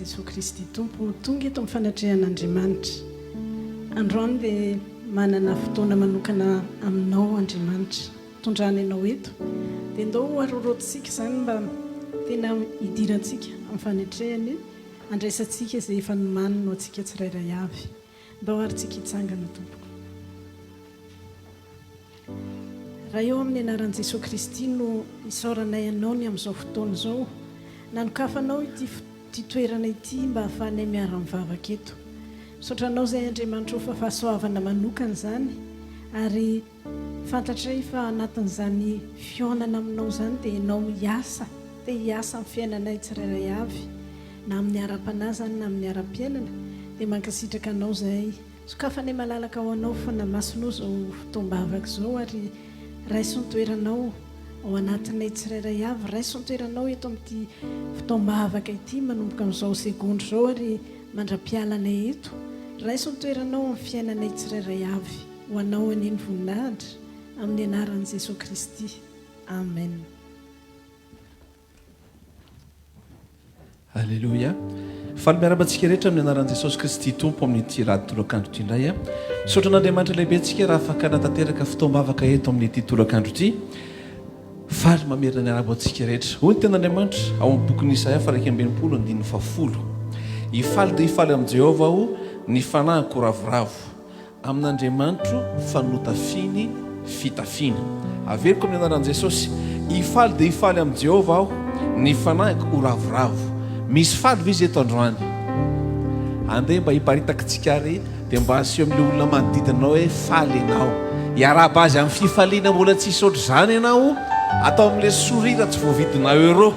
Jesoa Kristy Tompo tonga eto amin'ny fanatrehan'Andriamanitra. Androany dia manana fotoana manokana aminao Andriamanitra. Tondrany anao eto. Dia ndao ho arorotintsika izany mba tena hidirantsika amin'ny fanetrehany, handraisantsika izay efa nomaniny ho antsika tsirairay avy. Ndao ary tsika hitsangana tompoko. Ray ô amin'ny anaran'i Jesoa Kristy no isaoranay Anao ny amin'izao fotoana izao nanokafanao ity ity toerana ity mba hahafahanay miara-mivavaka eto. Misaotra Anao izay Andriamanitra ô fa fahasoavana manokana izany ary fantatray fa anatin'izany fihaonana aminao izany dia Ianao hiasa, te hiasa amin'ny fiainanay tsirairay avy na amin'ny ara-panahy izany na amin'ny ara-piainana dia mankasitraka Anao izahay. Sokafanay malalaka ho anao fanamasinao izao fotoam-bavaka izao ary raiso ny toeranao ao anatinay tsirairay avy, raiso ny toeranao eto amin'ity fotoam-bavaka ity manomboka amin'izao segondra izao ary mandra-pialanay eto, raiso ny toeranao amin'ny fiainanay tsirairay avy, ho anao anie ny voninahitra, amin'ny anaran'i Jesoa Kristy. Amen. Aleloia. Faly miarahaba antsika rehetra amin'ny anaran'i Jesosy Kristy Tompo amin'ity alahady tolakandro ity indray. Misaotra an'Andriamanitra lehibe antsika raha afaka natanteraka fotoam-bavaka eto amin'ity tolakandro ity. Faly mamerina ny arahaba antsika rehetra. Hoy ny tenin'Andriamanitra ao amin'ny bokin'i Isaia faha 61 andininy fahafolo. Hifaly dia hifaly amin'i Jehovah aho, ny fanahiko ravoravo. Amin'Andriamanitro fa notafiany fitafiana. Averiko amin'ny anaran'i Jesosy, hifaly dia hifaly amin'i Jehovah aho, ny fanahiko ho ravoravo. Misy faly ve izy eto androany? Andeha mba hiparitaka tsika ary dia mba aseho amin'ilay olona manodidina anao hoe faly ianao. Hiarahaba azy amin'ny fifaliana mbola tsisy ohatr'izany ianao, atao amin'ilay sourire tsy voavidina euro.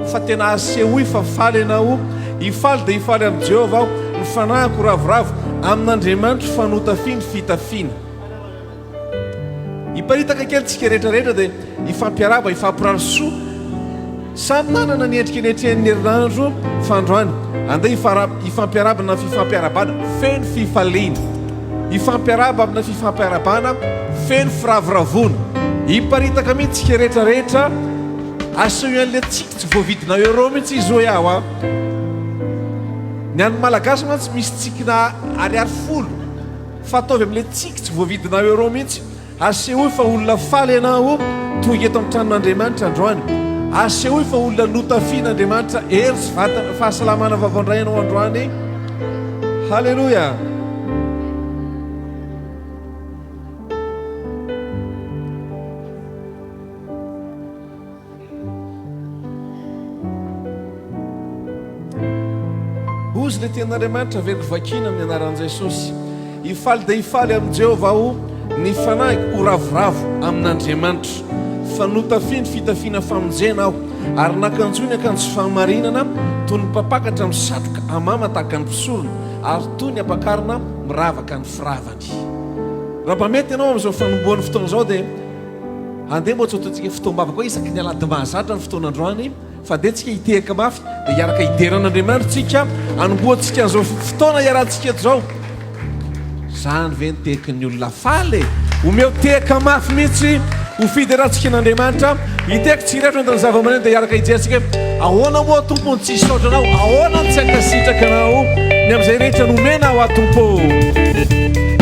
Fa tena asehoy fa faly ianao. Hifaly dia hifaly amin'i Jehovah aho, ny fanahiko ravoravo amin'Andriamanitro fa notafiany fitafiana. Hiparitaka kely tsika rehetra rehetra dia hifampiarahaba, hifampirary soa. Samy nanana ny endrika netrehan'ny herinandro fa androany andeha hifampiarahaba na fifampiarahabana feno fifaliana. Hifampiarahaba amina fifampiarahabana feno firavoravoana. Hiparitaka mihitsy tsika rehetra rehetra. Asehoy an'ilay tsiky tsy voavidina euro mihitsy izy hoy aho a. Ny an'ny Malagasy mantsy misy tsikina ariary folo fa ataovy amin'ilay tsiky tsy voavidina euro mihitsy. Asehoy fa olona faly ianao tonga eto amin'ny tranon'Andriamanitra androany. Asehoy fa olona notafian'Andriamanitra hery sy vatana fahasalamana vaovao indray ianao androany. Haleloia. Hozy ilay tenin'Andriamanitra averiko vakiana amin'ny anaran'i Jesosy. Hifaly dia hifaly amin'i Jehovah aho, ny fanahiko ho ravoravo amin'Andriamanitra. Fa notafiany fitafiana famonjena aho, ary nakanjoiny akanjo fahamarinana, toy ny mpampakatra misatroka amama tahaka ny mpisorona, ary toy ny ampakarina miravaka ny firavany. Raha mba mety ianao amin'izao fanombohan'ny fotoana izao dia Andeha moa tsy ataontsika fotoam-bavaka hoe isaky ny alahady mahazatra ny fotoana androany fa andeha tsika hitehaka mafy dia hiaraka hidera an'Andriamanitra tsika hanombohantsika an'izao fotoana iarahantsika eto izao. Zany ve ny tehaky ny olona faly e? Omeo tehaka mafy mihitsy ho fiderantsika an'Andriamanitra. Hitehaka tsika rehetra ny zava-maneno dia hiaraka hijery tsika hoe ahoana moa Tompo no tsy hisaotra anao, ahoana no tsy hankasitraka anao ny amin'izay rehetra nomena ho ahy Tompo.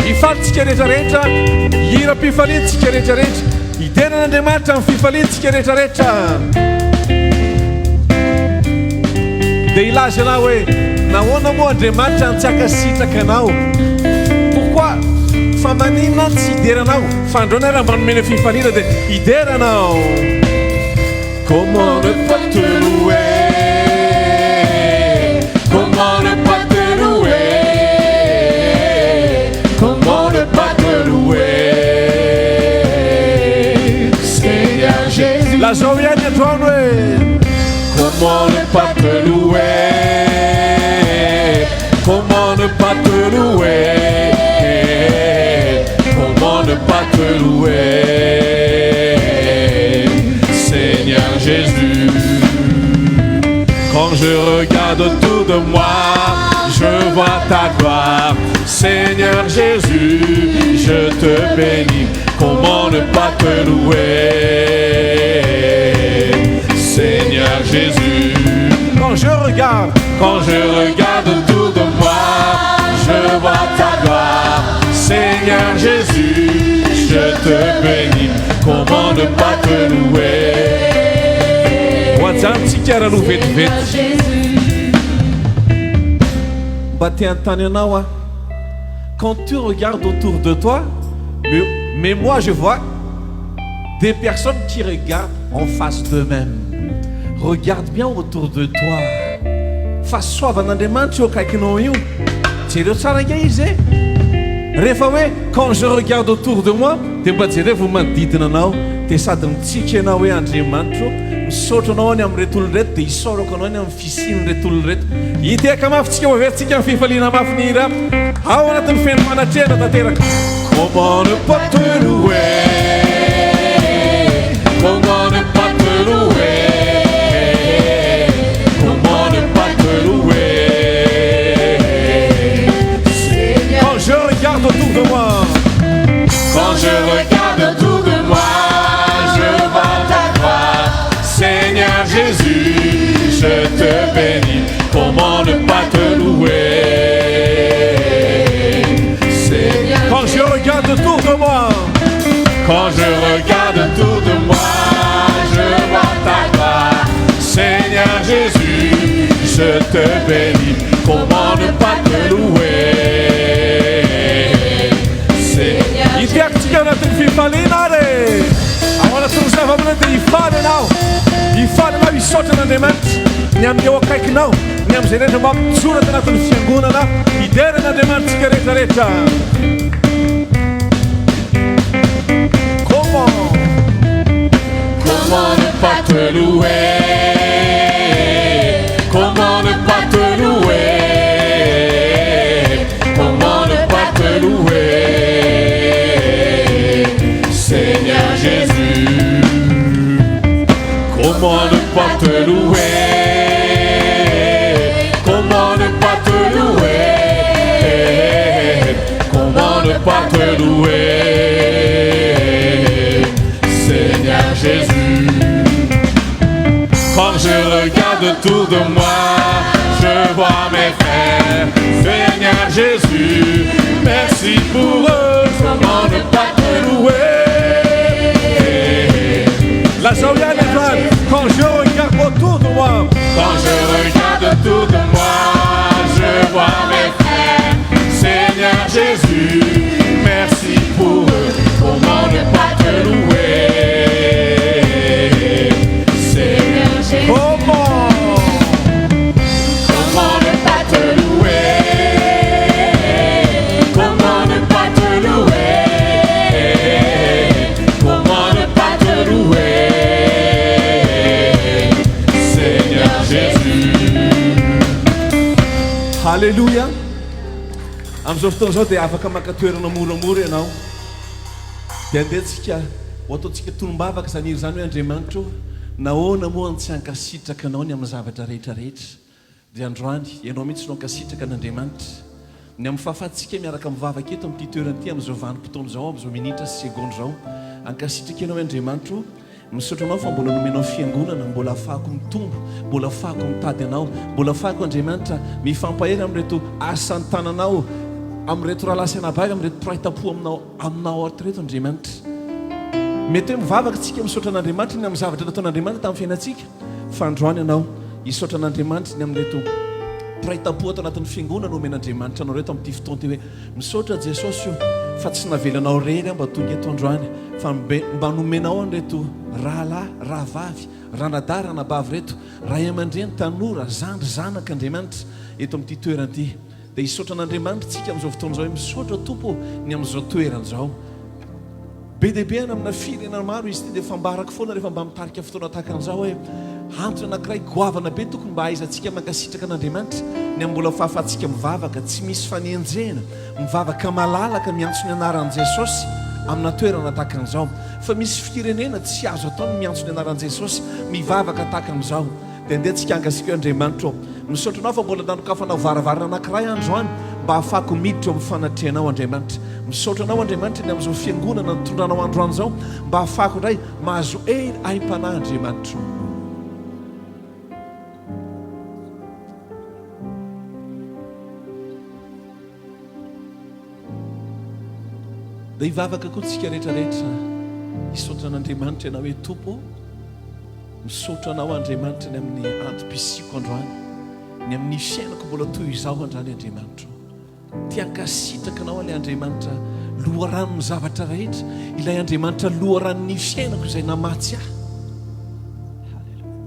Hifaly tsika rehetra rehetra, hihiram-pifaliana tsika rehetra rehetra, hidera an'Andriamanitra amin'ny fifaliana tsika rehetra rehetra. Dia hilaza ianao hoe, nahoana moa Andriamanitra no tsy hankasitraka anao? Pourquoi? Fa maninona aho tsy hidera anao? Fa androany aho raha mba nomena fifaliana dia hidera anao. Comment ne pas te louer Comment ne pas te louer Comment ne pas te louer Seigneur Jésus Lazao ihany androany hoe Comment ne pas te louer Comment ne pas te louer Comment ne pas te louer Seigneur Jésus Quand je regarde autour de moi Je vois ta gloire Seigneur Jésus Je te bénis Comment ne pas te louer Seigneur Jésus Quand je regarde. Quand je regarde autour de moi, je vois ta gloire. Seigneur Jésus, je te bénis. Comment ne pas te louer? Ho ajanontsika ary aloha vetivety. Mba te hanontany anao aho. Quand tu regardes autour de toi, mais, mais moi je vois des personnes qui regardent en face d'eux-mêmes. Regarde bien autour de toi. Fahasoavan'Andriamanitra eo akaikinao io. Jereo tsara ange izy e. Rehefa hoe quand je regarde autour de moi, dia mba jerevo manodidina anao. Dia sady mitsiky ianao hoe Andriamanitro, misaotra anao any amin'ireto olona ireto, dia isaorako anao any amin'ny fisian'ireto olona ireto. Hitehaka mafy tsika, ho averintsika amin'ny fifaliana mafy ny hira ao anatin'ny feno fanatrehana tanteraka. Comment ne pas te louer? Comment ne pas te louer? Comment ne pas te louer? Quand je regarde autour de moi, quand je regarde autour de moi, je vois ta gloire. Seigneur Jésus, je te bénis. Comment ne pas te louer? Seigneur, quand je regarde autour de moi, quand je regarde autour de moi, je vois ta gloire. Seigneur Jésus, je te bénis. Comment ne pas te louer? Seigneur, Itiakontsika anatin'ny fifaliana ary ao anatin'ny zava-maneno dia hifaly ianao, hifaly ianao, hisaotra an'Andriamanitra ny amin'ny eo akaikinao, ny amin'izay rehetra mba mitsoratra anatin'ny fiangonana. Hidera an'Andriamanitra tsika rehetrarehetra. Comment Comment ne pas te louer? Comment ne pas te louer? Comment ne pas te louer? Seigneur Jésus. Comment ne pas te louer? Comment ne pas te louer? Comment ne pas te louer? Seigneur Jésus. Quand je regarde autour de moi, je vois mes frères. Seigneur Jésus, merci pour eux. Comment ne pas te louer? Lazao ihany androany. Quand je regarde autour de moi, quand je regarde autour de moi, je vois mes frères. Seigneur Jésus, merci pour eux. Comment ne pas te louer? Seigneur Jésus. Comment Comment ne pas te louer? Comment ne pas te louer? Comment ne pas te louer? Seigneur Jésus. Halleluja. Amin'izao fotoana izao dia afaka maka toerana moramora ianao. Dia andehantsika ho ataontsika tonom-bavaka izany hira izany hoe Andriamanitra ô, nahoana moa no tsy hankasitraka anao ny amin'ny zavatra rehetra rehetra? Dia androany ianao mihitsy no hankasitraka an'Andriamanitra. Ny amin'ny fahafahantsika miaraka mivavaka eto amin'ity toerana ity amin'izao vanim-potoana izao, amin'izao minitra sy segondra izao. Hankasitraka ianao hoe Andriamanitra ô, misaotra anao fa mbola nomenao fiangonana, mbola ahafahako mitombo, mbola ahafahako mitady anao, mbola ahafahako Andriamanitra mifampahery amin'ireto asan'ny tananao, amin'ireto rahalahy sy anabavy, amin'ireto mpiray tampo aminao, aminao ato ireto Andriamanitra. Mety hoe mivavaka isika misaotra an'Andriamanitra ny amin'ny zavatra nataon'Andriamanitra tamin'ny fiainantsika, fa androany ianao hisaotra an'Andriamanitra ny amin'ireto mpiray tampo ato anatin'ny fiangonana omen'Andriamanitra anao ireto amin'ity fotoana ity hoe misaotra Jesosy o fa tsy navelanao irery aho mba tonga eto androany fa mba nomenao an'ireto rahalahy, rahavavy, ranadahy, ranabavy ireto, ray aman-dreny, tanora, zandry, zanaka Andriamanitra eto amin'ity toerana ity. Dia hisaotra an'Andriamanitra isika amin'izao fotoana izao hoe misaotra Tompo ô ny amin'izao toerana izao. Be dia be any amina firenena maro izy ity dia fambarako foana rehefa mba mitarika fotoana tahaka an'izao hoe antony anankiray goavana be tokony mba hahaizantsika mankasitraka an'Andriamanitra ny amin'ny mbola fahafahantsika mivavaka tsy misy fanenjehana, mivavaka malalaka miantso ny anaran'i Jesosy amina toerana tahaka an'izao. Fa misy firenena tsy azo atao ny miantso ny anaran'i Jesosy mivavaka tahaka an'izao. Dia andeha tsika hangasika hoe Andriamanitra ô, misaotra Anao fa mbola nanokafanao varavarana anankiray androany mba hahafahako miditra eo amin'ny fanatrehanao Andriamanitra. Misaotra Anao Andriamanitra ny amin'izao fiangonana nitondranao androany izao mba hahafahako indray mahazo hery aim-panahy Andriamanitra ô. Dia hivavaka koa tsika rehetra rehetra hisaotra an'Andriamanitra ianao hoe Tompo ô, misaotra anao Andriamanitra ny amin'ny antom-pisiako androany, ny amin'ny fiainako mbola toy izao androany Andriamanitra ô. Te hankasitraka anao ilay Andriamanitra loharanon'ny zavatra rehetra, ilay Andriamanitra loharanon'ny fiainako izay namatsy ahy. Haleloia.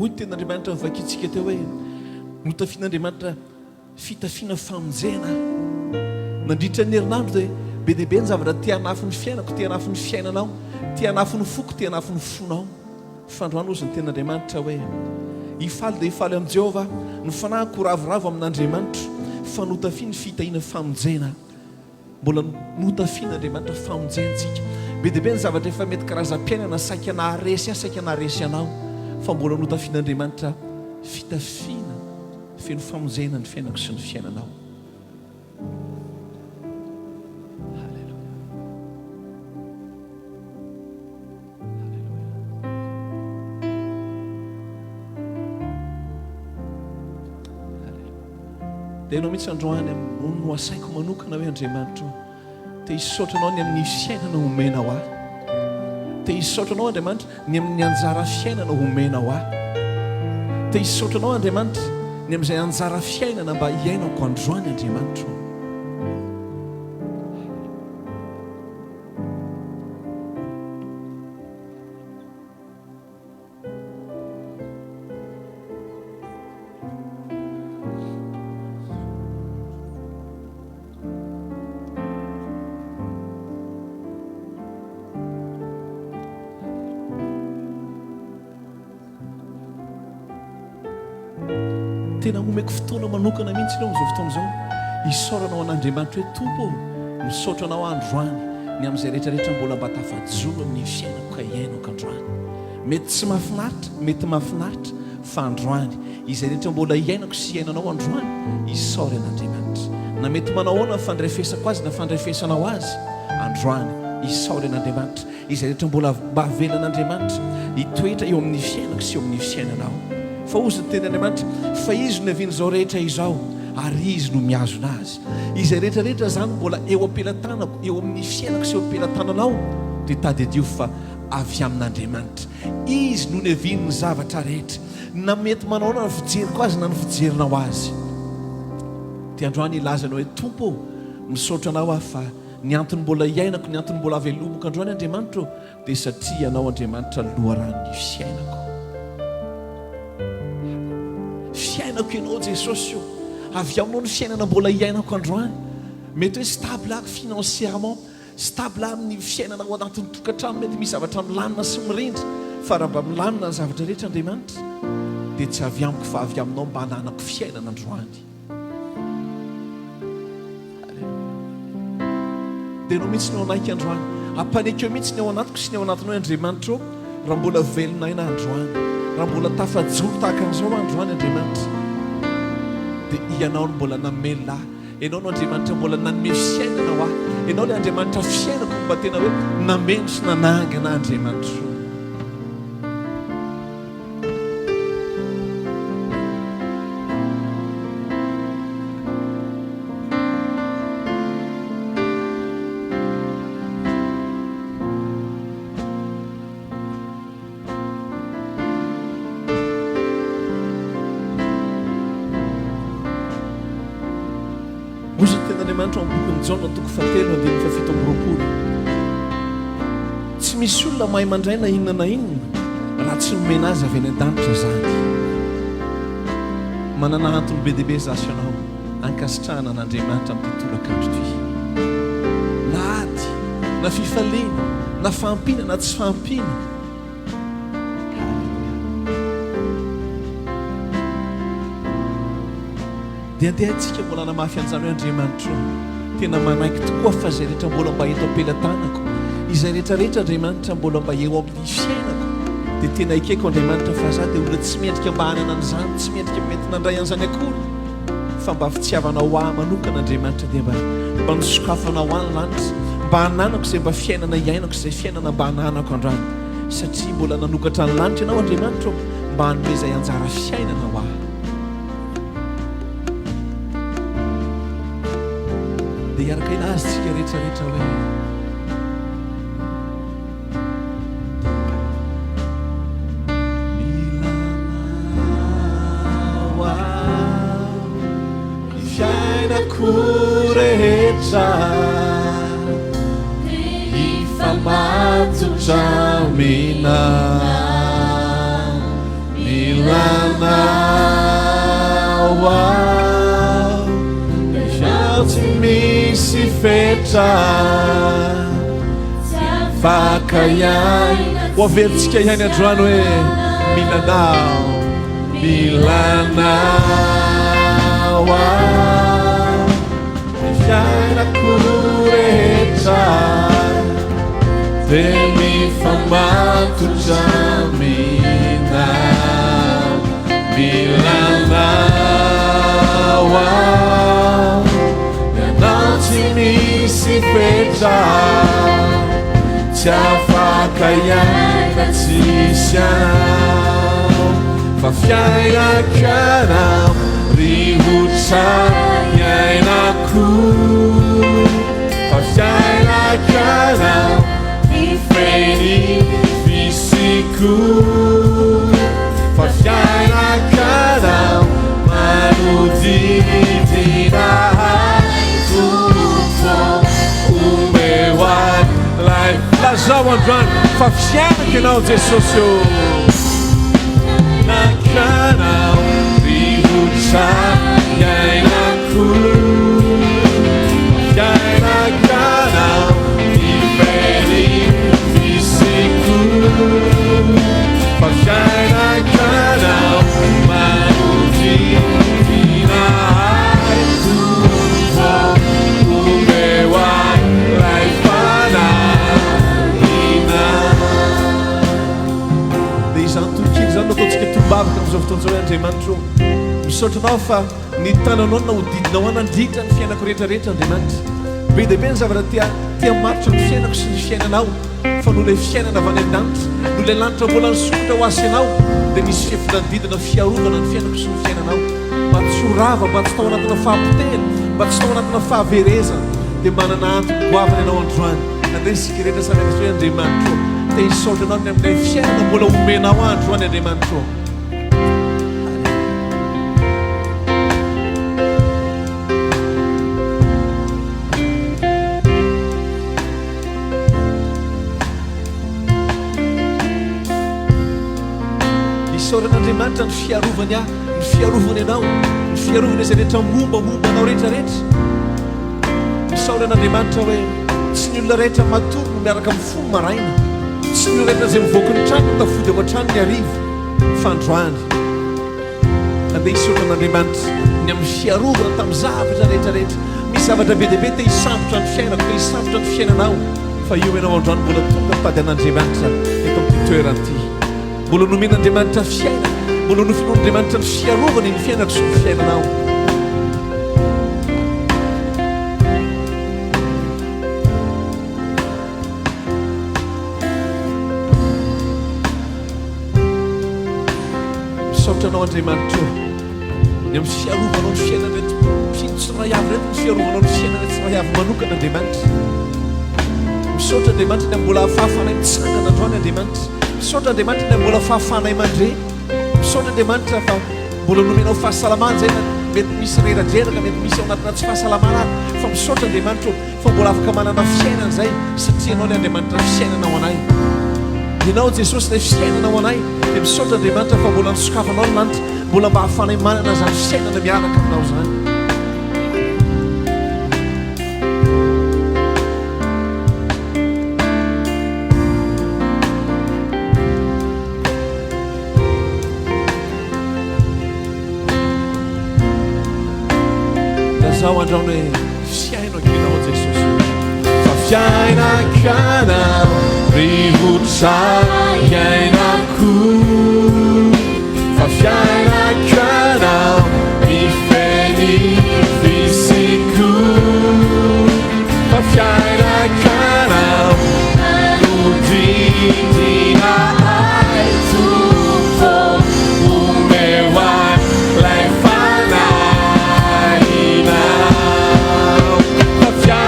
Hoy ny tenin'Andriamanitra novakintsika teo hoe notafian'Andriamanitra Fitafiana famonjena aho. Nandritra ny herinandro dia be dia be ny zavatra te hanafy ny fiainako, te hanafy ny fiainanao, te hanafy ny foko, te hanafy ny fonao. Fa androany hozy ny tenin'Andriamanitra hoe, Hifaly dia hifaly amin'i Jehovah aho, ny fanahiko ho ravoravo amin'Andriamanitro, fa notafiany fitahiana famonjena aho. Mbola notafian'Andriamanitra famonjena antsika. Be dia be ny zavatra efa mety karazam-piainana saika naharesy ahy, saika naharesy anao, fa mbola notafian'Andriamanitra fitafiana feno famonjena ny fiainako sy ny fiainanao. Haleloia. Haleloia. Haleloia. Dia ianao mihitsy androany no asaiko manokana hoe Andriamanitra o, te hisaotra anao ny amin'ny fiainana omenao ahy. Te hisaotra anao Andriamanitra ny amin'ny anjara fiainana omenao ahy. Te hisaotra anao Andriamanitra ny amin'izay anjara fiainana mba hiainako androany Andriamanitra o. Tena omeko fotoana manokana mihitsy ianao amin'izao fotoana izao hisaorana ho an'Andriamanitra hoe Tompo ô, misaotra anao aho androany ny amin'izay rehetra rehetra mbola mba tafajoro amin'ny fiainako ka iainako androany. Mety tsy mahafinaritra, mety mahafinaritra fa androany izay rehetra mbola iainako sy iainanao androany, isaory an'Andriamanitra. Na mety manao ahoana ny fandrefesako azy na fandrefesanao azy androany, isaory an'Andriamanitra. Izay rehetra mbola mba avelan'Andriamanitra hitoetra eo amin'ny fiainako sy eo amin'ny fiainanao. Fa hozy ny tenin'Andriamanitra, fa Izy no niavian'izao rehetra izao, ary Izy no mihazona azy. Izay rehetra rehetra izany mbola eo am-pelatanako, eo amin'ny fiainako sy eo am-pelatananao, dia tadidio fa avy amin'Andriamanitra. Izy no niavian'ny zavatra rehetra. Na mety manao ahoana ny fijeriko azy na ny fijerinao azy. Dia androany hilaza ianao hoe, Tompo ô, misaotra Anao aho fa Ny antony mbola iainako, ny antony mbola avelomako androany Andriamanitra ô, dia satria Ianao Andriamanitra loharanon'ny fiainako. Fiainako Ianao Jesosy ô, avy Aminao ny fiainana mbola iainako androany. Mety hoe stable aho financièrement, stable aho amin'ny fiainana ao anatin'ny tokantrano, mety misy zavatra milamina sy mirindra, fa raha mba milamina ny zavatra rehetra Andriamanitra, dia tsy avy amiko fa avy Aminao mba hananako fiainana androany. Dia ianao mihitsy no hanaiky androany. Ampanekeo mihitsy ny ao anatiko sy ny ao anatinao hoe Andriamanitra ô, raha mbola velona aina androany, raha mbola tafajoro tahaka an'izao aho androany Andriamanitra, dia Ianao no mbola namelona ahy. Ianao no Andriamanitra mbola nanome fiainana ho ahy. Ianao ilay Andriamanitra fiainako mba tena hoe nameno sy nanangana ahy Andriamanitra ô. Hoy ny tenin'Andriamanitra ao amin'ny bokin'i Jaona toko fahatelo andininy fahafito amby roapolo, Tsy misy olona mahay mandray na inona na inona raha tsy nomena azy avy any an-danitra izany. Manana antony be dia be izaho sy ianao hankasitrahana an'Andriamanitra amin'ity tolakandro ity. Na ady, na fifaliana, na fahampiana na tsy fahampiana, Haleloia. Dia andeha antsika mbola hanamafy an'izany hoe Andriamanitra ô, tena manaiky tokoa fa izay rehetra mbola mba eto am-pelatanako, izay rehetra rehetra Andriamanitra mbola mba eo amin'ny fiainako, dia tena ekeko Andriamanitra fa za dia olona tsy mendrika mba hanana an'izany, tsy mendrika mety nandray an'izany akory, fa mba fitiavanao ahy manokana Andriamanitra dia mba mba nosokafanao ahy ny lanitra, mba hananako izay mba fiainana iainako, izay fiainana mba hananako androany, satria mbola nanokatra ny lanitra Ianao Andriamanitra ô, mba hanome izay anjara fiainana ho ahy. Dia hiaraka hilaza isika rehetra rehetra hoe. Mila anao aho ny fiainako rehetra. Hifamatotra aminao. Mila anao aho, izaho tsy misy fetra, tsy afaka hiaina. Ho averintsika ihany androany hoe mila anao, mila anao aho, ny fiainako rehetra dia mifamatotra aminao. Mila anao aho, ianao tsy misy fetra, tsy afaka hiaina tsisy anao, fa fiainako ianao, rivotra iainako, fa fiainako ianao, mifehy ny fisiko. Fa fiainako anao manodidina ahy Tompo omeo ahy lay Lazao androany fa fiainako ianao Jesosy ô Fiainako anao rivotra iainako Fiainako anao mifehy fisiko Fa fiainako anao manodidina ahy Tompo omeo ahy ilay fanahina. Dia izany tononkira izany no ataontsika tonom-bavaka amin'izao fotoana izao hoe Andriamanitra ô, misaotra Anao fa ny tananao no nahodidinao ahy nandritra ny fiainako rehetra rehetra Andriamanitra. Be dia be ny zavatra te te hamaritra ny fiainako sy ny fiainanao. Fa noho ilay fiainana avy any an-danitra, noho ilay lanitra mbola nisokatra ho ahy sy ianao, dia nisy fefy nanodidina fiarovana ny fiainako sy ny fiainanao, mba tsy ho rava, mba tsy tao anatina fahapotehana, mba tsy tao anatina fahaverezana. Dia manana antony goavana ianao androany. Andeha isika rehetra samy hanaiky hoe, Andriamanitra ô, te hisaotra Anao ny amin'ilay fiainana mbola omenao ahy androany, Andriamanitra ô. Isaorana Andriamanitra ny fiarovany ahy, ny fiarovany anao, ny fiarovany izay rehetra mombamomba anao rehetra rehetra. Isaorana Andriamanitra hoe tsy ny olona rehetra matory no miaraka mifoha maraina, tsy ny olona rehetra izay mivoaka ny trano no tafody ao an-trano ny hariva, fa androany. Andeha hisaotra an'Andriamanitra ny amin'ny fiarovana tamin'ny zavatra rehetra rehetra. Misy zavatra be dia be te hisambotra ny fiainako, te hisambotra ny fiainanao, fa io ianao androany mbola tonga mitady an'Andriamanitra eto amin'ity toerana ity. Mbola nomen'Andriamanitra fiainana, mbola nofinoan'Andriamanitra ny fiarovany ny fiainako sy ny fiainanao. Misaotra anao Andriamanitra o, ny amin'ny fiarovanao ny fiainan'ireto mpino tsirairay avy ireto, ny fiarovanao ny fiainanay tsirairay avy manokana Andriamanitra. Misaotra Andriamanitra ny amin'ny mbola ahafahanay mitsangana androany Andriamanitra. Misaotra Andriamanitra ny amin'ny mbola fahafahanay mandre. Misaotra Andriamanitra fa mbola nomenao fahasalamana izay na mety misy reradreraka, mety misy ao anatina tsy fahasalamana ary fa misaotra Andriamanitra o. Fa mbola afaka manana fiainana izay satria Ianao ilay Andriamanitra fiainana ho anay. Ianao Jesosy ilay fiainana ho anay. Dia misaotra Andriamanitra fa mbola nosokafanao ny lanitra, mbola mba ahafanay manana izany fiainana miaraka aminao izany. Lazao androany hoe fiainako ianao Jesosy fa fiainako ianao rivotra iainako fa fiainako ianao mifehy fisiko fa fiainako ianao manodidina ahy Tompo omeo ahy lay fanahinao fa fiainako.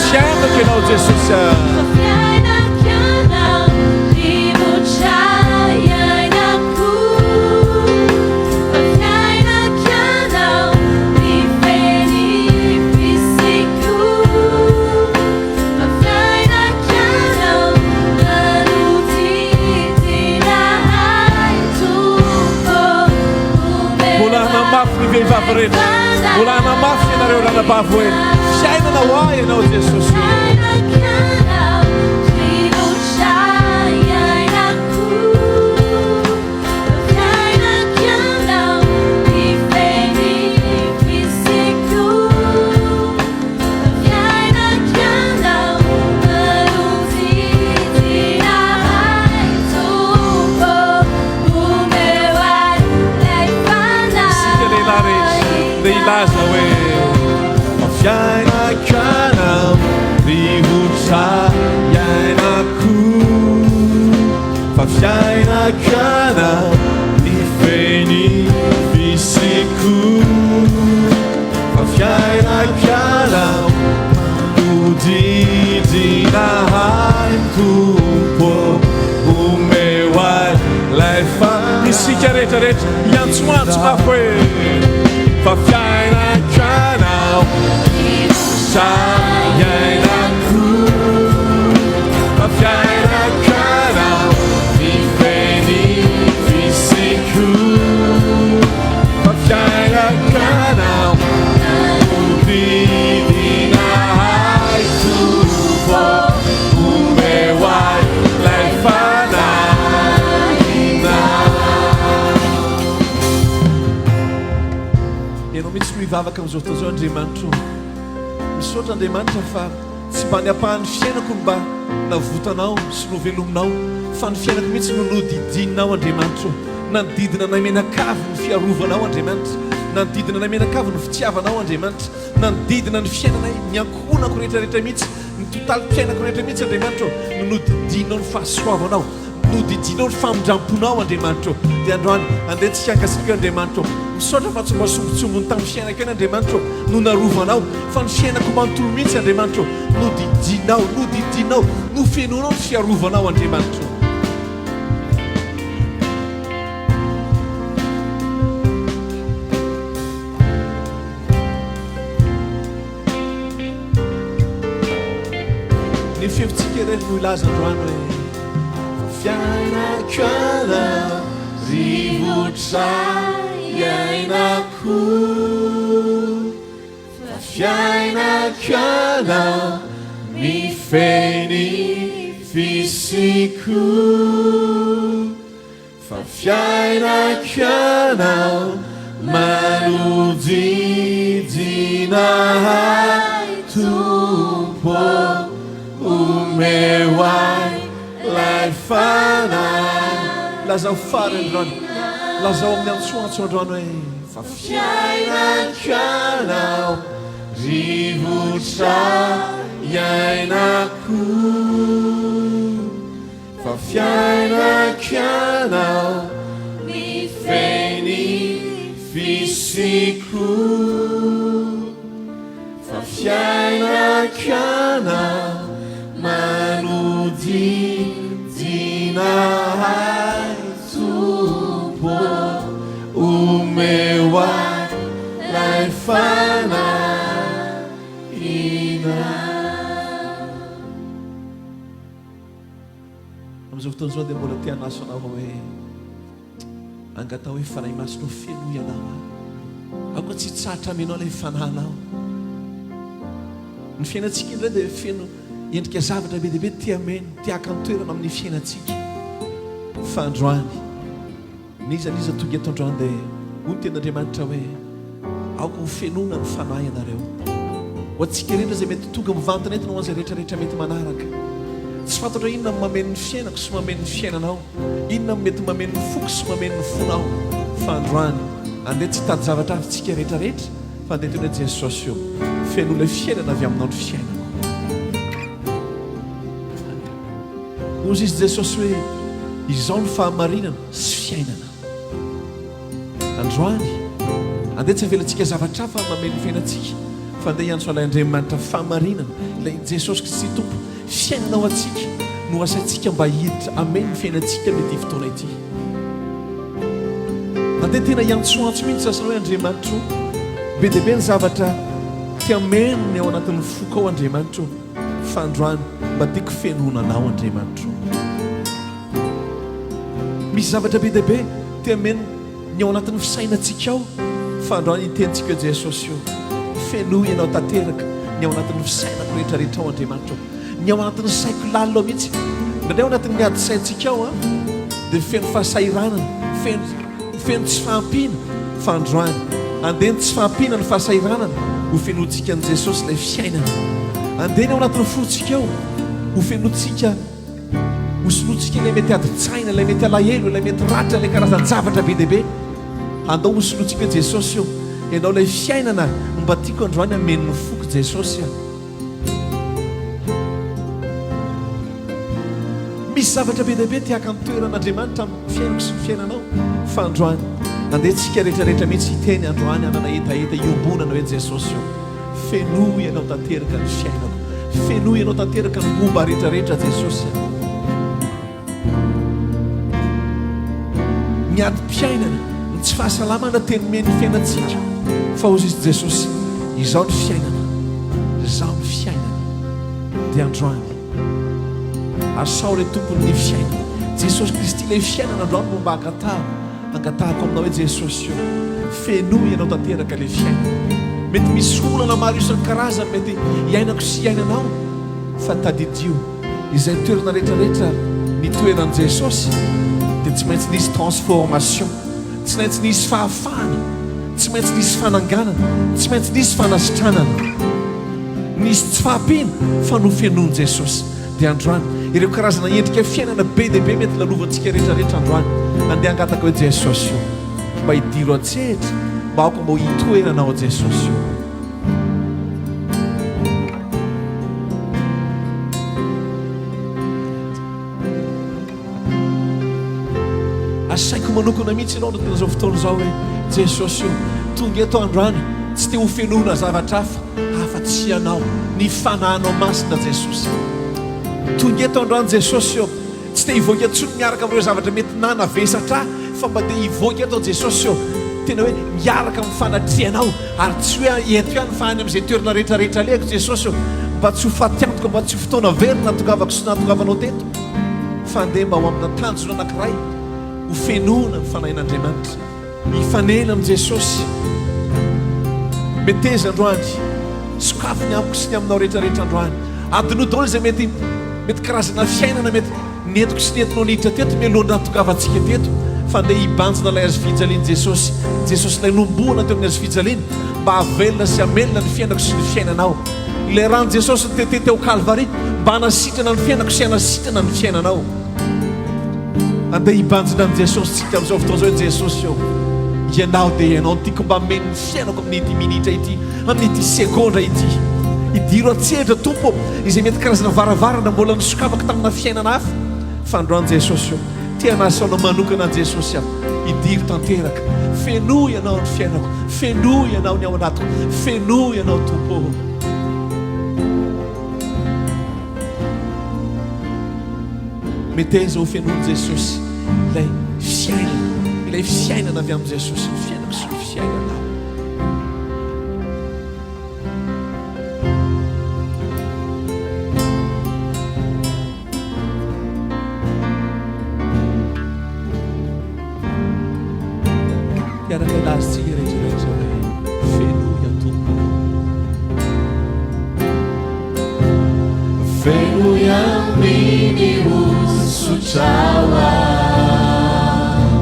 fiainako ianao Jesosy a. Mbola hanamafy ny vehivavy rehetra. Mbola hanamafy ianareo ranabavy hoe fiainana ho ahy ianao Jesosy o. Isika lehilahy rehetra dia hilaza hoe fa fiainako anao rivotra iainako fa fiainako anao mifehy ny fisiako fa fiainako anao manodidina ahy Tompo omeo ahy lay fa Isika rehetra rehetra hiantsoantso mafy hoe fa fiainako anao sa iainako fa fiainako anao mifehy ny fisiako fa fiainako anao manodidina ahy Tompo omeo ahy lay fanahinao. Ianao mihitsy no hivavaka amin'izao fotoana izao, Andriamanitra ô. Misaotra Andriamanitra fa tsy mba ny ampahan'ny fiainako no mba navotanao sy novelominao fa ny fiainako mihitsy no nodidininao Andriamanitra ô. Nanodidina anay mianakavy ny fiarovanao Andriamanitra. Nanodidina anay mianakavy ny fitiavanao Andriamanitra. Nanodidina ny fiainanay, ny ankohonako rehetra rehetra mihitsy, ny totalim-piainako rehetra mihitsy Andriamanitra ô no nodidininao ny fahasoavanao. Nodidianao ny famindram-ponao Andriamanitra ô. Dia androany, andeha tsika hankasitraka Andriamanitra ô. Misaotra fa tsy mba sombintsombiny tamin'ny fiainako ihany Andriamanitra ô no narovanao, fa ny fiainako manontolo mihitsy Andriamanitra ô, nodidianao, nodidianao, nofenoinao ny fiarovanao Andriamanitra ô. Ny feontsika irery no hilaza androany hoe Fa fiainako anao rivotra iainako Fa fiainako anao mifehy ny fisiako Fa fiainako anao manodidina ahy Tompo omeo ahy lay fanahy. Lazao farany androany, lazao amin'ny antsoantso androany hoe fa fiainako anao rivotra iainako. Fa fiainako ianao mifehy ny fisiako Fa fiainako ianao manodidina ahy Tompo omeo ahy lay fanahinao. Amin'izao fotoana izao dia mbola te hanaso anao aho hoe angataho hoe Fanahy Masina ho fenoy anao aho. Aoka tsy hitsahatra aminao ilay fanahinao. Ny fiainantsika indray dia feno endrika zavatra be dia be te hameno, te haka ny toerana amin'ny fiainantsika. Fa androany, N'iza n'iza tonga eto androany dia hoy ny tenin'Andriamanitra hoe, Aoka ho fenoina ny fanahy ianareo. Ho antsika rehetra izay mety tonga mivantana eto na ho an'izay rehetra rehetra mety manaraka. Tsy fantatro hoe inona no mameno ny fiainako sy mameno ny fiainanao, inona no mety mameno ny foko sy mameno ny fonao. Fa androany, andeha tsy hitady zavatra avy tsika rehetra rehetra, fa andeha hiteny hoe, Jesosy ô, fenoy ilay fiainana avy aminao ny fiainako. Hoy izy Jesosy hoe, Izao no fahamarinana sy fiainana. Androany, andeha tsy avelantsika zavatra hafa mameno ny fiainantsika, fa andeha hiantso an'ilay Andriamanitra fahamarinana, Ilay Jesosy Kristy Tompo fiainana ho antsika no asaintsika mba hiditra hameno ny fiainantsika amin'ity fotoana ity. Andeha tena hiantsoantso mihitsy sasany hoe Andriamanitro, be dia be ny zavatra te hameno ny ao anatin'ny foko ao Andriamanitro, fa androany mba tiako fenoina Anao Andriamanitro. Misy zavatra be dia be te hameno Ny ao anatin'ny fisainantsika ao fa androany hitentsika eo Jesosy o, fenoy Ianao tanteraka ny ao anatin'ny fisainako rehetra rehetra ao Andriamanitra o, ny ao anatin'ny saiko lalina ao mihitsy, indraindray ao anatin'ny ady saintsika ao an, dia feno fahasahiranana, feno feno tsy fahampiana, fa androany andeha ny tsy fahampiana ny fahasahiranana ho fenointsika an'i Jesosy ilay fiainana, andeha ny ao anatin'ny fontsika ao ho fenointsika Hosolointsika ilay mety adin-tsaina, ilay mety alahelo, ilay mety ratra, ilay karazan-javatra be dia be. Andao hosolointsika hoe Jesosy ô, Ianao ilay fiainana no mba tiako androany hameno ny foko Jesosy a. Misy zavatra be dia be te haka ny toeran'Andriamanitra amin'ny fiainako sy ny fiainanao fa androany andeha tsika rehetra rehetra mihitsy hiteny androany hanana hetaheta iombonana hoe Jesosy ô. Fenoy Ianao tanteraka ny fiainako. Fenoy Ianao tanteraka ny momba rehetra rehetra Jesosy a. Ny adim-piainana, ny tsy fahasalamana dia nomen'ny fiainantsika. Fa hozy izy Jesosy, izao ny fiainana, izaho ny fiainana. Dia androany, asao ilay tompon'ny fiainana. Jesosy Kristy ilay fiainana androany no mba angatahako. Angatahako aminao hoe Jesosy o, fenoy Ianao tanteraka ilay fiainana. Mety misy olana maro isan-karazany mety iainako sy iainanao, fa tadidio, izay toerana rehetra rehetra nitoeran'i Jesosy dia tsy maintsy nisy transformation, tsy maintsy nisy fahafahana, tsy maintsy nisy fananganana, tsy maintsy nisy fanasitranana. Nisy tsy fahampiana fa nofenoin'i Jesosy. Dia androany, ireo karazana endrika fiainana be dia be mety lalovantsika rehetra rehetra androany, andeha hangataka hoe Jesosy o, mba hidiro an-tsehatra, mba aoka mba ho hitoeranao Jesosy o. Asaiko manokana mihitsy ianao anatin'izao fotoana izao hoe Jesosy o, tonga eto androany, tsy te ho fenoina zavatra hafa afa-tsy Ianao, ny Fanahinao Masina Jesosy. Tonga eto androany Jesosy o, tsy te hivoaka intsony miaraka amin'ireo zavatra mety nanavesatra ahy fa mba te hivoaka eto Jesosy o, tena hoe miaraka amin'ny fanatrehanao ary tsy hoe eto ihany fa any amin'izay toerana rehetra rehetra alehako Jesosy o, mba tsy ho faty antoka, mba tsy ho fotoana very nahatongavako sy nahatongavanao teto. Fa andeha mba ho amina tanjona anankiray ho fenoina ny Fanahin'Andriamanitra. Hifanena amin'i Jesosy. Meteza androany. Sokafy ny amiko sy ny aminao rehetra rehetra androany. Adinoy daholo izay mety mety karazana fiainana mety nentiko sy nentinao niditra teto mialoha ny nahatongavantsika teto. Fa andeha hibanjina ilay hazofijalian'i Jesosy. Jesosy ilay nohomboana teo amin'ny hazofijaliana mba hahavelona sy hamelona ny fiainako sy ny fiainanao. Ilay ran'i Jesosy nitete teo Kalvary mba hanasitrana ny fiainako sy hanasitrana ny fiainanao. Andeha hibanjina an'i Jesosy tsika amin'izao fotoana izao hoe Jesosy ô, Ianao dia Ianao no tiako mba hameno ny fiainako amin'ity minitra ity, amin'ity segondra ity. Idiro an-tsehatra Tompo ô, izay mety karazana varavarana mbola nosokafako tamina fiainana hafa. Fa androany Jesosy ô, te hanasa Anao manokana Jesosy aho. Idiro tanteraka. Fenoy Ianao ny fiainako. Fenoy Ianao ny ao anatiko. Fenoy Ianao Tompo ô. Meteza ho fenoin'i Jesosy ilay fiainana, ilay fiainana avy amin'i Jesosy, ny fiainako sy ny fiainanao. Hiaraka hilaza isika rehetra rehetra hoe fenoy aho Tompo. Fenoy amin'ny hosotrao aho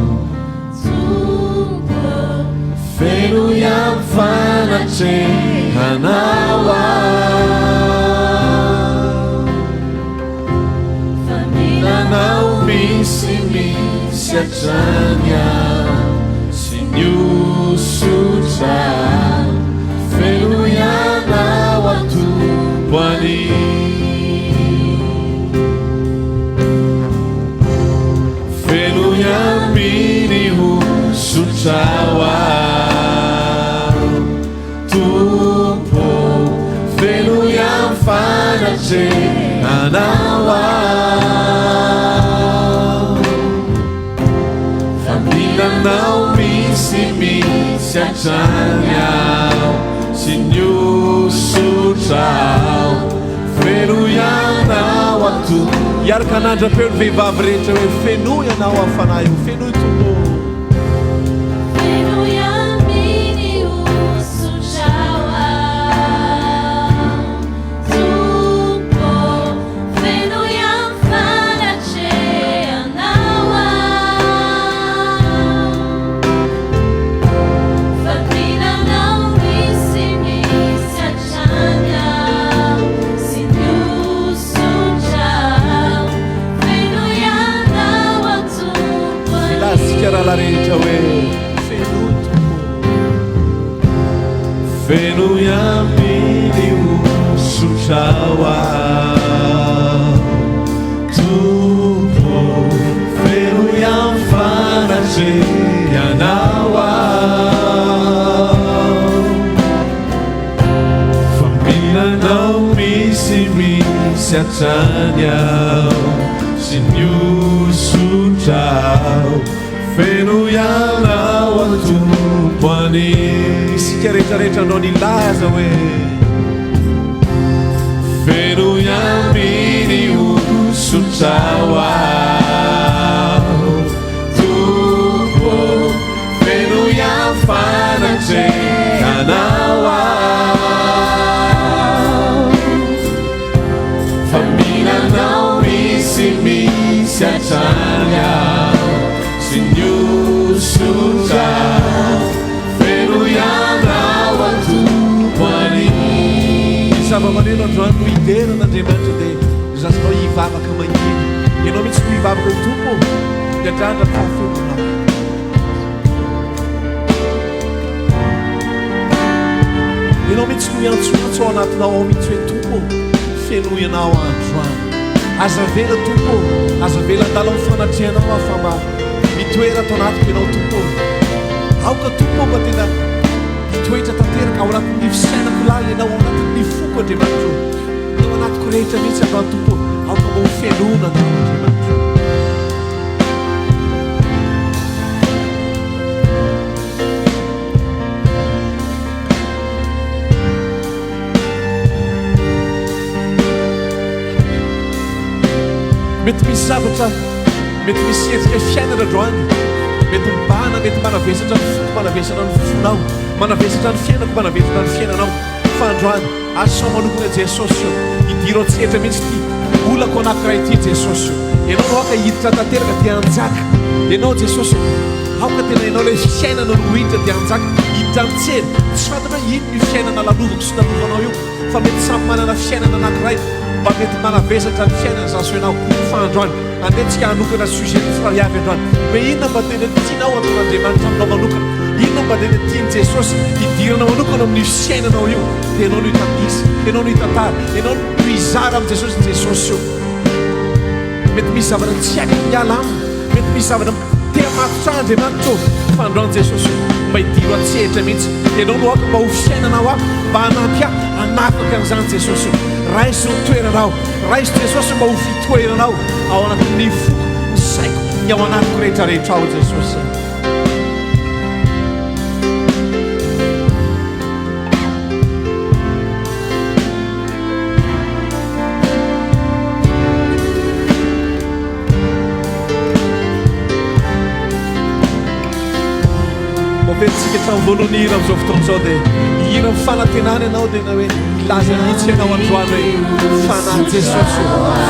Tompo. Fenoy amin'ny fanatrehanao aho. Nanao misimisy hatrany aho sy ny hosotra fenoy anao aho Tompo anio. Fenoy ambiny hosotra aho Tompo, fenoy amin'ny. fanatrehanao aho. Fa mila anao misimisy hatrany aho sy ny hosotra aho. Fenoy anao aho Tompo. Hiaraka hanandra-peo ny vehivavy rehetra hoe, Fenoy anao aho Fanahy o, fenoy Tompo o. Fenoy amin'ny hosotrao aho Tompo ô, fenoy amin'ny fanatrehanao aho. Fa mila anao misimisy hatrany aho sy ny hosotrao. Fenoy anao aho Tompo Ilazantsika rahalahy rehetra hoe, Fenoy Tompo ô. Fenoy amin'ny hosotrao aho Tompo ô, fenoy amin'ny fanatrehanao aho. Fa mila anao misimisy hatrany aho sy ny hosotrao. Fenoy anao aho Tompo anie. Isika rehetra rehetra andao nilaza hoe. Fenoy amin'ny hosotrao aho Tompo ô, fenoy amin'ny fanatrehanao aho. Fa mila anao misimisy hatrany aho sy ny hosotra. Fenoy anao aho Tompo anie. Ny zava-maneno androany no hidera an'Andriamanitra dia zazinao hivavaka mangina. Ianao mihitsy no hivavaka hoe Tompo ô, miandrandra ny fahafenoanao. Ianao mihitsy no miantsoantso ao anatinao ao mihitsy hoe Tompo ô, fenoy anao aho androany. Aza avela Tompo ô, aza avela handalo amin'ny fanatrehanao aho fa mba mitoera ato anatiko Ianao Tompo ô. Aoka Tompo ô mba tena hitoetra tanteraka ao anatin'ny fisainako lalina Ianao, ao anatin'ny foko Andriamanitra ô. Ny ao anatiko rehetra mihitsy androany Tompo ô, aoka mba ho fenoina Anao Andriamanitra ô. Mety misy zavatra, mety misy hetsika fiainana androany, mety mibahana, mety manavesatra ny foko, manavesatra ny fonao, manavesatra ny fiainako, manavesatra ny fiainanao. Fa androany, asao manokana Jesosy ô, idiro an-tsehatra mihitsy ity olako anankiray ity Jesosy ô. Ianao no aoka hiditra tanteraka dia hanjaka. Ianao Jesosy ô, aoka tena Ianao ilay fiainana no hiditra dia hanjaka, hiditra an-tsehatra. Tsy fantatra hoe inona io fiainana lalovako sy lalovanao io, fa mety samy manana fiainana anankiray mba mety manavesatra ny fiainana izaho sy ianao. Fa androany, andeha tsika hanokana sujet ny tsirairay avy androany, hoe inona mba tena tianao hataon'Andriamanitra aminao manokana, inona mba tena tian'i Jesosy hidirana manokana amin'io fiainanao io, dia ianao no hitanisa, ianao no hitantara, ianao no hizara amin'i Jesosy, Jesosy ô, mety misy zavatra tsy haiko ny miala aminy, mety misy zavatra te hamatotra ahy Andriamanitra ô, fa androany Jesosy ô, mba hidiro an-tsehatra mihitsy, ianao no aoka mba ho fiainana ho ahy, mba hanampy ahy hanafaka an'izany Jesosy ô, raiso ny toeranao, raiso Jesosy mba ho fitoeranao ao anatin'ny foko, ny saiko, ny ao anatiko rehetra rehetra ao Jesosy. Voavelintsika hatramin'ny voalohany hira amin'izao fotoana izao dia hihira amin'ny fanantenana ianao dia na hoe hilaza mihitsy ianao androany hoe Fanahy Jesosy ô,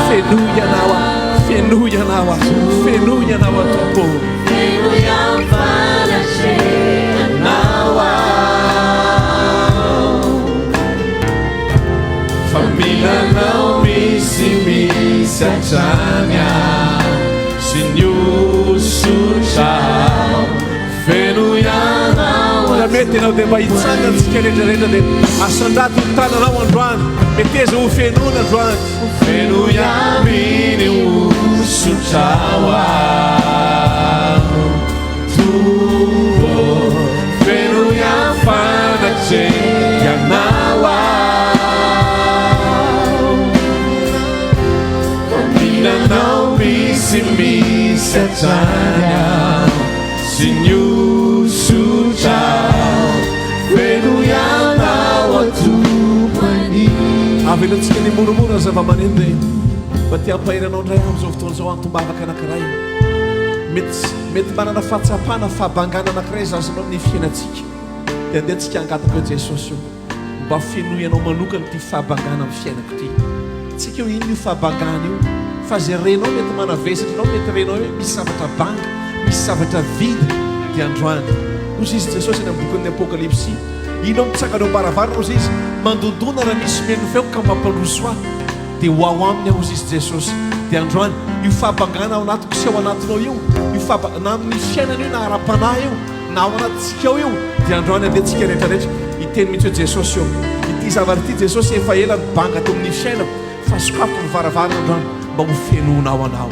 fenoy ianao aho, fenoy ianao aho, fenoy ianao aho Tompo ô. Fenoy amin'ny fanatrehanao aho. Fa mila anao misimisy hatrany aho sy ny hosotra aho. Fenoy anao Raha mety ianao dia mba hitsangana tsika rehetra rehetra dia asandrato ny tananao androany. Meteza ho fenoina androany. Fenoy aminy hosotra aho Tompo Fenoy amin'ny fanatrehanao aho. misy misy hatrany aho sy ny hosotra fenoy anao aho Tompo anio. Avelantsika ny moramora ny zava-maneno dia mba te hampahery anao indray aho amin'izao fotoana izao antom-bavaka anankiray. Mety mety manana fahatsapana fahabangana anankiray zazinao amin'ny fiainantsika. Dia andeha tsika hangataka eo Jesosy o. Mba fenoy anao manokana ity fahabangana amin'ny fiainako ity. Tsy haiko hoe inona io fahabangana io, fa izay renao mety manavesatra anao, mety renao hoe misy zavatra banga, misy zavatra vide, dia androany. Hozy izy Jesosy any amin'ny bokin'ny Apokalypsy, Ino mitsangana eo am-baravarana, hozy izy, mandondona raha misy mihaino ny feoko ka mampandroso ahy, dia ho ao aminy aho, hozy izy Jesosy. Dia androany, io fahabangana ao anatiko sy ao anatinao io, io fahaba-, na amin'ny fiainana io na ara-panahy io, Na ao anatintsika ao io dia androany andeha tsika rehetra rehetra hiteny mihitsy hoe Jesosy ô, ity zavatra ity Jesosy efa ela no banga teo amin'ny fiainako fa sokafako ny varavarana androany mba ho fenoinao anao.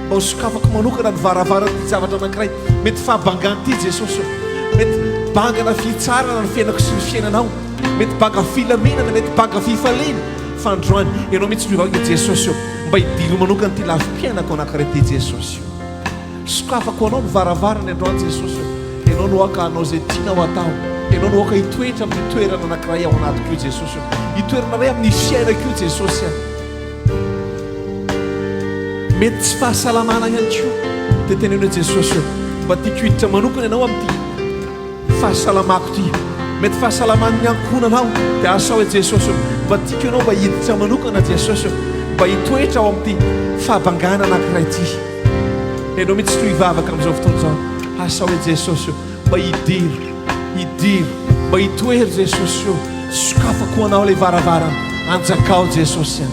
Mba ho sokafako manokana ny varavaran'ity zavatra anankiray mety fahabangana ity Jesosy ô. Mety bangana fitsarana ny fiainako sy ny fiainanao. Mety banga filaminana, mety banga fifaliana fa androany ianao mihitsy no hivavaka Jesosy ô mba hidiro manokana ity lafim-piainako anankiray ity Jesosy ô. Sokafako ho anao ny varavarana androany Jesosy ô. Ianao no aoka hanao izay tianao atao. Ianao no aoka hitoetra amin'ny toerana anankiray ao anatiko io Jesosy ô. Io toerana iray amin'ny fiainako io Jesosy a. Mety tsy fahasalamana ihany koa. Dia teneno hoe Jesosy ô, mba tiako hiditra manokana ianao amin'ity fahasalamako ity. Mety fahasalaman'ny ankohonanao dia asao hoe Jesosy ô, mba tiako ianao mba hiditra manokana Jesosy ô, mba hitoetra ao amin'ity fahabangana anankiray ity. Ianao mihitsy no hivavaka amin'izao fotoana izao. Asao hoe Jesosy ô, mba hidiro, hidiro, mba hitoero Jesosy ô. Sokafako ho anao ilay varavarana. Anjakao Jesosy a.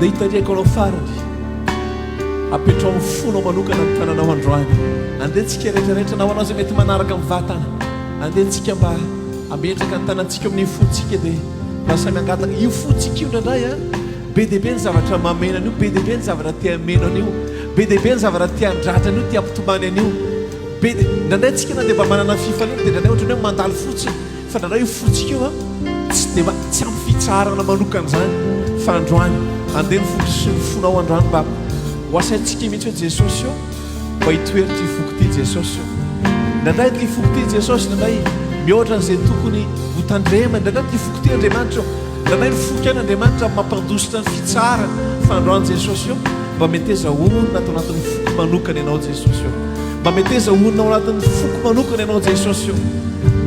Dia hitarihako anao farany. Apetraho amin'ny fonao manokana ny tananao androany. Andeha tsika rehetrarehetra na ho anao izay mety manaraka amin'ny vatana. Andeha tsika mba hametraka ny tanantsika amin'ny fontsika dia mba samy hangataka. Io fontsika io indraindray a, be dia be ny zavatra mameno an'io, be dia be ny zavatra te hameno an'io, be dia be ny zavatra te handratra an'io, te hampitomany an'io. Be dia, indraindray tsika na dia mba manana fifaliana dia indraindray ohatran'ny hoe mandalo fotsiny. Fa indraindray io fontsika io an, tsy dia mba, tsy ampy fitsaharana manokana izany. Fa androany, andeha ny foko sy ny fonao androany mba ho asaintsika mihitsy hoe Jesosy ô, mba hitoery ity foko ity Jesosy ô. Indraindray ity foko ity Jesosy, indraindray mihoatra an'izay tokony ho tandremana, indraindray ity foko ity Andriamanitra ô, indraindray ny foko ihany Andriamanitra mampandositra ny fitsaharana. Fa androany Jesosy ô, mba meteza honina ato anatin'ny foko manokana Ianao Jesosy ô. Mba meteza honina ao anatin'ny foko manokana Ianao Jesosy ô.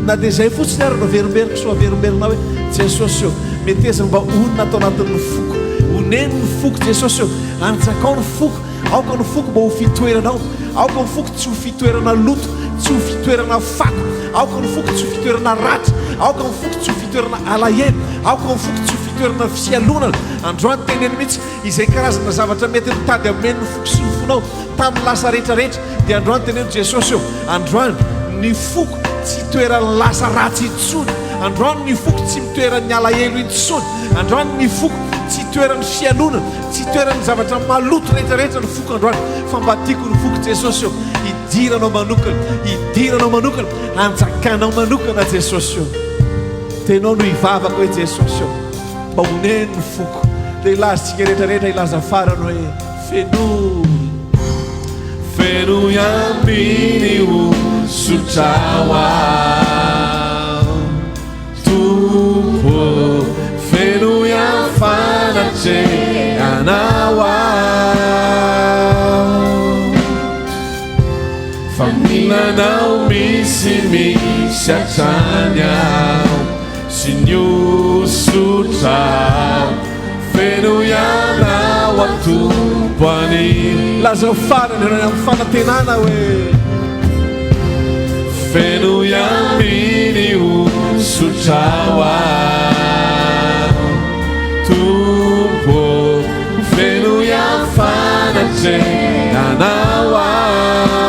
Na dia izay fotsiny ary no averimberiko sy ho averimberinao hoe Jesosy ô, meteza mba honina ato anatin'ny foko. Oneno ny foko Jesosy ô, anjakao ny foko, aoka ny foko mba ho fitoeranao, aoka ny foko tsy ho fitoerana loto, tsy ho fitoerana fako, aoka ny foko tsy ho fitoerana ratra, aoka ny foko tsy ho fitoerana alahelo, aoka ny foko tsy ho fitoerana fialonana. Androany teneno mihitsy izay karazana zavatra mety nitady hameno ny foko sy ny fonao tamin'ny lasa rehetra rehetra dia androany teneno Jesosy ô, androany ny foko tsy itoeran'ny lasa ratsy intsony, androany ny foko tsy mitoeran'ny alahelo intsony, androany ny foko tsy itoeran'ny fialonana, tsy itoeran'ny zavatra maloto rehetra rehetra ny foko androany, fa mba tiako ny foko Jesosy ô, hidiranao manokana, hidiranao manokana, hanjakanao manokana Jesosy ô. Tenao no hivavaka hoe Jesosy ô, mba oneno ny foko. Dia hilaza isika rehetra rehetra hilaza farany hoe fenoy. Fenoy ambiny hosotra ho aho Tompo ô, fenoy amin'ny fanatrehanao aho. Fa mila anao misy misy hatrany aho Sy ny hosotra Fenoy anao aho Tompo any. Lazao farany ianao amin'ny fanantenana hoe. Fenoy ambiny hosotra ho aho Tompo ô, fenoy amin'ny fanatrehanao aho.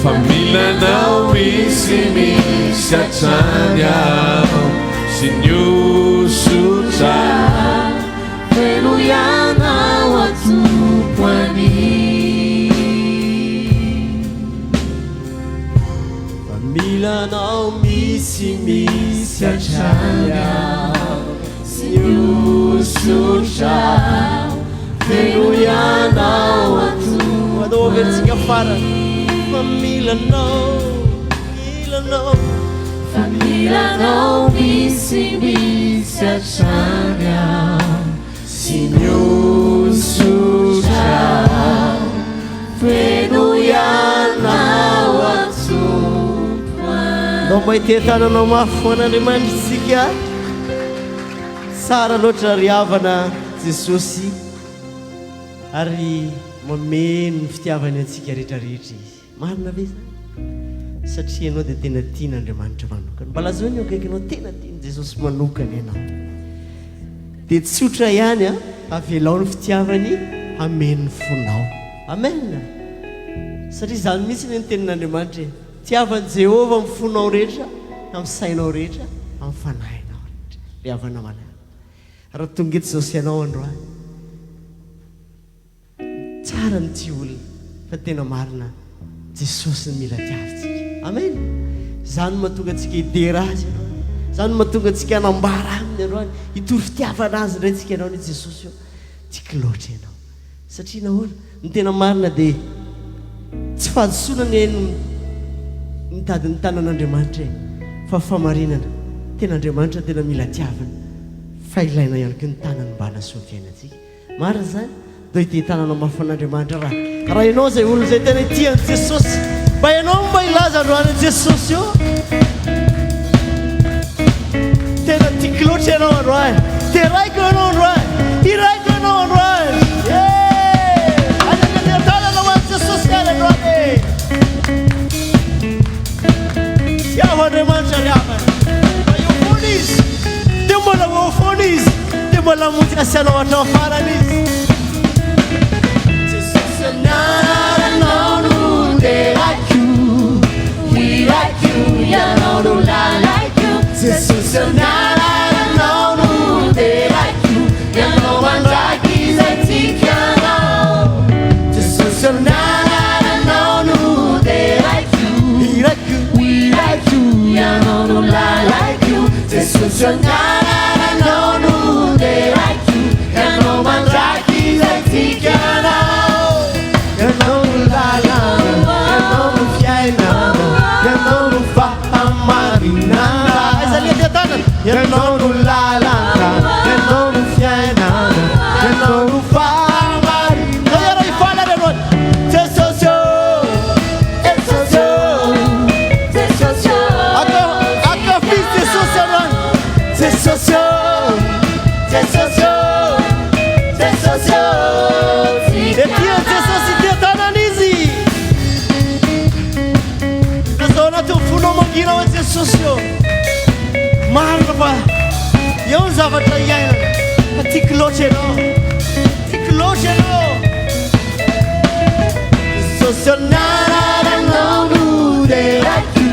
Fa mila anao misy misy hatrany aho Sy ny hosotra. hosotra aho, fenoy Anao aho Tompo. Andao averintsika farany. Fa mila Anao, mila Anao. Fa mila Anao misimisy hatrany aho. Sy ny hosotra aho, fenoy Anao aho Tompo a. Ndao mba hiteha-tanana mafy ho an'Andriamanitra isika. Tsara loatra ry havana Jesosy ary mameno ny fitiavany antsika rehetra rehetra Izy. Marina ve izany? Satria ianao dia tena tian'Andriamanitra manokana. Mba lazao ny eo akaikinao tena tian'i Jesosy manokana ianao. Dia tsotra ihany an, avelao ny fitiavany hameno ny fonao. Amen. Satria izany mihitsy anie ny tenin'Andriamanitra e. Tiava an'i Jehovah amin'ny fonao rehetra, amin'ny sainao rehetra, amin'ny fanahinao rehetra. Ry havana malala, raha tonga eto izao sy ianao androany, tsara ny tia olona, fa tena marina, Jesosy no mila tiavintsika. Amen. Izany no mahatonga antsika hidera Azy androany. Izany no mahatonga antsika hanambara Aminy androany, hitory fitiavana Azy indray tsika androany hoe Jesosy ô, tiako loatra Ianao. Satria nahoana? Ny tena marina dia tsy fahadisoana anie no mitady ny tanan'Andriamanitra e, fa fahamarinana. Tena Andriamanitra tena mila tiavina, fa ilaina ihany koa ny tanany mba hanasoa ny fiainantsika. Marina izany? Ndao hitia tanana mafy an'Andriamanitra raha raha ianao izay olona izay tena tia an'i Jesosy. Mba ianao no mba hilaza androany an'i Jesosy io. Tena tiako loatra ianao androany. Deraiko ianao androany. Hiraiko ianao androany. Eh! Aza andeha tanana ho an'i Jesosy ihany androany e. Tiavo Andriamanitra ry havana. Mba eo foana izy. Dia mbola ho eo foana izy. Dia mbola hamonjy ahy sy anao hatramin'ny farany izy. Jesosy anaranao no deraiko, hiraiko, Ianao no lalaiko. Jesosy anaranao no deraiko, Ianao mandrakizay tiako Ianao. Jesosy anaranao no deraiko, Hiraiko. hiraiko, Ianao no lalaiko. Jesosy anaranao no deraiko, Ianao mandrakizay tiako Ianao. Ianao no lalana, Ianao no fiainana, Ianao no fahamarinana. Aiza le tanana? Ianao no lalana, Ianao no fiainana, Ianao no fahamarinana. Ndao hiara hifaly ary androany. Jesosy ô, Jesosy ô, Jesosy ô. Ankafizo Jesosy androany. Jesosy ô, Jesosy ô, Jesosy ô. Dia tian'i Jesosy ity tanana izy. Lazao anatin'ny fonao mangina hoe Jesosy ô. Marina fa eo ny zavatra iainana fa tiako loatra ianao. Tiako loatra ianao. Jesosy anaranao no deraiko,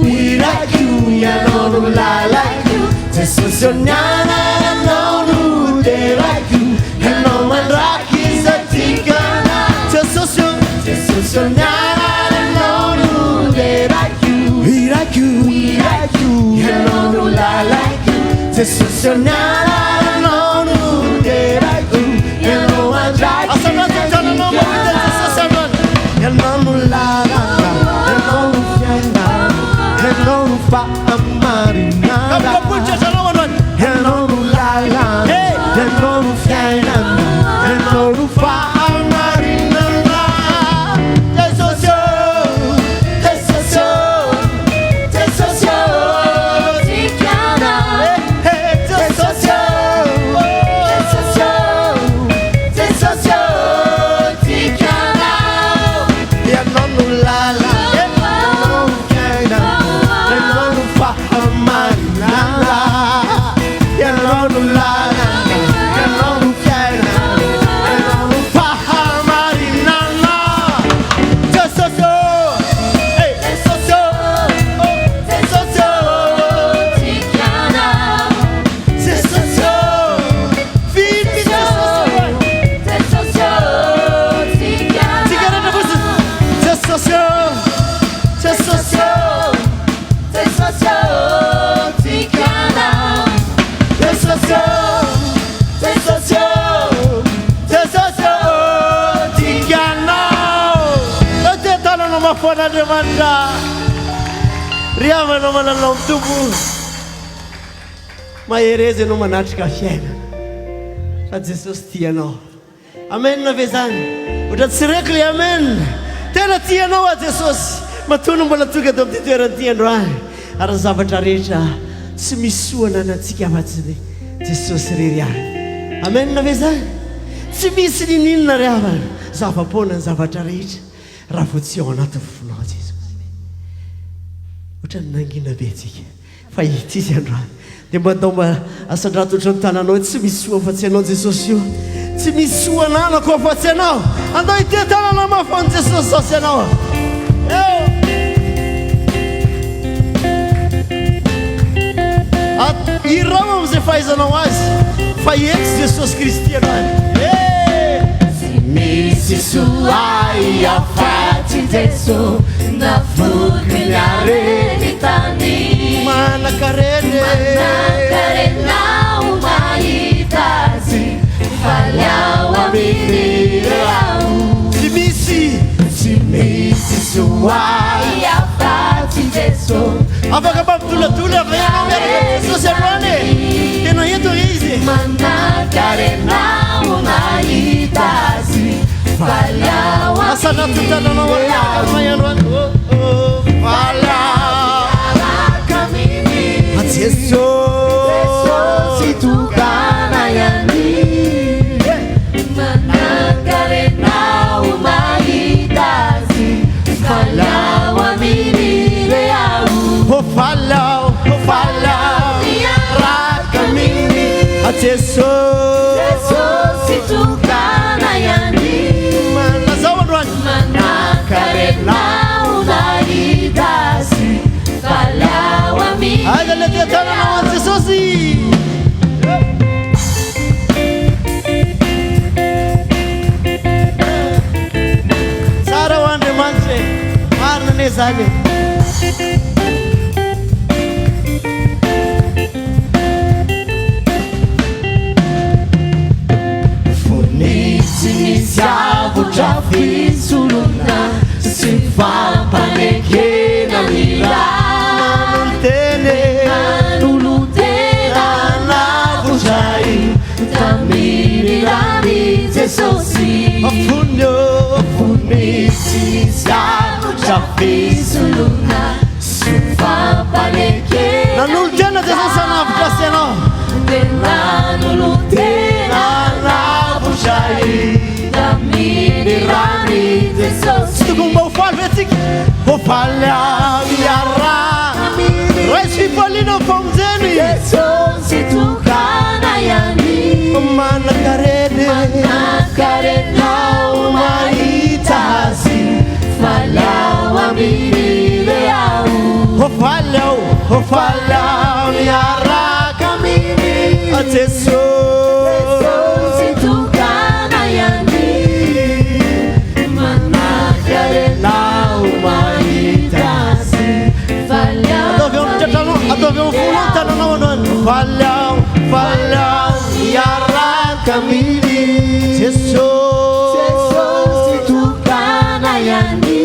hiraiko, Ianao no lalako. Jesosy anaranao no deraiko, Ianao mandrakizay tiako Anao. Jesosy ô. Jesosy anaranao no deraiko, Hiraiko. hiraiko, Ianao no lalako. Jesosy anaranao no deraiko, Ianao mandrakizay Asandrato ny tananao mba ho hitan'i Jesosy androany. Ianao no lalana, Ianao no fiainana, Ianao no fahamarinana. Kapokapohy ny tratranao androany. Ianao no lalana, Hey! Ianao no fiainana, Ianao no fahamarinana. Jesosy ô, Jesosy ô, Jesosy ô, Tiako Ianao. Eh, Jesosy ô, Jesosy ô, Jesosy ô, Tiako Ianao. Ianao no lalana, Ianao no fiainana, Ianao no fahamarinana. Ianao no lalana, Ianao no fiainana. mafy ho an'Andriamanitra. Ry havana malalao amin'ny Tompo, mahereza ianao manatrika fiainana fa Jesosy tia anao. Amen ve zany? Ohatra tsy reko le amen. Tena tia anao aho Jesosy. Matoa no mbola tonga eto amin'ity toerana ity androany. Ary ny zavatra rehetra tsy misy soa ananantsika afa-tsy ny Jesosy irery ihany. Amen ve zany? Tsy misy niniana ry havana. Zava-poana ny zavatra rehetra raha vao tsy ao anatin'ny fonao Jesosy. Ohatran'ny nangina be tsika. Fa ity izy androany. Dia mba ndao mba asandrato ohatran'ny tananao hoe tsy misy soa afa-tsy ianao Jesosy o. Tsy misy soa ananako afa-tsy ianao. Andao hitia tanana mafy an'i Jesosy zao sy ianao. Eo. Hirao amin'izay fahaizanao azy fa eto Jesosy Kristy androany. Eh! Tsy misy soa ahy afa-tsy Jeso Navoky ny aretin-tany Manan-karena e. Manan-karena aho mahita azy Faly aho aminy aho Tsy misy. Tsy misy soa ahy afa-tsy Jeso Afaka mampidoladola ve ianao miaraka amin'i Jesosy androany e? Tena eto ve izy e? Manan-karena aho mahita azy Faly aho Asa anaty aminy tananao ary miaraka aminay androany. Oh, oh, faly aho. Miaraka aminy Jesosy. Jesosy tokana ihany Manan-karena aho mahita azy Faly aho aminy re aho Oh, faly aho, oh, faly aho. Miaraka aminy Jesosy. Jesosy tokana ihany Lazao androany. Manan-karena aho mahita azy Faly aho aminy Aiza le tia tanana ho an'i Jesosy. Tsara ho Andriamanitra e. Marina anie zany e. Fony tsy nisy avotra fisoloana sy fampanekena ny ra Nanolo-tena e. Nanolo-tena Nanavotra ahy. tamin'ny ran'i Jesosy Fony ô, Fony tsy nisy avotra fisoloana sy fampanekena Nanolo-tena Jesosy hanavotra ahy sy ianao. Dia nanolo-tena Nanavotra ahy. tamin'ny ran'i Jesosy Tsy tokony mba ho faly ve tsika? Ho faly aho miaraka. Raiso fifaliana ny famonjeny. Jesosy tokana ihany Manan-karena. Manan-karena aho mahita azy Faly aho aminy re aho Ho faly aho, ho faly aho miaraka aminy Jesosy. Jesosy tokana ihany Manan-karena aho mahita azy Faly aho Ataovy eo amin'ny tratranao, ataovy eo amin'ny fonao ny tananao androany. Faly aho, faly aho miaraka aminy Jesosy. Jesosy tokana ihany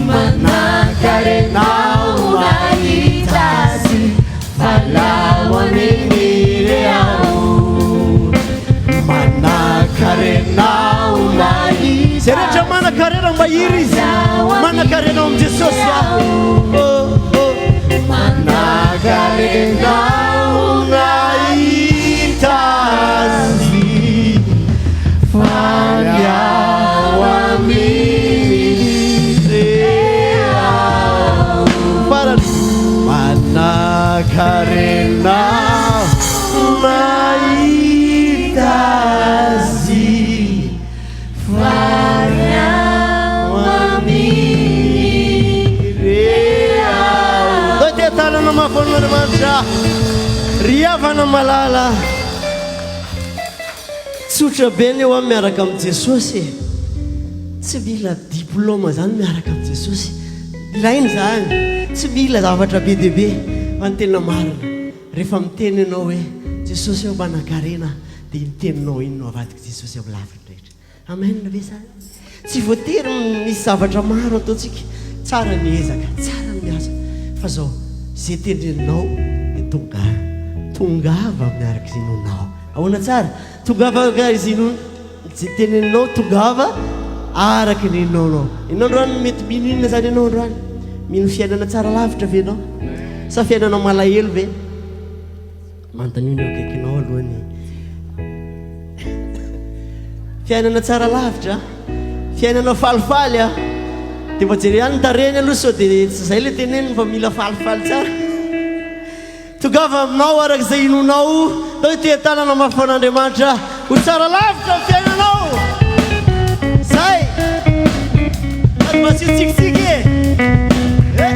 Manan-karena aho mahita azy Faly aho aminy re aho Manan-karena aho mahita Zay rehetra manan-karena mba hira izy. Manan-karena ao amin'i Jesosy aho. Oh, oh. Manan-karena aho nahita azy. Faly aho aminy re aho. Farany. Manan-karena aho mahita azy. Faly aho aminy Re aho. Ndao tia tanana mafy ho an'Andriamanitra. Ry havana malala. Tsotra be ny eo amin'ny miaraka amin'i Jesosy e. Tsy mila diplôme zany miaraka amin'i Jesosy. Ilaina izany. Tsy mila zavatra be dia be. Fa ny tena marina, rehefa miteny ianao hoe Jesosy aho manan-karena, dia iny teninao iny no avadik'i Jesosy amin'ny lafiny rehetra. Amen ve zany? Tsy voatery misy zavatra maro ataontsika. Tsara ny ezaka, tsara ny miasa. Fa zao, ze tendrenao dia tongava. Tongava amin'ny araka izay inoanao. Ahoana tsara? Tongava araka izay inoanao. Izay teneninao tongava araka ny inoanao. Ianao androany mety mino inona zany ianao androany? Mino fiainana tsara lavitra ve ianao? Sa fiainana malahelo ve? Manontaniana eo akaikinao aloha ny fiainana tsara lavitra, fiainana falifaly a. Dia mba jereo ihany ny tarehiny aloha sao dia tsy izay ilay teneniny fa mila falifaly tsara. Tongava aminao araka izay inoanao, ndao hiteha-tanana mafy ho an'Andriamanitra, ho tsara lavitra ny fiainanao. Zay. Sady mba asio tsikitsiky e. Eh.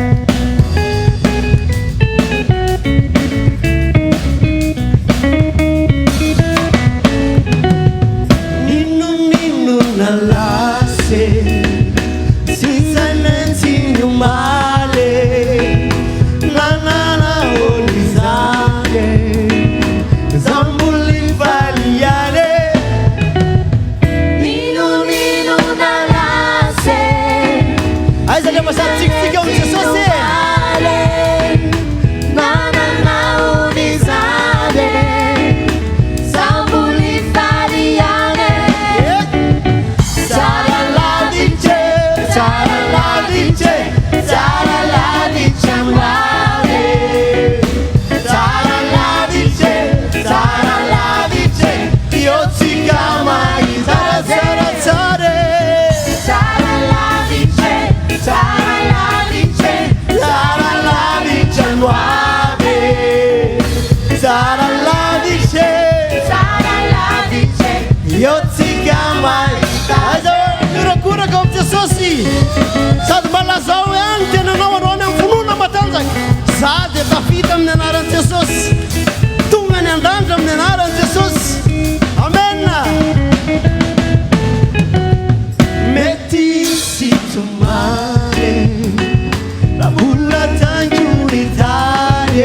N'inon'inona lasa e, tsy tsaina tsy ny omaly e, nanana hoan'izany e, za mbola hifaly ihany e. N'inon'inona lasa e, Aiza le mba sady tsikitsiky ao amin'i Jesosy e. Nanana hoan'izany e, za mbola hifaly ihany e. Tsara lavitra e, tsara lavitra e, tsara lavitra aminao e. Tsara lavitra e, tsara lavitra e, eo tsika mahita. Tsara, tsara e. Tsara lavitra e, tsara lavitra e, tsara lavitra no avy e. Tsara lavitra e. Tsara lavitra e. Eo tsika mahita. Aiza hoe miorakoraka ao amin'i Jesosy. Sady mba lazao ihany ny tenanao androany amin'ny finoana matanjaka. Za dia tafita amin'ny anaran'i Jesosy. Tonga any an-danitra amin'ny anaran'i Jesosy. Amen. Mety hisy tomany raha mbola tango ny tany e.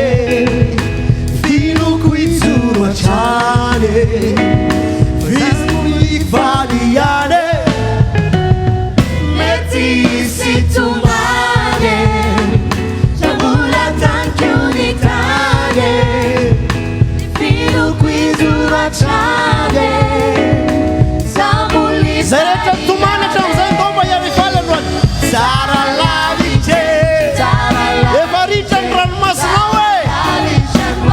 Finoako hijoro hatrany e. Finoako hifaly ihany e. Mety hisy tomany raha mbola tango ny tany e. Finoako hijoro hatrany e. Za mbola Zay rehetra tomany hatramin'izay ndao mba hiara-hifaly androany. Tsara lavitra e. Tsara lavitra. Efa ritra ny ranomasinao e. Lavitra no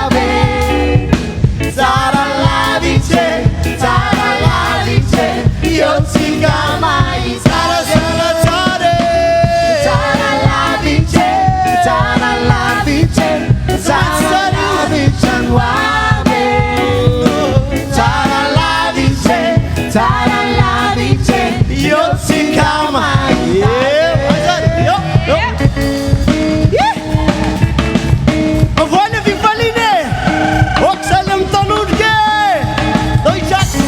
avy e. Tsara lavitra e. Tsara lavitra e. Eo tsika mahita. Tsara, tsara, tsara e. Tsara lavitra e. Tsara lavitra e. Tsara lavitra no avy e. Tsara lavitra e. Tsara lavitra e. Eo tsika mahita. Eo, eo. Ih! Avoana fifaliana e. Aok'izay le mitanondrika e. Ndao hitraka.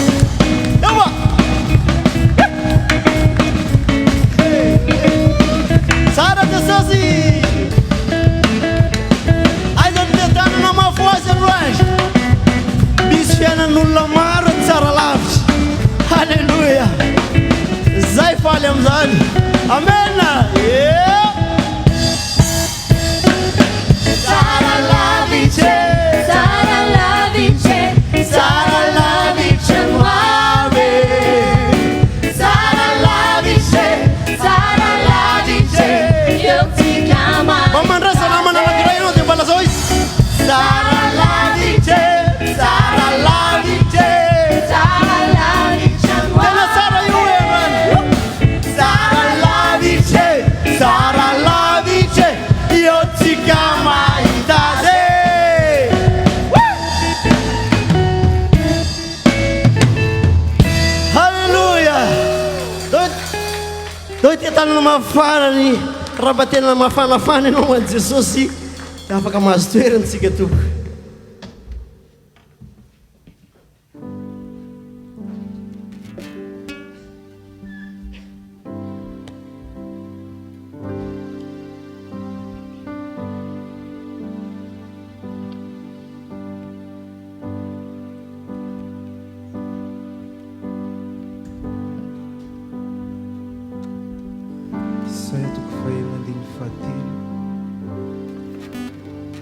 Eo a. Tsara Jesosy. Aiza ny fiadanana mafy ho azy androany. Misy fiainan'olona maro ny tsara lavitra. Alléluia. Zay faly amin'izany. Amen. Eo. Tsara lavitra e. Tsara lavitra e. Tsara lavitra no avy e. Tsara lavitra e. Tsara lavitra e. Eo tsika mahita. Mba mandraisa namana anankiray ianao dia mba lazao izy. Tsara lavitra e. Tsara lavitra e. Tsara lavitra no Tena tsara io e androany. Tsara lavitra e. Tsara lavitra e. Eo tsika mahita azy e. Woo! Alléluia. Ndao ity tanana mafarany raha mba tena mafanafana ianao ho an'i Jesosy dia afaka mahazo toerana isika tompoko.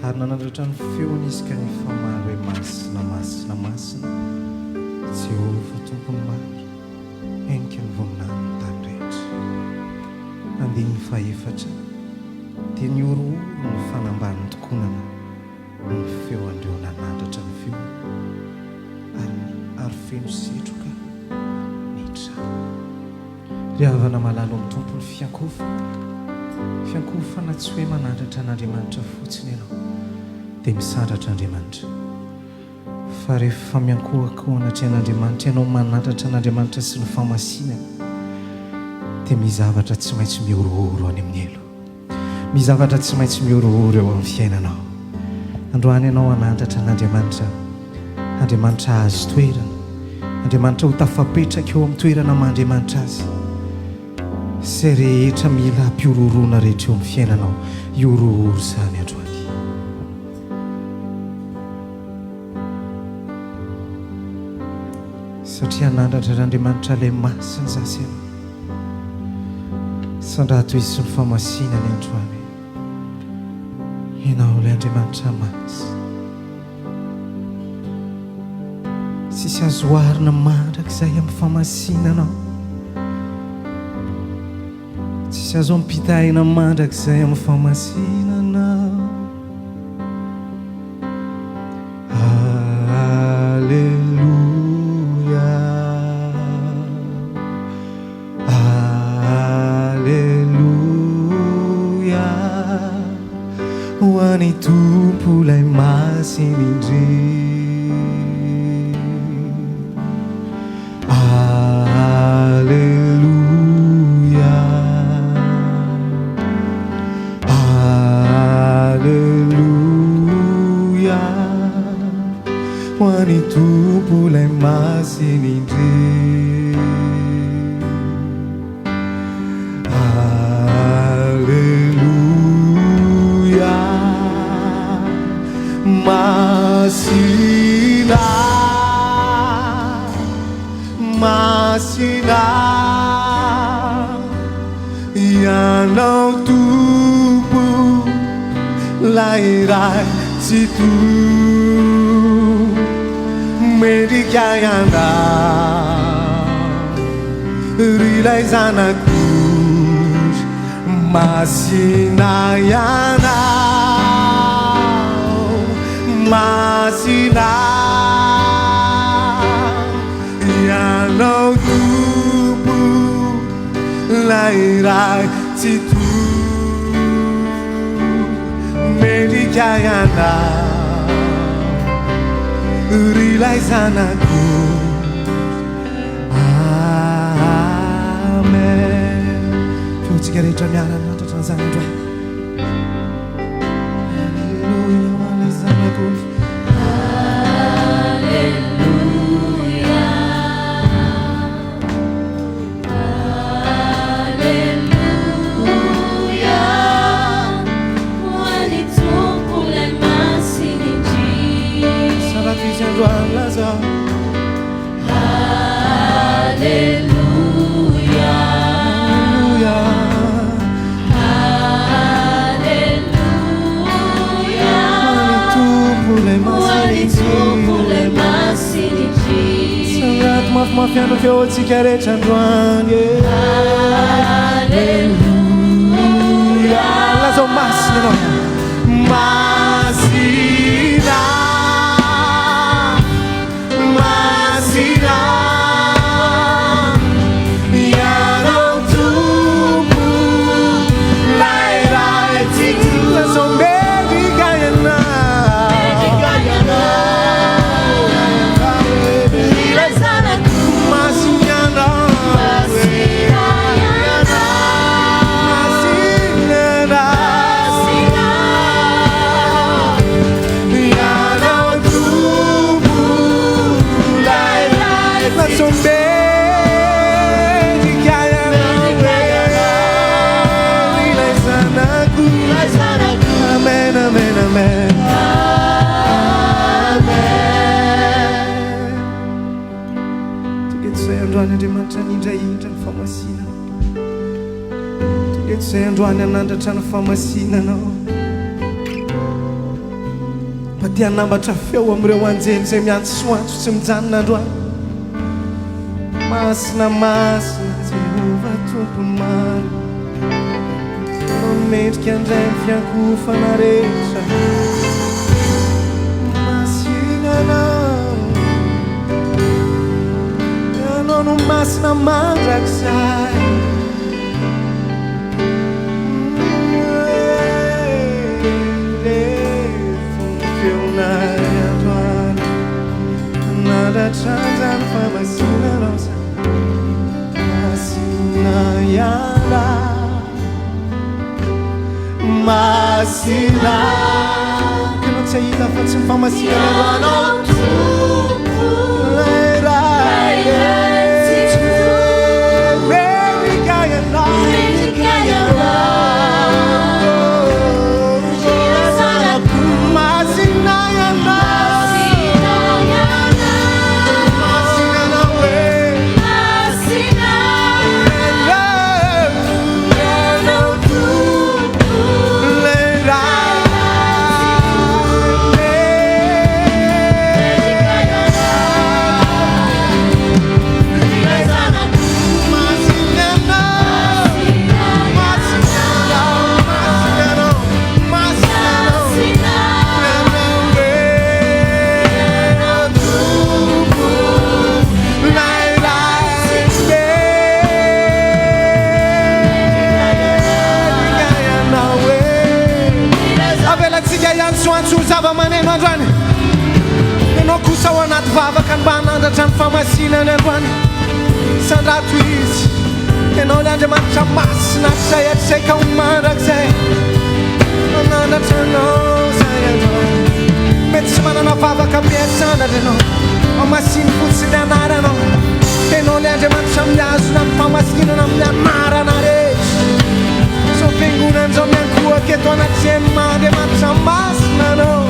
Ary nanandratra ny feony izy ka nifamaly hoe, Masina, masina, masina Jehovah Tompon'ny maro, henika ny voninahiny ny tany rehetra. Andininy fahefatra, Dia nihorohoro ny fanambanin'ny tokonana noho ny feo an'ireo nanandratra ny feony, ary ary feno setroka ny trano. Ry havana malala ao amin'ny Tompo, ny fiankohofana, fiankohofana tsy hoe manandratra an'Andriamanitra fotsiny ianao dia misandratra Andriamanitra, fa rehefa miankohoka eo anatrehan'Andriamanitra ianao manandratra an'Andriamanitra sy ny fahamasinany dia misy zavatra tsy maintsy mihorohoro any amin'ny helo. Misy zavatra tsy maintsy mihorohoro eo amin'ny fiainanao. Androany ianao hanandratra an'Andriamanitra. Andriamanitra hahazo toerana. Andriamanitra ho tafapetraka eo amin'ny toerana maha Andriamanitra Azy. Izay rehetra mila hampihorohoroana rehetra eo amin'ny fiainanao, hihorohoro izany androany. Satria hanandratra an'Andriamanitra ilay Masina zasy ianao. Sandrato izy sy ny famasinany androany. Ianao ilay Andriamanitra masina. Tsisy azo oharina mandrakizay amin'ny famasinanao. Tsisy azo ampitahaina mandrakizay amin'ny famasinanao. Aleloia, Aleloia, ho an'ny Tompo ilay Masina indrindra. Aleloia, Aleloia, ho an'ny Tompo ilay Masina indrindra. Aleloia, Masina, Masina, Ianao Tompo, Ilay Iray Tsitoha, mendrika Ianao. Ry ilay Zanak'ondry masina Ianao, masina Ianao Tompo, ilay Iray Tsitoha, mendrika Ianao, ry ilay Zanak'ondry. Amen. Feontsika rehetra miara-miantratra an'izany androany. Aleloia ho an'ilay Zanak'ondry. Aleloia. Aleloia. Ho an'ny Tompo ilay Masina indrindra. Sarato izy androany lazao. Aleloia. Aleloia. Ho an'ny Tompo ilay Masina indrindra. Sandrato mafimafy ihany ny feontsika rehetra androany e. Aleloia. Lazao masina ianao. Masina. Masina Ianao Tompo Ilay Ray Tsitoha Lazao mendrika Ianao Mendrika Ianao Ilay Zanako Masina Ianao Masina Ianao Masina Ianao Masina Ianao Tompo Ilay Ray Lazao mendrika Ianao Ilay Zanako Ilay Zanako Amen, amen, amen. Amen. Tonga eto izay androany Andriamanitra nindrahindra ny famasinana. Tonga eto izay androany hanandratra ny famasinanao. Te hanambatra feo amin'ireo anjely izay miantsoantso tsy mijanona androany. Masina, masina, Jehovah Tompon'ny maro. Ianao no mendrika handray ny fiankohofana rehetra. Masina Ianao. Ianao no masina mandrakizay. Ianao Tompo Ilay Tsitoha. Mendrika ianao. Mendrika ianao. Ilay Zanako. Masina ianao. Masina ianao. Masina ianao e. Masina. Ianao Tompo. Ilay Ray. Mendrika ianao. Ilay Zanako. Masina ianao. Masina ianao. Masina ianao. Masina ianao. Masina. Ianao e. Ianao Tompo. Ilay Ray. Mendrika ianao e. Avelantsika hiantsoantso zava-maneno androany. Ianao kosa ao anaty vavaka ny mba hanandratra ny famasinany androany. Sandrato izy. Ianao ilay Andriamanitra masina hatrizay hatrizay ka ho mandrakizay. Manandratra anao izay androany. Mety tsy manana vavaka be sandratra ianao. Hamasino fotsiny ny anaranao. Ianao ilay Andriamanitra mihazona ny famasinana amin'ny anarana rehetra. Izao fiangonana izao miankohoka eto anatrehan'ny maha Andriamanitra masina anao.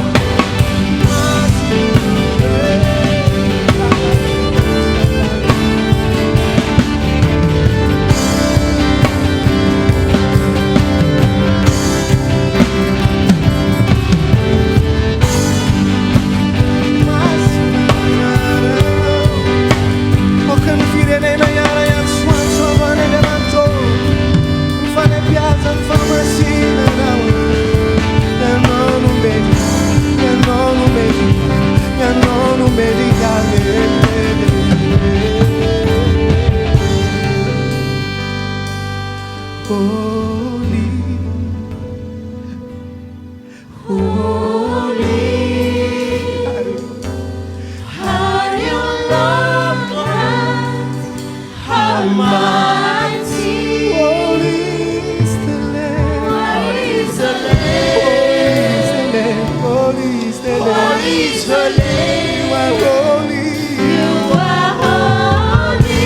Aoka ny firenena hiara-hiantsoantso androany Andriamanitra ô. Ny fanampiazan'ny famasinana ô. Ianao no mendrika, Ianao no mendrika, Ianao no mendrika. Holy, holy. Are you Lord God Almighty? Holy is the Lamb. Holy is the Lamb. Holy is the Lamb. Holy is the Lamb. You are holy. You are holy.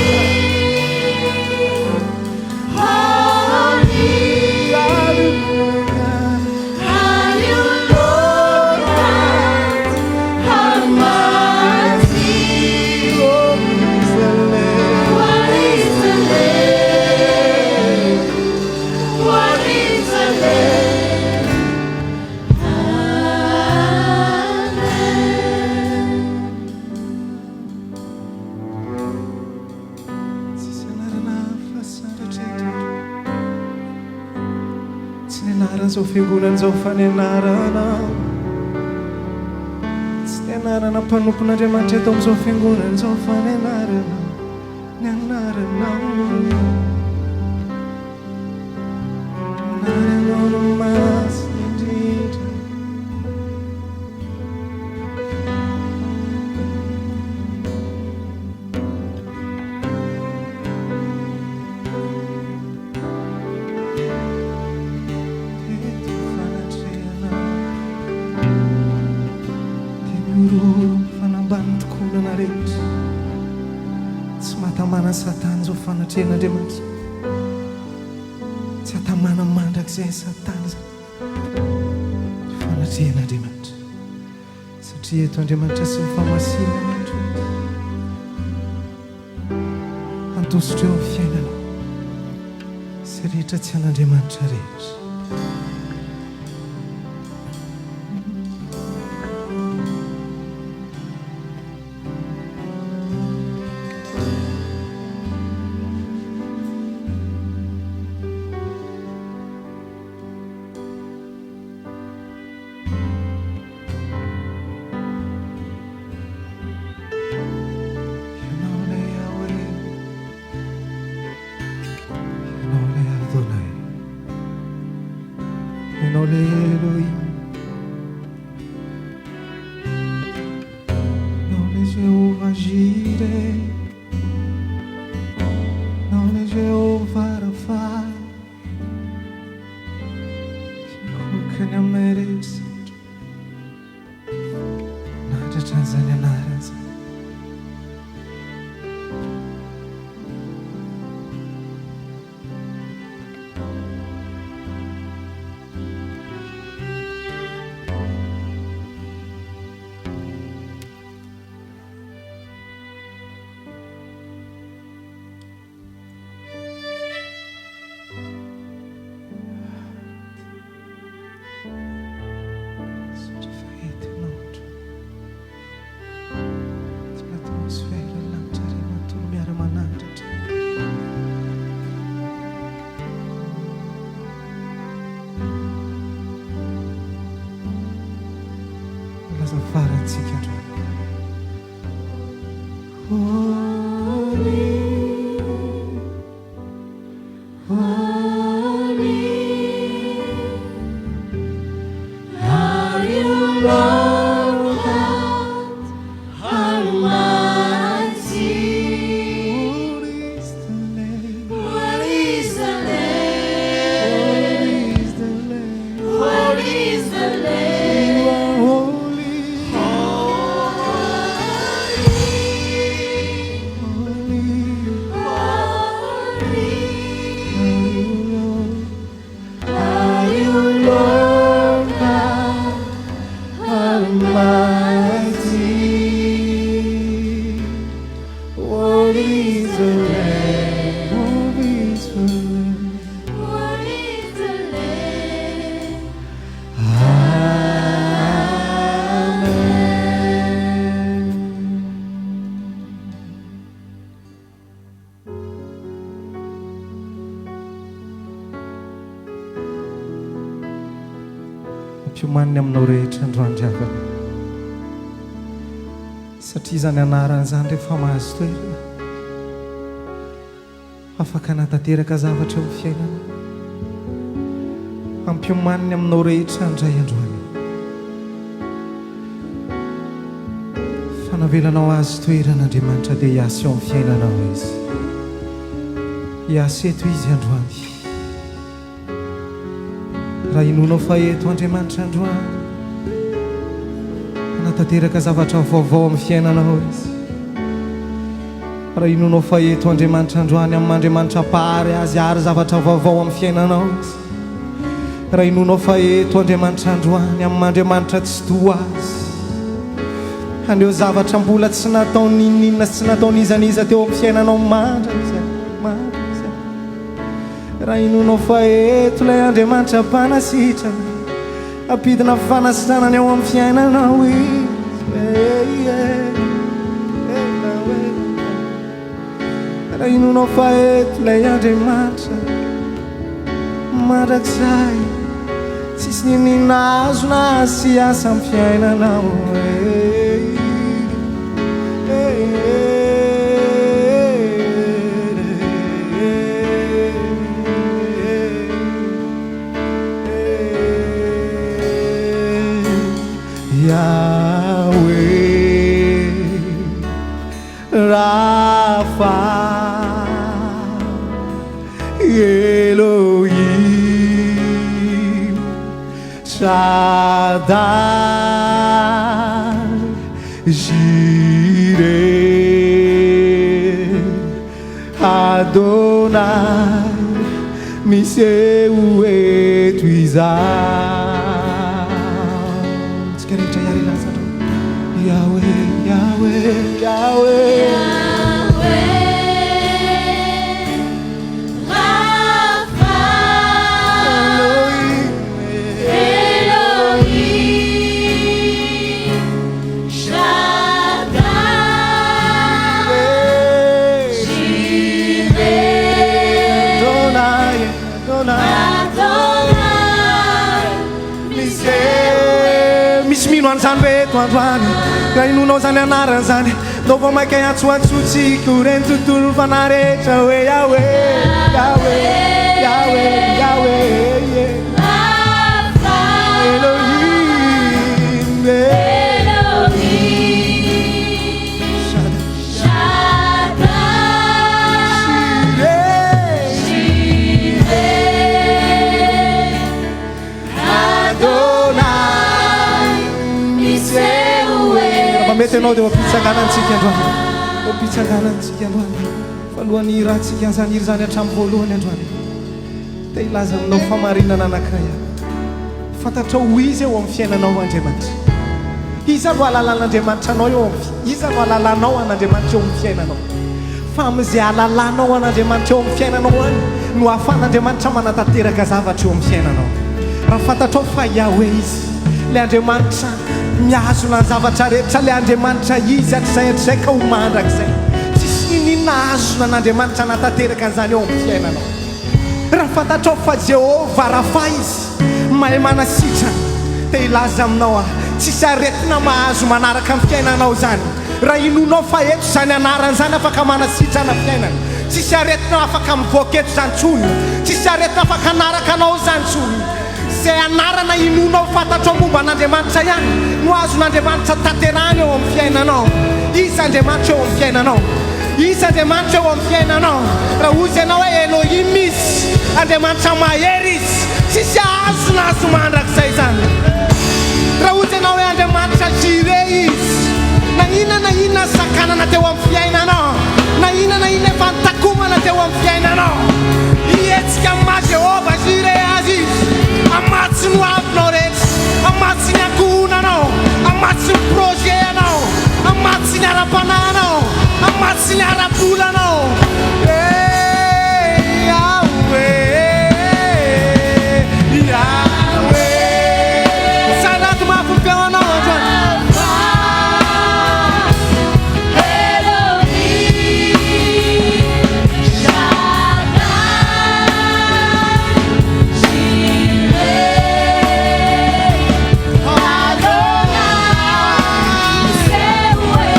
Holy. Hallelujah. Are you Lord God Almighty? Holy is the Lamb. What is the Lamb? What is the Lamb? Amen. Tsisy anarana hafa sandratra eto. Tsy ny anaran'izao fiangonana izao fa ny anaranao. Tsy ny anarana mpanompon'Andriamanitra eto amin'izao fiangonana izao fa ny anaranao. Ny anaranao. Anaranao no masina indrindra. Eto fanatrehanao. Dia mihorohoro fanambany tokonana rehetra. Tsy mahatamana Satana izao fanatrehan'Andriamanitra. Tsy hatamana mandrakizay Satana izany. Fanatrehan'Andriamanitra. Satria eto Andriamanitra sy ny famasinany androany. Handositra eo amin'ny fiainanao. Izay rehetra tsy an'Andriamanitra rehetra. ilay Elohim. Ianao ilay Jehovah Jireh. Ianao ilay Jehovah Rapha. Miankohoka ny aminay rehetra. Nahatratra an'izany anarana izany. Misaotra fa eto ianao androany. Ty ny atmosphère ny lanitra iray manontolo miara-manandratra. Milaza farantsika androany. Holy. Ampiomaniny aminao rehetra androany ry havana. Satria izany anarana izany rehefa mahazo toerana, afaka hanatanteraka zavatra eo amin'ny fiainana. Ampiomaniny aminao rehetra indray androany. Fa navelanao azy toerana Andriamanitra dia hiasa eo amin'ny fiainanao Izy. Hiasa eto Izy androany. Raha inoanao fa eto Andriamanitra androany, hanatanteraka zavatra vaovao amin'ny fiainanao Izy. Raha inoanao fa eto Andriamanitra androany amin'ny Andriamanitra Mpahary azy hahary zavatra vaovao amin'ny fiainanao Izy. Raha inoanao fa eto Andriamanitra androany amin'ny Andriamanitra tsy toa azy. Haneho zavatra mbola tsy nataony n'inon'inona sy tsy nataon'iza n'iza teo amin'ny fiainanao mandrakizay. Mandrakizay. Raha inoanao fa eto ilay Andriamanitra mpanasitrana, hampidina fanasitranana eo amin'ny fiainanao Izy. Raha inoanao fa eto ilay Andriamanitra mandrakizay, tsisy n'inon'inona azona sy asa amin'ny fiainanao. Yahweh Rapha Elohim Shaddai Jireh Adonai miseho eto izao. Tsika rehetra hiara hilaza androany. Yahweh, Yahweh, Yahweh. Elohim, Misy mino an'izany ve eto androany? Raha inoanao izany anarana izany, ndao vao mainka hiantsoantsoantsika ho ren'ny tontolon'ny fanahy rehetra hoe Yahweh, Yahweh, Yahweh, Yahweh, yeah. Raha mety ianao dia ho am-pitsanganantsika androany. Ho am-pitsanganantsika androany. Fa alohan'ny hihirantsika an'izany hira izany hatramin'ny voalohany androany, te hilaza aminao fahamarinana anankiray aho. Fantatrao ho iza eo amin'ny fiainanao Andriamanitra. Iza no ahalalan'Andriamanitra anao eo amin'ny iza no ahalalanao an'Andriamanitra eo amin'ny fiainanao. Fa amin'izay ahalalanao an'Andriamanitra eo amin'ny fiainanao any no ahafahan'Andriamanitra manatanteraka zavatra eo amin'ny fiainanao. Raha fantatrao fa Yahweh Izy, ilay Andriamanitra mihazona ny zavatra rehetra, ilay Andriamanitra Izy hatrizay hatrizay ka ho mandrakizay. Tsisy n'inon'inona ahazona an'Andriamanitra hanatanteraka an'izany eo amin'ny fiainanao. Raha fantatrao fa Jehovah Rafa Izy, mahay manasitrana, te hilaza aminao aho, tsisy aretina mahazo manaraka ny fiainanao izany. Raha inoanao fa eto izany anarana izany afaka manasitrana fiainana, tsisy aretina afaka mivoaka eto izany intsony, tsisy aretina afaka hanaraka anao izany intsony. Izay anarana inoanao fantatrao momba an'Andriamanitra ihany no azon'Andriamanitra tanterahina eo amin'ny fiainanao. Iza Andriamanitra eo amin'ny fiainanao? Iza Andriamanitra eo amin'ny fiainanao? Raha hozy ianao hoe Elohim Izy, Andriamanitra mahery Izy, tsisy ahazona Azy mandrakizay izany. Raha hozy ianao hoe Andriamanitra Jireh Izy, na inona na inona sakanana teo amin'ny fiainanao, na inona na inona efa nitakomana teo amin'ny fiainanao, hihetsika amin'ny maha Jehovah Jireh Azy Izy, hamatsy ny hoavinao rehetra, hamatsy ny ankohonanao, hamatsy ny projet anao, hamatsy ny ara-panahinao, hamatsy ny ara-bolanao. Eh, Yahweh, Yahweh. Sarato mafy ny feonao androany.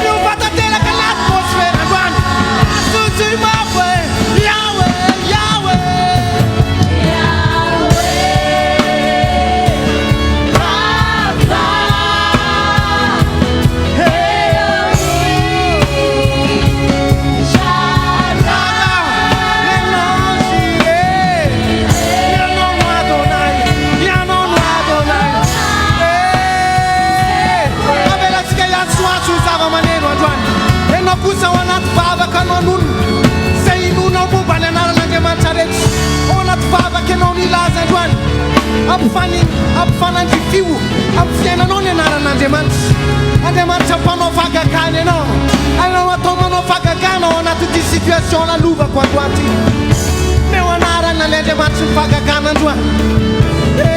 Miova tanteraka ny atmosfera androany. Azojo mafy hoe Yahweh, Yahweh. Avelantsika hiantsoantso ny zava-maneno androany. Ianao kosa ao anaty vavaka no hanonona izay inoanao momba ny anaran'Andriamanitra rehetra. Ao anaty vavaka ianao no hilaza androany. Ampifanandrifio amin'ny fiainanao ny anaran'Andriamanitra. Andriamanitra mpanao fahagagana ianao. Ianao atao manao fahagagana ao anatin'ity situation lalovako androany ity. Meo anarana ilay Andriamanitry ny fahagagana androany. Eh.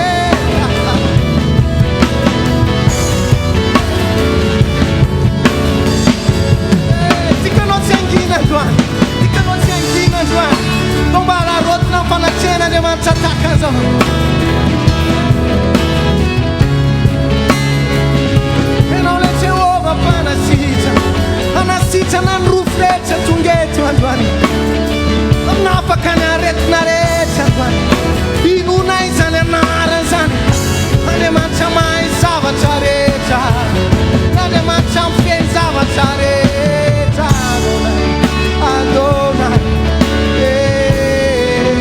Tiako ianao tsy hangina androany. Tiako ianao tsy hangina androany. Toa mba araraotina ny fanatrehan'Andriamanitra tahaka an'izao. Ianao ilay Jehovah mpanasitrana. Hanasitrana ny rofy rehetra tonga eto androany. Hanafaka ny aretina rehetra androany. Inoana izany anarana izany. Andriamanitra mahay zavatra rehetra. Andriamanitra mifehy ny zavatra rehetra. Adonai, Adonai. Eh.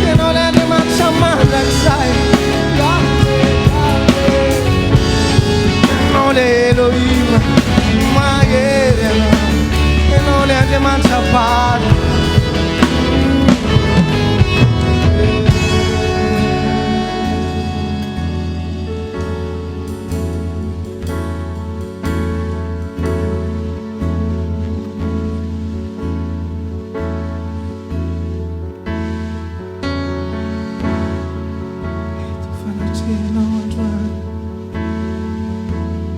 Ianao ilay Andriamanitra mandrakizay. Yahweh, Yahweh. Ianao ilay Elohim, mahery Ianao. Ianao ilay Andriamanitra mpahary. Eto fanatrehanao androany,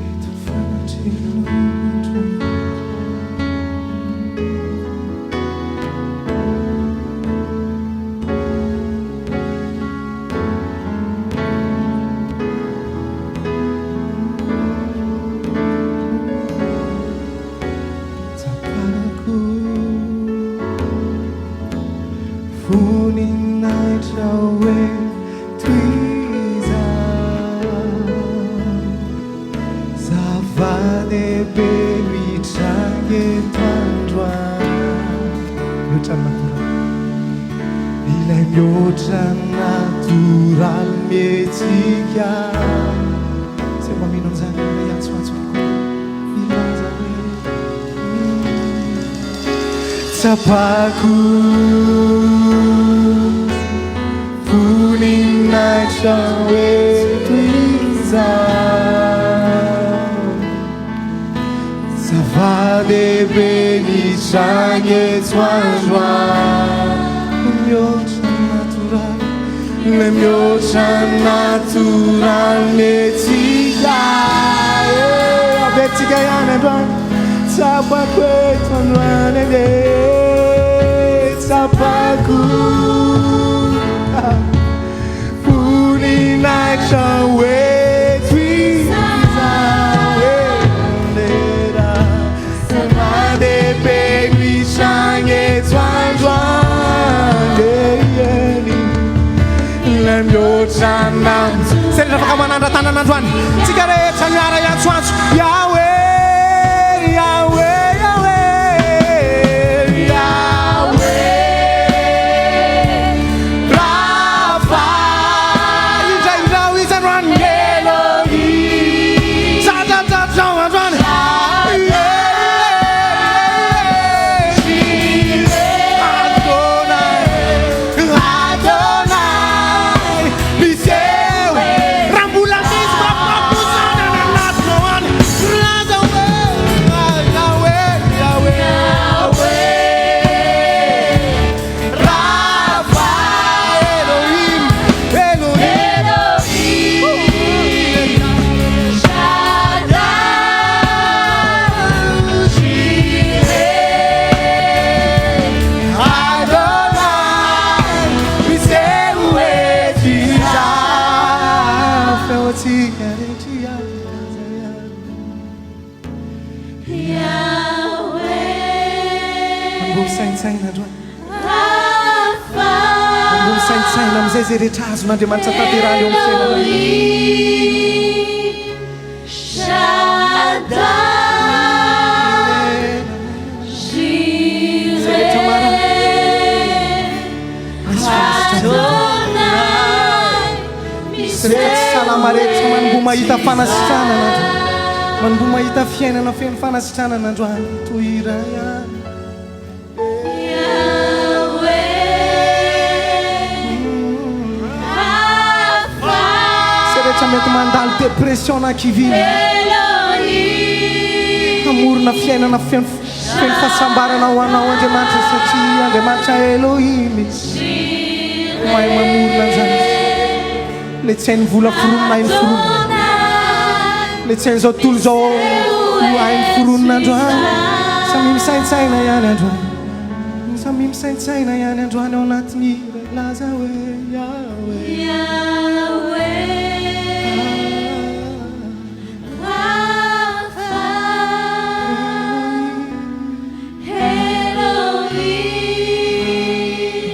eto fanatrehanao androany. Tsapako voninahitra hoe tohiza Zava-dehibe mitranga. Mitranga eto androany. Mihoatra ny natoraly. Ilay mihoatra ny natoraly mihetsika. Izay mba mino an'izany ilay hiantsoantso kokoa. Milaza hoe Tsapako voninahitra ho eto izao. Zava-dehibe nitranga eto androany. Mihoatra ny natoraly, ilay mihoatra ny natoraly mihetsika. Eh, averintsika ihany androany. Tsapako eto androany anie, tsapako. Voninahitra ho eto izao e, zava-dehibe mitranga eto androany e, ilay mihoatra na Zay rehetra afaka manandra-tanana androany, tsika rehetra miara hiantsoantso Yahweh, Yahweh, Yahweh, Yahweh. Rafa, indraindrao izy androany Elohim. Tsatratratrao androany. Adonai, Adonai, miseho. Raha mbola misy mampamposana any anatinao any, milaza hoe Yahweh, Yahweh, Yahweh. Rafa, Elohim, Elohim, Adonai, miseho eto izao. Feo antsika rehetra hilaza Manomboha misaintsaina androany. Manomboha misaintsaina amin'izay izay rehetra azon'Andriamanitra tanterahina eo amin'ny fiainanao. Izay rehetra marary, misy fanasitranana. Izay rehetra tsy salama rehetra manomboha mahita fanasitranana androany. Manomboha mahita fiainana feno fanasitranana androany toy iray ihany. Izay rehetra mety mandalo dépression na hakiviana. Hamorona fiainana feno feno fahasambarana ho anao Andriamanitra satria Andriamanitra Elohim izy. Mahay mamorona an'izany izy. Ilay tsy hain'ny vola foronina hainy foronina. Ilay tsy hain'izao tontolo izao hainy foronina androany. Samia misaintsaina ihany androany. Samia misaintsaina ihany androany ao anatin'ny hira laza hoe Yahweh.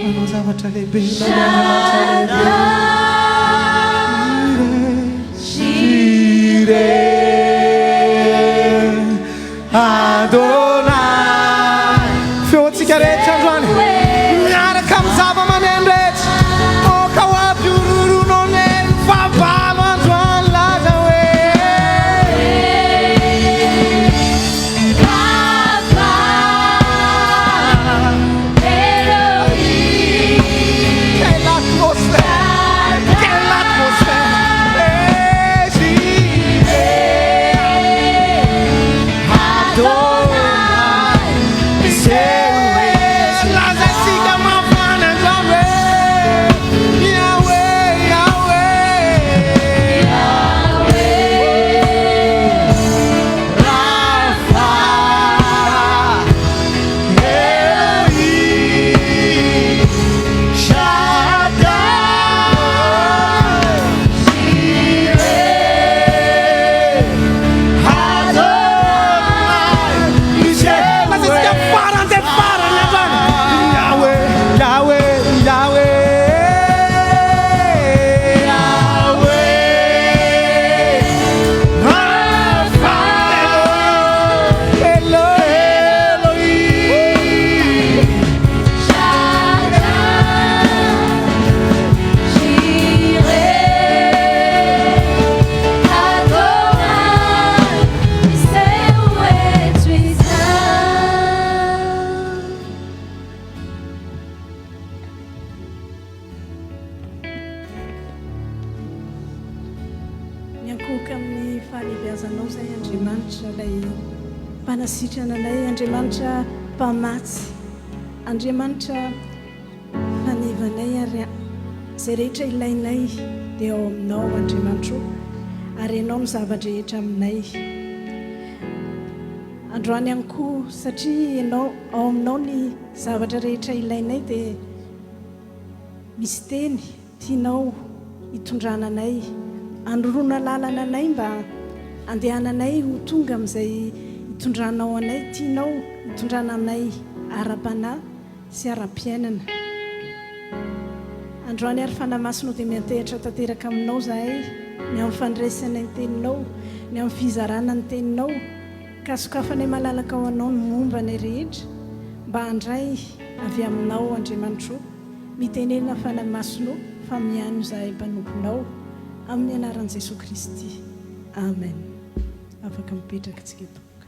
Manao zavatra lehibe ilay Andriamanitra lehibe. Jireh, Adonai. Feo antsika rehetra androany miaraka amin'ny zava-maneno rehetra. Aoka ho avy ororono ny fahavalo androany laza hoe. Quelle atmosphère! Andriamanitra ilay mpanasitrana anay, Andriamanitra mpamatsy, Andriamanitra fanevanay ary izay rehetra ilainay dia ao aminao Andriamanitro ary Ianao no zava-drehetra aminay. Androany ihany koa satria Ianao ao aminao ny zavatra rehetra ilainay dia misy teny tianao hitondrana anay, anoroana lalana anay mba andehananay ho tonga amin'izay hitondranao anay, tianao hitondrana anay ara-panahy sy ara-piainana. Androany ary Fanahy Masina dia miantehitra tanteraka aminao izahay ny amin'ny fandraisana ny Teninao, ny amin'ny fizarana ny Teninao, ka sokafanay malalaka ho Anao ny momba anay rehetra mba handray avy aminao Andriamanitro. Mitenena Fanahy Masina o fa mihaino izahay mpanomponao amin'ny anaran'i Jesoa Kristy. Amen. Afaka mipetraka tsika tompoko.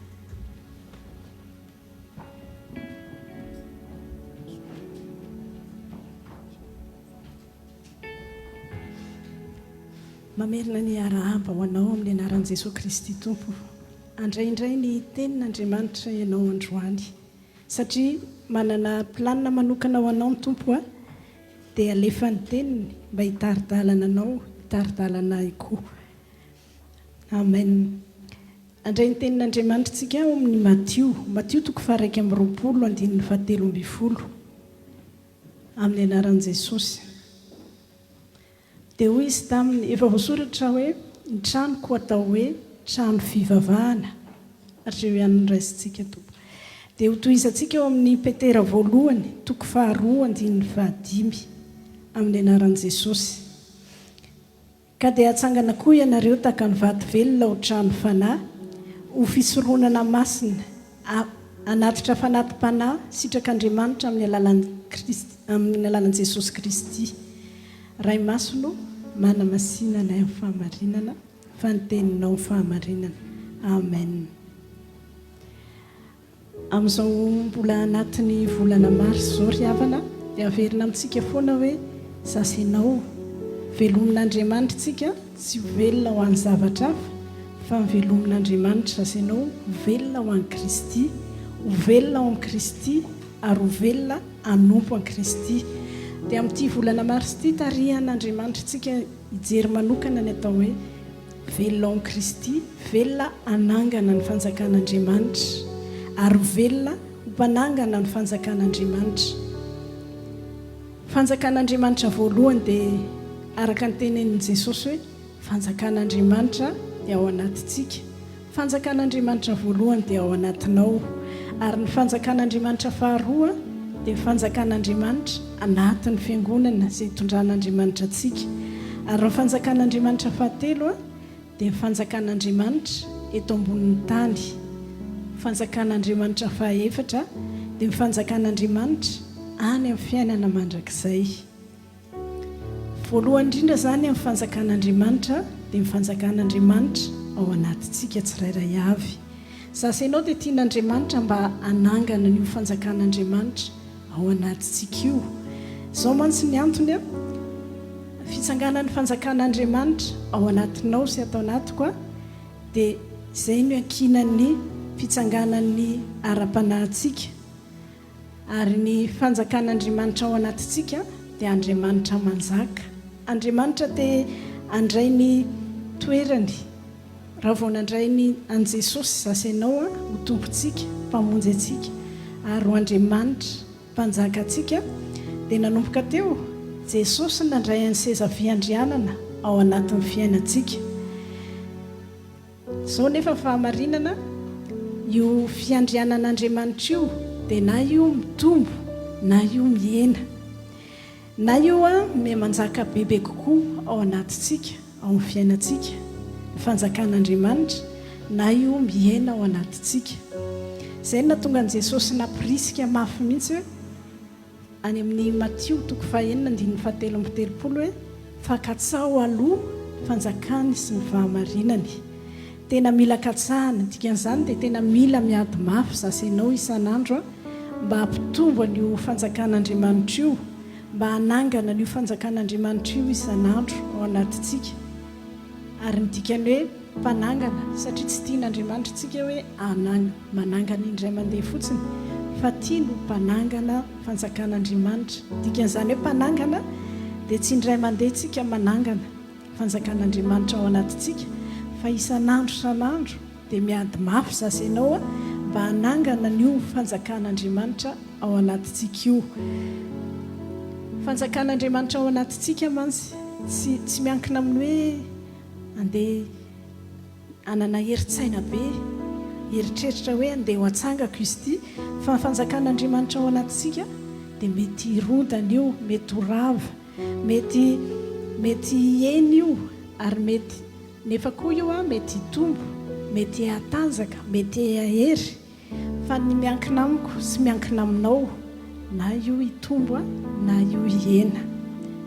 Mamerina ny arahaba ho anao amin'ny anaran'i Jesoa Kristy Tompo. Handray indray ny tenin'Andriamanitra ianao androany. Satria manana planina manokana ho anao ny Tompo a, dia alefa ny teniny mba hitari-dalana anao, hitari-dalana ahy koa. Amen. Handray ny tenin'Andriamanitra isika ao amin'ny Matio, Matio toko faha-21 andininy faha-13. Amin'ny anaran'i Jesosy. Dia hoy izy taminy, Efa voasoratra hoe, Ny tranoko hatao hoe trano fivavahana. Hatreo ihany no raisintsika, Tompo. Dia hotohizantsika ao amin'ny Petera voalohany, toko faharoa, andininy fahadimy, amin'ny anaran'i Jesosy. Ka dia hatsangana koa ianareo tahaka ny vato velona ho trano fanahy, ho fisoronana masina, A Hanatitra fanati-panahy sitrak'Andriamanitra amin'ny alalan'i Kristy, amin'ny alalan'i Jesosy Kristy. Ray Masina o, manamasina anay amin'ny fahamarinana, fa ny Teninao ny fahamarinana. Amen. Amin'izao mbola anatin'ny volana mars izao ry havana dia averina amintsika foana hoe za sy ianao, velomin'Andriamanitra isika tsy ho velona ho an'ny zavatra hafa fa ny velomin'Andriamanitra za sy ianao ho velona ho an'i Kristy, ho velona ao amin'i Kristy ary ho velona hanompo an'i Kristy. Dia amin'ity volana mars ity tarihan'Andriamanitra antsika hijery manokana ny atao hoe Velona ao amin'i Kristy, velona hanangana ny fanjakan'Andriamanitra, ary ho velona ho mpanangana ny fanjakan'Andriamanitra. Fanjakan'Andriamanitra voalohany dia araka ny tenenin'i Jesosy hoe fanjakan'Andriamanitra dia ao anatintsika. Fanjakan'Andriamanitra voalohany dia ao anatinao, ary ny fanjakan'Andriamanitra faharoa dia ny fanjakan'Andriamanitra anatin'ny fiangonana izay itondran'Andriamanitra antsika, ary ny fanjakan'Andriamanitra fahatelo dia ny fanjakan'Andriamanitra eto ambonin'ny tany, fanjakan'Andriamanitra fahaefatra dia ny fanjakan'Andriamanitra any amin'ny fiainana mandrakizay. Voalohany indrindra izany amin'ny fanjakan'Andriamanitra dia ny fanjakan'Andriamanitra ao anatintsika tsirairay avy. Za sy ianao dia tian'Andriamanitra mba hanangana an'io fanjakan'Andriamanitra ao anatintsika io. Izao mantsy ny antony a, fitsanganan'ny fanjakan'Andriamanitra ao anatinao sy ato anatiko a, dia izay no iankinan'ny fitsanganan'ny ara-panahintsika. Ary ny fanjakan'Andriamanitra ao anatintsika dia Andriamanitra manjaka. Andriamanitra te handray ny toerany. Raha vao nandray ny an'i Jesosy za sy ianao ho Tompontsika, Mpamonjy antsika ary ho Andriamanitra, Mpanjaka antsika, dia nanomboka teo Jesosy nandray an'ny seza fiandrianana ao anatin'ny fiainantsika. Izao nefa ny fahamarinana, io fiandrianan'Andriamanitra io dia na io mitombo na io mihena. Na io miha-manjaka bebe kokoa ao anatintsika, ao amin'ny fiainantsika, ny fanjakan'Andriamanitra, na io mihena ao anatintsika. Izay no nahatonga an'i Jesosy nampirisika mafy mihitsy hoe, Any amin'ny Matio toko fahenina andininy fahatelo amby telopolo hoe, Fa katsaho aloha ny fanjakany sy ny fahamarinany. Tena mila katsahana, dikan'izany dia tena mila miady mafy za sy ianao isan'andro mba hampitombo an'io fanjakan'Andriamanitra io, mba hanangana an'io fanjakan'Andriamanitra io isan'andro ao anatintsika. Ary ny dikany hoe. Mpanangana, satria tsy tian'Andriamanitra tsika hoe hanang, manangana indray mandeha fotsiny, fa tiany ho mpanangana fanjakan'Andriamanitra. Dikan'izany hoe mpanangana dia tsy indray mandeha tsika manangana fanjakan'Andriamanitra ao anatintsika, fa isan'andro isan'andro dia miady mafy za sy ianao mba hanangana an'io fanjakan'Andriamanitra ao anatintsika io. Fanjakan'Andriamanitra ao anatintsika mantsy tsy tsy miankina amin'ny hoe Andeha hanana herin-tsaina be, hieritreritra hoe andeha ho atsangako izy ity, fa ny fanjakan'Andriamanitra ao anatintsika dia mety hirodana io, mety ho rava, mety mety hihena io ary mety nefa koa io mety hitombo, mety hatanjaka, mety hahery. Fa ny miankina amiko sy miankina aminao, na io hitombo na io hihena,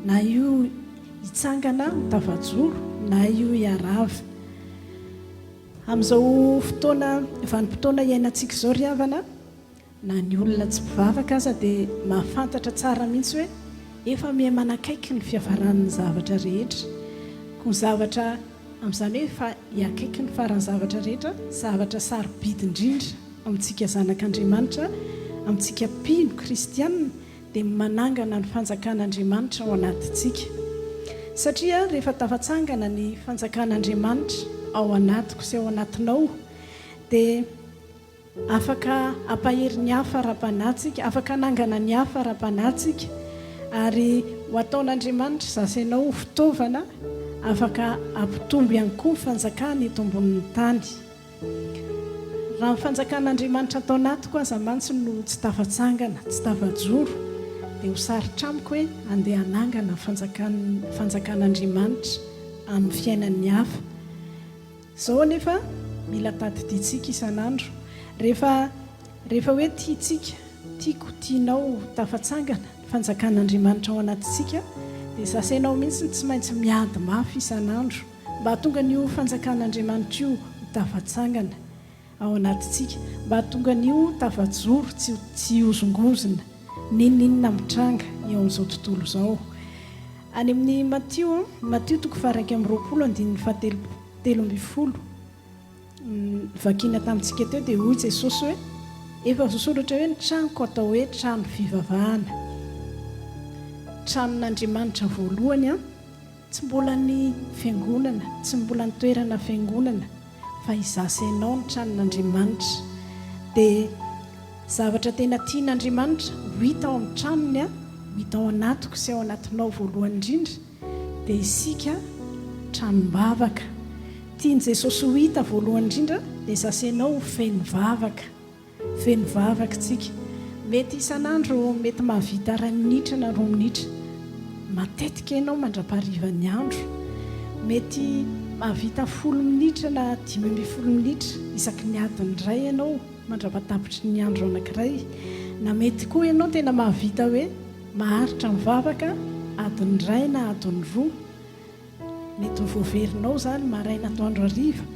na io hitsangana ho tafajoro na io hiharava. Amin'izao fotoana, vanim-potoana iainantsika izao ry havana, na ny olona tsy mpivavaka aza dia mahafantatra tsara mihitsy hoe efa miha manakaiky ny fiafaran'ny zavatra rehetra. Koa ny zavatra Amin'izany hoe efa hiakaiky ny faran'ny zavatra rehetra, zavatra sarobidy indrindra amintsika zanak'Andriamanitra, amintsika mpino kristiana, dia ny manangana ny fanjakan'Andriamanitra ao anatintsika. Satria rehefa tafatsangana ny fanjakan'Andriamanitra ao anatiko sy ao anatinao, dia. Afaka hampahery ny hafa ara-panahy tsika, afaka hanangana ny hafa ara-panahy tsika, ary ho ataon'Andriamanitra izaho sy ianao ho fitaovana afaka hampitombo ihany koa ny fanjakany eto ambonin'ny tany. Raha ny fanjakan'Andriamanitra ato anatiko aza mantsy no tsy tafatsangana, tsy tafajoro, dia ho sarotra amiko hoe handeha hanangana ny fanjakan'ny fanjakan'Andriamanitra amin'ny fiainan'ny hafa. Izao anefa mila tadidintsika isan'andro, rehefa rehefa hoe tiantsika, tiako, tianao ho tafatsangana ny fanjakan'Andriamanitra ao anatintsika dia za sy ianao mihitsy no tsy maintsy miady mafy isan'andro mba hahatonga an'io fanjakan'Andriamanitra io ho tafatsangana ao anatintsika, mba hahatonga an'io tafajoro tsy tsy hihozongozona n'inon'inona mitranga eo amin'izao tontolo izao. Any amin'ny Matio, Matio toko faha-21 andininy faha-13, vakina tamintsika teo dia hoy Jesosy hoe, Efa voasoratra hoe ny tranoko atao hoe trano fivavahana. Tranon'Andriamanitra voalohany an, tsy mbola ny fiangonana, tsy mbola ny toerana fiangonana, fa izaho sy ianao ny tranon'Andriamanitra. Dia zavatra tena tian'Andriamanitra ho hita ao amin'ny tranony, ho hita ao anatiko sy ao anatinao voalohany indrindra, dia isika tranom-bavaka. Tian'i Jesosy ho hita voalohany indrindra, dia izaho sy ianao ho feno vavaka. Feno vavaka tsika. Mety isan'andro mety mahavita iray minitra na roa minitra matetika ianao mandrapaharivan'ny andro. Mety mahavita folo minitra na 15 minitra isaky ny adiny iray ianao mandrapatapitry ny andro anankiray. Na mety koa ianao tena mahavita hoe maharitra mivavaka adiny iray na adiny roa. Mety ho voaverinao izany maraina atoandro hariva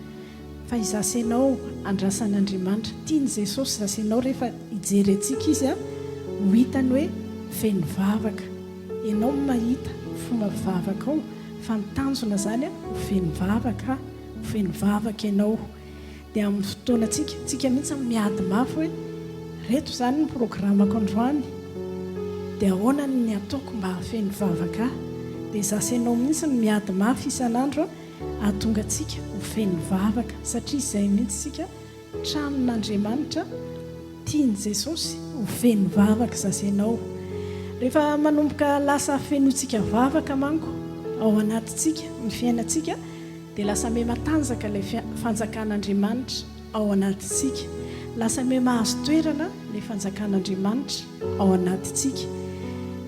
fa izaho sy ianao andrasan'Andriamanitra. Tian'i Jesosy izaho sy ianao rehefa hijery antsika Izy ho hitany hoe feno vavaka. Ianao no mahita ny fomba fivavakao fa ny tanjona izany ho feno vavaka, ho feno vavaka ianao. Dia amin'ny fotoanantsika, tsika mihitsy no miady mafy hoe reto izany ny programako androany, dia ahoana ny ataoko mba hahafeno vavaka ahy? Dia izaho sy ianao mihitsy no miady mafy isan'andro hahatonga antsika ho feno vavaka, satria izay mihitsy isika tranon'Andriamanitra, tian'i Jesosy ho feno vavaka izaho sy ianao. Rehefa manomboka lasa fenointsika vavaka manko ao anatintsika ny fiainantsika, Dia lasa miha-matanjaka ilay fanjakan'Andriamanitra ao anatintsika. Lasa miha-mahazo toerana ilay fanjakan'Andriamanitra ao anatintsika.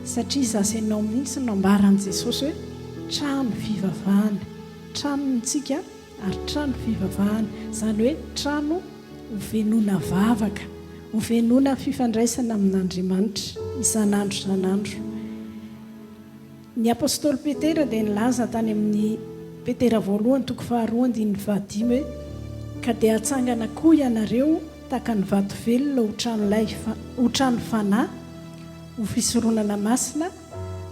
Satria izaho sy ianao mihitsy no ambaran'i Jesosy hoe trano fivavahana. Tranontsika ary trano fivavahana. Izany hoe trano hofenoina vavaka, hofenoina fifandraisana amin'Andriamanitra isan'andro isan'andro. Ny apostoly Petera dia nilaza tany amin'ny Petera voalohany toko faharoa andininy fahadimy hoe, Ka dia hatsangana koa ianareo tahaka ny vato velona ho tranolay ho trano fanahy, ho fisoronana masina,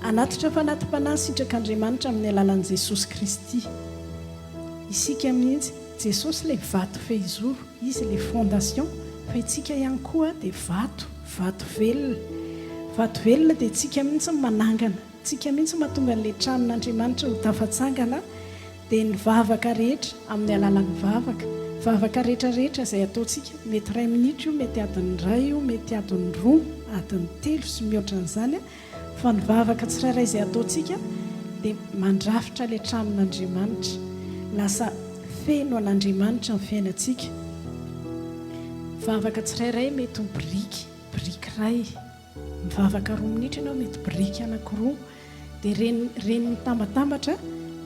hanatitra fanati-panahy sitrak'Andriamanitra amin'ny alalan'i Jesosy Kristy. Isika mihitsy. Jesosy ilay vato fehizoro, Izy ilay fondation, fa itsika ihany koa dia vato, vato velona. Vato velona dia tsika mihitsy no manangana, tsika mihitsy mahatonga an'ilay tranon'Andriamanitra ho tafatsangana, dia ny vavaka rehetra, amin'ny alalan'ny vavaka, vavaka rehetra rehetra izay ataontsika, mety iray minitra io, mety adiny iray io, mety adiny roa, adiny telo sy mihoatra an'izany, Fa ny vavaka tsirairay izay ataontsika dia mandrafitra ilay tranon'Andriamanitra. Lasa feno an'Andriamanitra ny fiainantsika. Vavaka tsirairay mety ho biriky, biriky iray. Mivavaka roa minitra ianao mety biriky anankiroa. Dia ireny, ireny mitambatambatra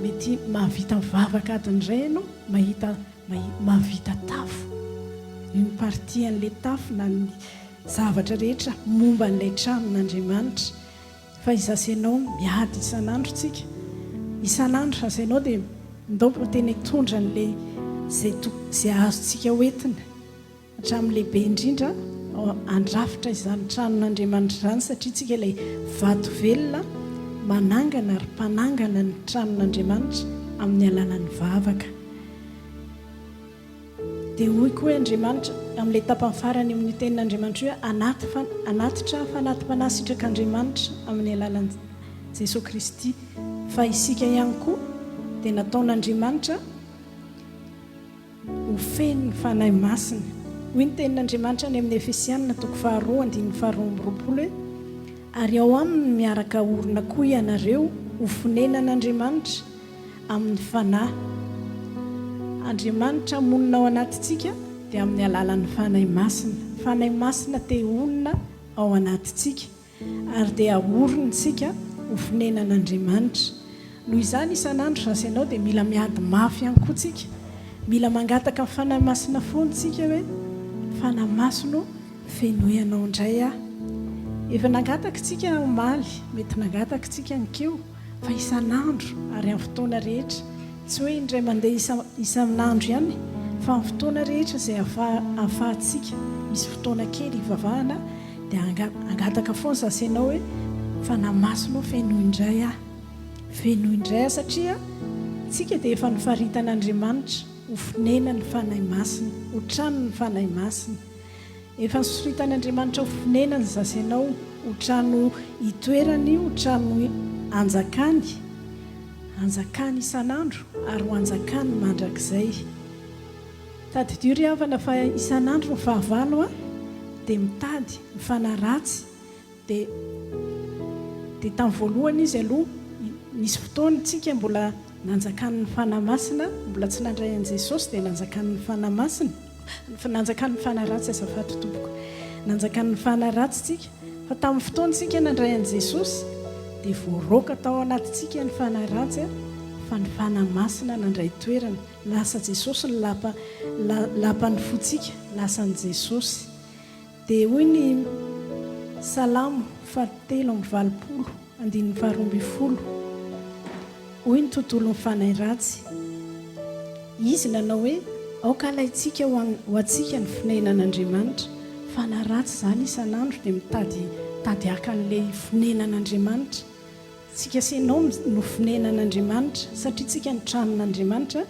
mety mahavita mivavaka adiny iray ianao, mahita, mahavita tafo. Une partie an'ilay tafo na ny. Zavatra rehetra momba an'ilay tranon'Andriamanitra. Fa izaho sy ianao miady isan'andro tsika. Isan'andro izaho sy ianao dia ndao mba tena hitondra an'ilay izay izay azontsika hoentina hatramin'ny lehibe indrindra handrafitra izany tranon'Andriamanitra izany satria tsika ilay vato velona manangana ary mpanangana ny tranon'Andriamanitra amin'ny alalan'ny vavaka. Dia hoy koa Andriamanitra, amin'ilay tapany farany amin'io tenin'Andriamanitra io hoe, Anaty fa, hanatitra fanatim-panahy sitrak'Andriamanitra amin'ny alalan'i Jesoa Kristy. Fa isika ihany koa dia nataon'Andriamanitra ho feno ny Fanahy Masina. Hoy ny tenin'Andriamanitra any amin'ny Efesiana toko faharoa andininy faharoa amby roapolo hoe, Ary ao aminy miaraka orina koa ianareo ho fonenan'Andriamanitra, amin'ny Fanahy. Andriamanitra monina ao anatintsika dia amin'ny alalan'ny Fanahy Masina. Fanahy Masina te honina ao anatintsika ary dia aorintsika ho fonenan'Andriamanitra. Noho izany isan'andro za sy ianao dia mila miady mafy ihany koa tsika. Mila mangataka ny Fanahy Masina foana tsika hoe, Fanahy Masina o, fenoy Anao indray aho. Efa nangataka tsika omaly, mety nangataka tsika anikeo. fa isan'andro ary amin'ny fotoana rehetra, tsy hoe indray mandeha isan'andro ihany fa amin'ny fotoana rehetra izay ahafahantsika misy fotoana kely hivavahana dia hangataka foana za sy ianao hoe Fanahy Masina ô fenoy indray aho, fenoy indray aho satria tsika dia efa nofaritan'Andriamanitra ho fonenan'ny Fanahy Masina, ho tranon'ny Fanahy Masina. Efa nosoritan' Andriamanitra ho fonenany zasenao, ho trano itoerany, ho trano anjakany, anjakany isan'andro ary ho anjakany mandrakizay. Tadidio ry havana fa isan'andro ny fahavalo dia mitady ny fanahy ratsy Dia dia tamin'ny voalohany izy aloha, nisy fotoana tsika mbola nanjakan'ny Fanahy Masina, mbola tsy nandray an'i Jesosy dia nanjakan'ny Fanahy Masina, nanjakan'ny fanahy ratsy azafady tompoko, nanjakan'ny fanahy ratsy tsika, fa tamin'ny fotoana tsika nandray an'i Jesosy dia voaroaka tao anatintsika ny fanahy ratsy fa ny Fanahy Masina nandray toerana, lasa Jesosy ny lapa lapan'ny fontsika, lasan'i Jesosy. Dia hoy ny Salamo fahatelo amby valopolo, andininy faharoa ambin'ny folo, Hoy ny tontolon'ny fanahy ratsy, Izy nanao hoe, Aoka halaintsika ho ho antsika ny fonenan'Andriamanitra. Fanahy ratsy izany isan'andro dia mitady mitady haka an'ilay fonenan'Andriamanitra. Tsika sy ianao no fonenan'Andriamanitra, satria tsika no tranon'Andriamanitra.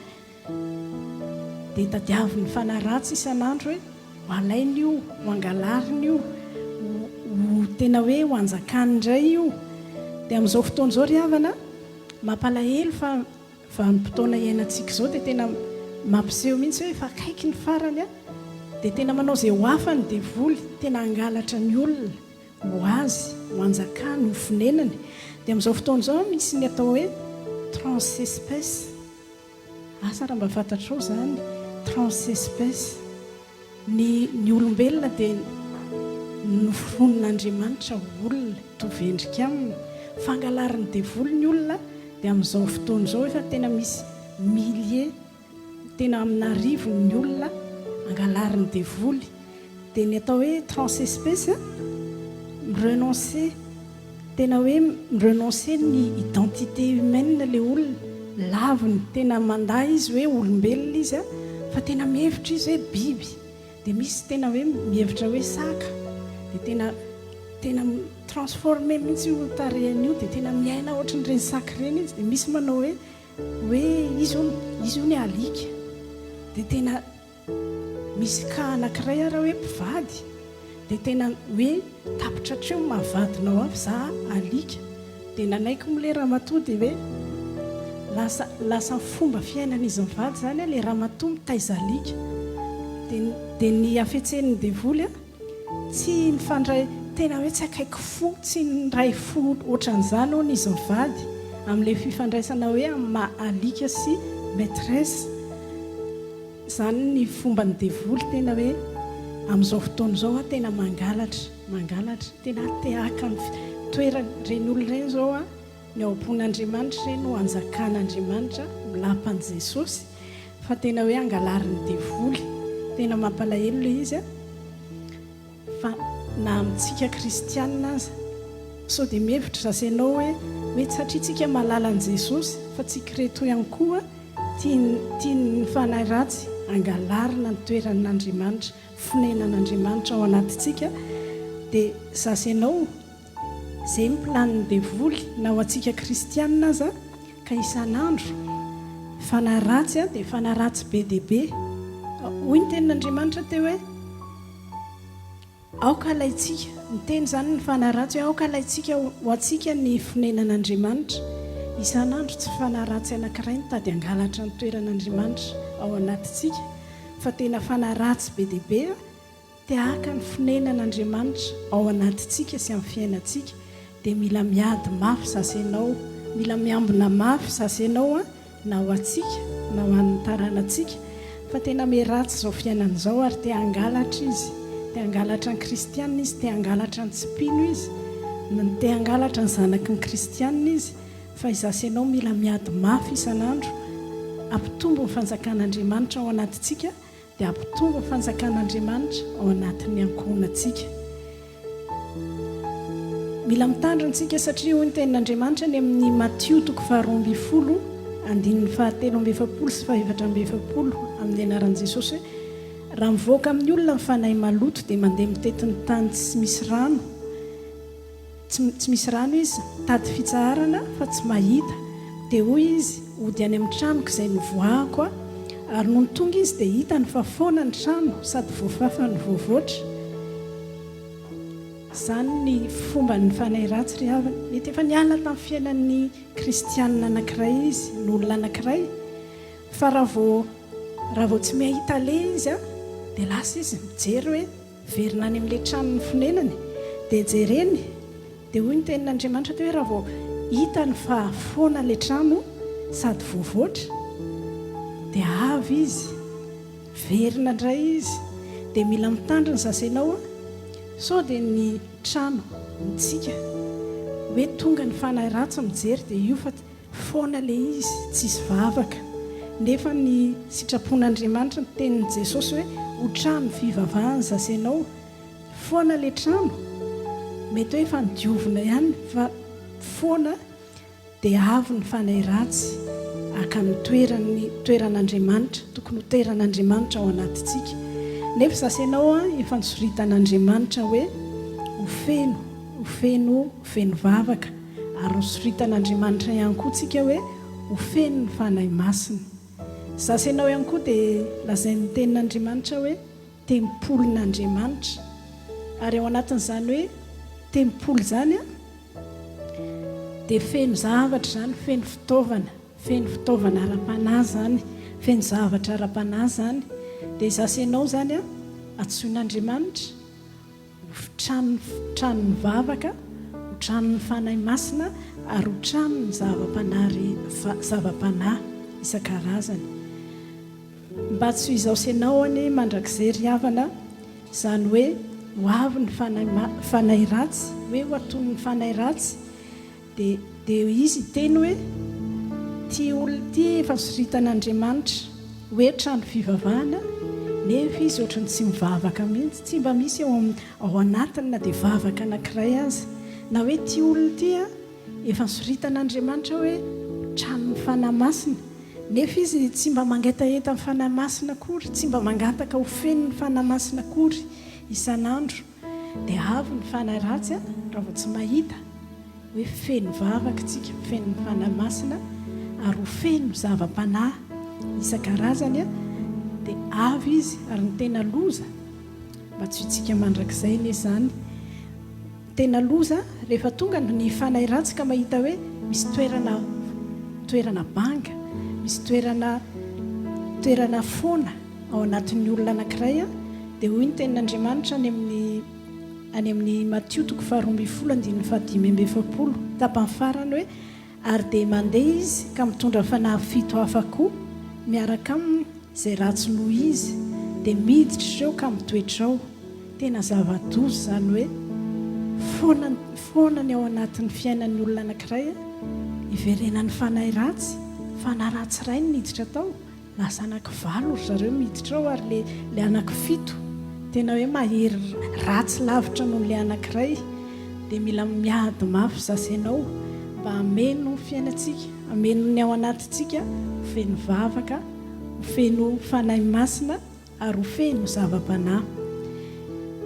Dia tadiavin'ny fanahy ratsy isan'andro hoe ho alainy io, ho angalariny io, ho tena hoe ho anjakany indray io. Dia amin'izao fotoana izao ry havana, mampalahelo fa vanim-potoana iainantsika izao dia tena mampiseho mihitsy hoe efa akaiky ny farany an! Dia tena manao izay ho hafa ny devoly, tena hangalatra ny olona ho azy, ho anjakany, ho fonenany. Dia amin'izao fotoana izao misy ny atao hoe transespèce. Asa raha mba fantatrao izany, transespèce. Ny ny olombelona dia noforonin'Andriamanitra ho olona, hitovy endrika aminy. Fangalarin'ny devoly ny olona dia amin'izao fotoana izao efa tena misy milliers, tena amin'arivony ny olona angalarin'ny devoly. Dia ny atao hoe transespèce, mi-renoncer. Tena hoe mi-renoncer ny identité humaine le olona, laviny, tena mandà izy hoe olombelona izy a, fa tena mihevitra izy hoe biby, dia misy tena hoe mihevitra hoe saka, dia tena tena mi-transformer mihitsy io tarehiny io, dia tena miaina ohatran'ireny saka ireny izy, dia misy manao hoe hoe izy hono izy hono alika. Dia tena misy cas anankiray ara hoe mpivady dia tena hoe tapitra hatreo ny maha vadinao ahy fa za alika. Dia nanaiky moa ilay ramatoa dia hoe lasa lasa fomba fiainan'izy mivady izany ilay ramatoa mitaiza alika. Dia dia ny hafetsen'ny devoly an, tsy nifandray tena hoe tsy akaiky fo, tsy niray fo ohatran'izany hono izy mivady amin'ilay fifandraisana hoe amin'ny maha alika sy maitresse. Izany ny fomban'ny devoly tena hoe amin'izao fotoana izao an tena mangalatra. Mangalatra, tena te haka ny toerany, ireny olona ireny izao an, ny ao am-pon'Andriamanitra ireny no anjakan'Andriamanitra, milapan'i Jesosy, fa tena hoe angalarin'ny devoly, tena mampalahelo ilay izy an, fa na amintsika kristianina aza, sao dia mihevitra za sy ianao hoe, hoe satria tsika mahalala an'i Jesosy, fa tsy kireto ihany koa, tian'ny fanahy ratsy angalarina ny toeran'Andriamanitra. Fonenan'Andriamanitra ao anatintsika dia za sy ianao, izay ny planin'ny devoly na ho antsika kristianina aza ka isan'andro fanahy ratsy dia fanahy ratsy be dia be. Hoy ny tenin'Andriamanitra teo hoe aoka alaintsika, miteny izany ny fanahy ratsy hoe aoka alaintsika ho antsika ny fonenan'Andriamanitra. Isan'andro tsy fanahy ratsy anankiray mitady hangalatra ny toeran'Andriamanitra ao anatintsika. Fa tena fanahy ratsy be dia be te haka ny fonenan' Andriamanitra ao anatintsika sy amin'ny fiainantsika dia mila miady mafy za sy enao, mila miambina mafy za sy enao an, na ho antsika na ho an'ny taranantsika fa tena me ratsy izao fiainana izao ary te hangalatra izy, te hangalatra ny kristianina izy, te hangalatra ny tsy mpino izy, te hangalatra ny zanaky ny kristianina izy. Fa izaho sy ianao mila miady mafy isan'andro hampitombo ny fanjakan'Andriamanitra ao anatintsika dia hampitombo ny fanjakan'Andriamanitra ao anatin'ny ankohonantsika. Mila mitandrina isika satria hoy ny tenin'Andriamanitra any amin'ny Matio toko faharoa ambin'ny folo andininy fahatelo amby efapolo sy fahefatra amby efapolo amin'ny anaran'i Jesosy hoe raha mivoaka amin'ny olona ny fanahy maloto dia mandeha mitety ny tany tsy misy rano Tsy tsy misy rano izy, mitady fitsaharana fa tsy mahita. Dia hoy izy, Hody any amin'ny tranoko izay nivoahako aho. Ary nony tonga izy dia hitany fa foana ny trano sady voafafa no voavoatra. Izany ny fomban'ny fanahy ratsy ry havana. Mety efa niala tamin'ny fiainan'ny kristianina anankiray izy, ny olona anankiray, fa raha vao raha vao tsy mahita aleha izy dia lasa izy mijery hoe, Miverina any amin'ilay tranony fonenany, dia jereny, dia hoy ny tenin'Andriamanitra teo hoe raha vao hitany fa foana ilay trano sady voavoatra, dia avy izy, miverina indray izy, dia mila mitandrina zasenao an, sao dia ny trano, ntsika, hoe tonga ny fanahy ratsy mijery dia io fa Foana le izy, tsisy vavaka. Nefa ny sitrapon'Andriamanitra, ny tenin'i Jesosy hoe ho trano fivavahana zasenao. Foana le trano, mety hoe efa nodiovina ihany fa foana dia avy ny fanahy ratsy haka ny toeran'ny toeran'Andriamanitra, tokony ho toeran'Andriamanitra ao anatintsika. Nefa zasenao an, efa nosoritan'Andriamanitra hoe ho feno, ho feno, ho feno vavaka. Ary nosoritan'Andriamanitra ihany koa tsika hoe ho feno ny Fanahy Masina. Izaho sy ianao ihany koa dia lazain'ny Tenin'Andriamanitra hoe tempolin'Andriamanitra. Ary ao anatin'izany hoe tempoly izany dia feno zavatra izany, feno fitaovana, feno fitaovana ara-panahy izany, feno zavatra ara-panahy izany. Dia izaho sy ianao izany antsoin'Andriamanitra. Ho tranon'ny tranon'ny vavaka, ho tranon'ny Fanahy Masina ary ho tranon'ny zava-panahy zava-panahy isan-karazany. Mba tsy ho izaho sy ianao anie mandrakizay ry havana, izany hoe ho avy ny fanahy fanahy ratsy, hoe ho atonin'ny fanahy ratsy, Dia dia izy hiteny hoe, Ity olona ity efa nosoritan'Andriamanitra hoe trano fivavahana, nefa izy ohatran'ny tsy mivavaka mihitsy, tsy mba misy ao amin'ny ao anatiny na dia vavaka anankiray aza. Na hoe ity olona ity an, efa nosoritan'Andriamanitra hoe tranon'ny Fanahy Masina, nefa izy tsy mba mangetaheta ny Fanahy Masina akory, tsy mba mangataka ho feno ny Fanahy Masina akory isan'andro. Dia avy ny fanahy ratsy an, raha vao tsy mahita hoe feno vavaka isika, feno ny Fanahy Masina ary ho feno zava-panahy isan-karazany an, dia. Dia avy izy ary ny tena loza, mba tsy ho tsika mandrakizay anie izany, ny tena loza rehefa tonga ny fanahy ratsy ka mahita hoe misy toerana toerana banga, misy toerana toerana foana ao anatin'ny olona anankiray dia hoy ny tenin'Andriamanitra any amin'ny any amin'ny Matio toko faharoa ambin'ny folo andininy faha-45 tapany farany hoe Ary dia mandeha izy ka mitondra fanahy fito hafa koa miaraka aminy izay ratsy noho izy, dia miditra ireo ka mitoetra ao. Tena zava-doza izany hoe foana foana ny ao anatin'ny fiainan'ny olona anankiray, iverenan'ny fanahy ratsy, fanahy ratsy iray no niditra tao, Lasa anaky valo ry zareo miditra ao ary le le anaky fito tena hoe mahery ratsy lavitra noho le anakiray dia mila miady mafy za sy enao mba hameno ny fiainantsika hameno ny ao anatintsika ho feno vavaka ho feno fanahy masina ary ho feno zava-panahy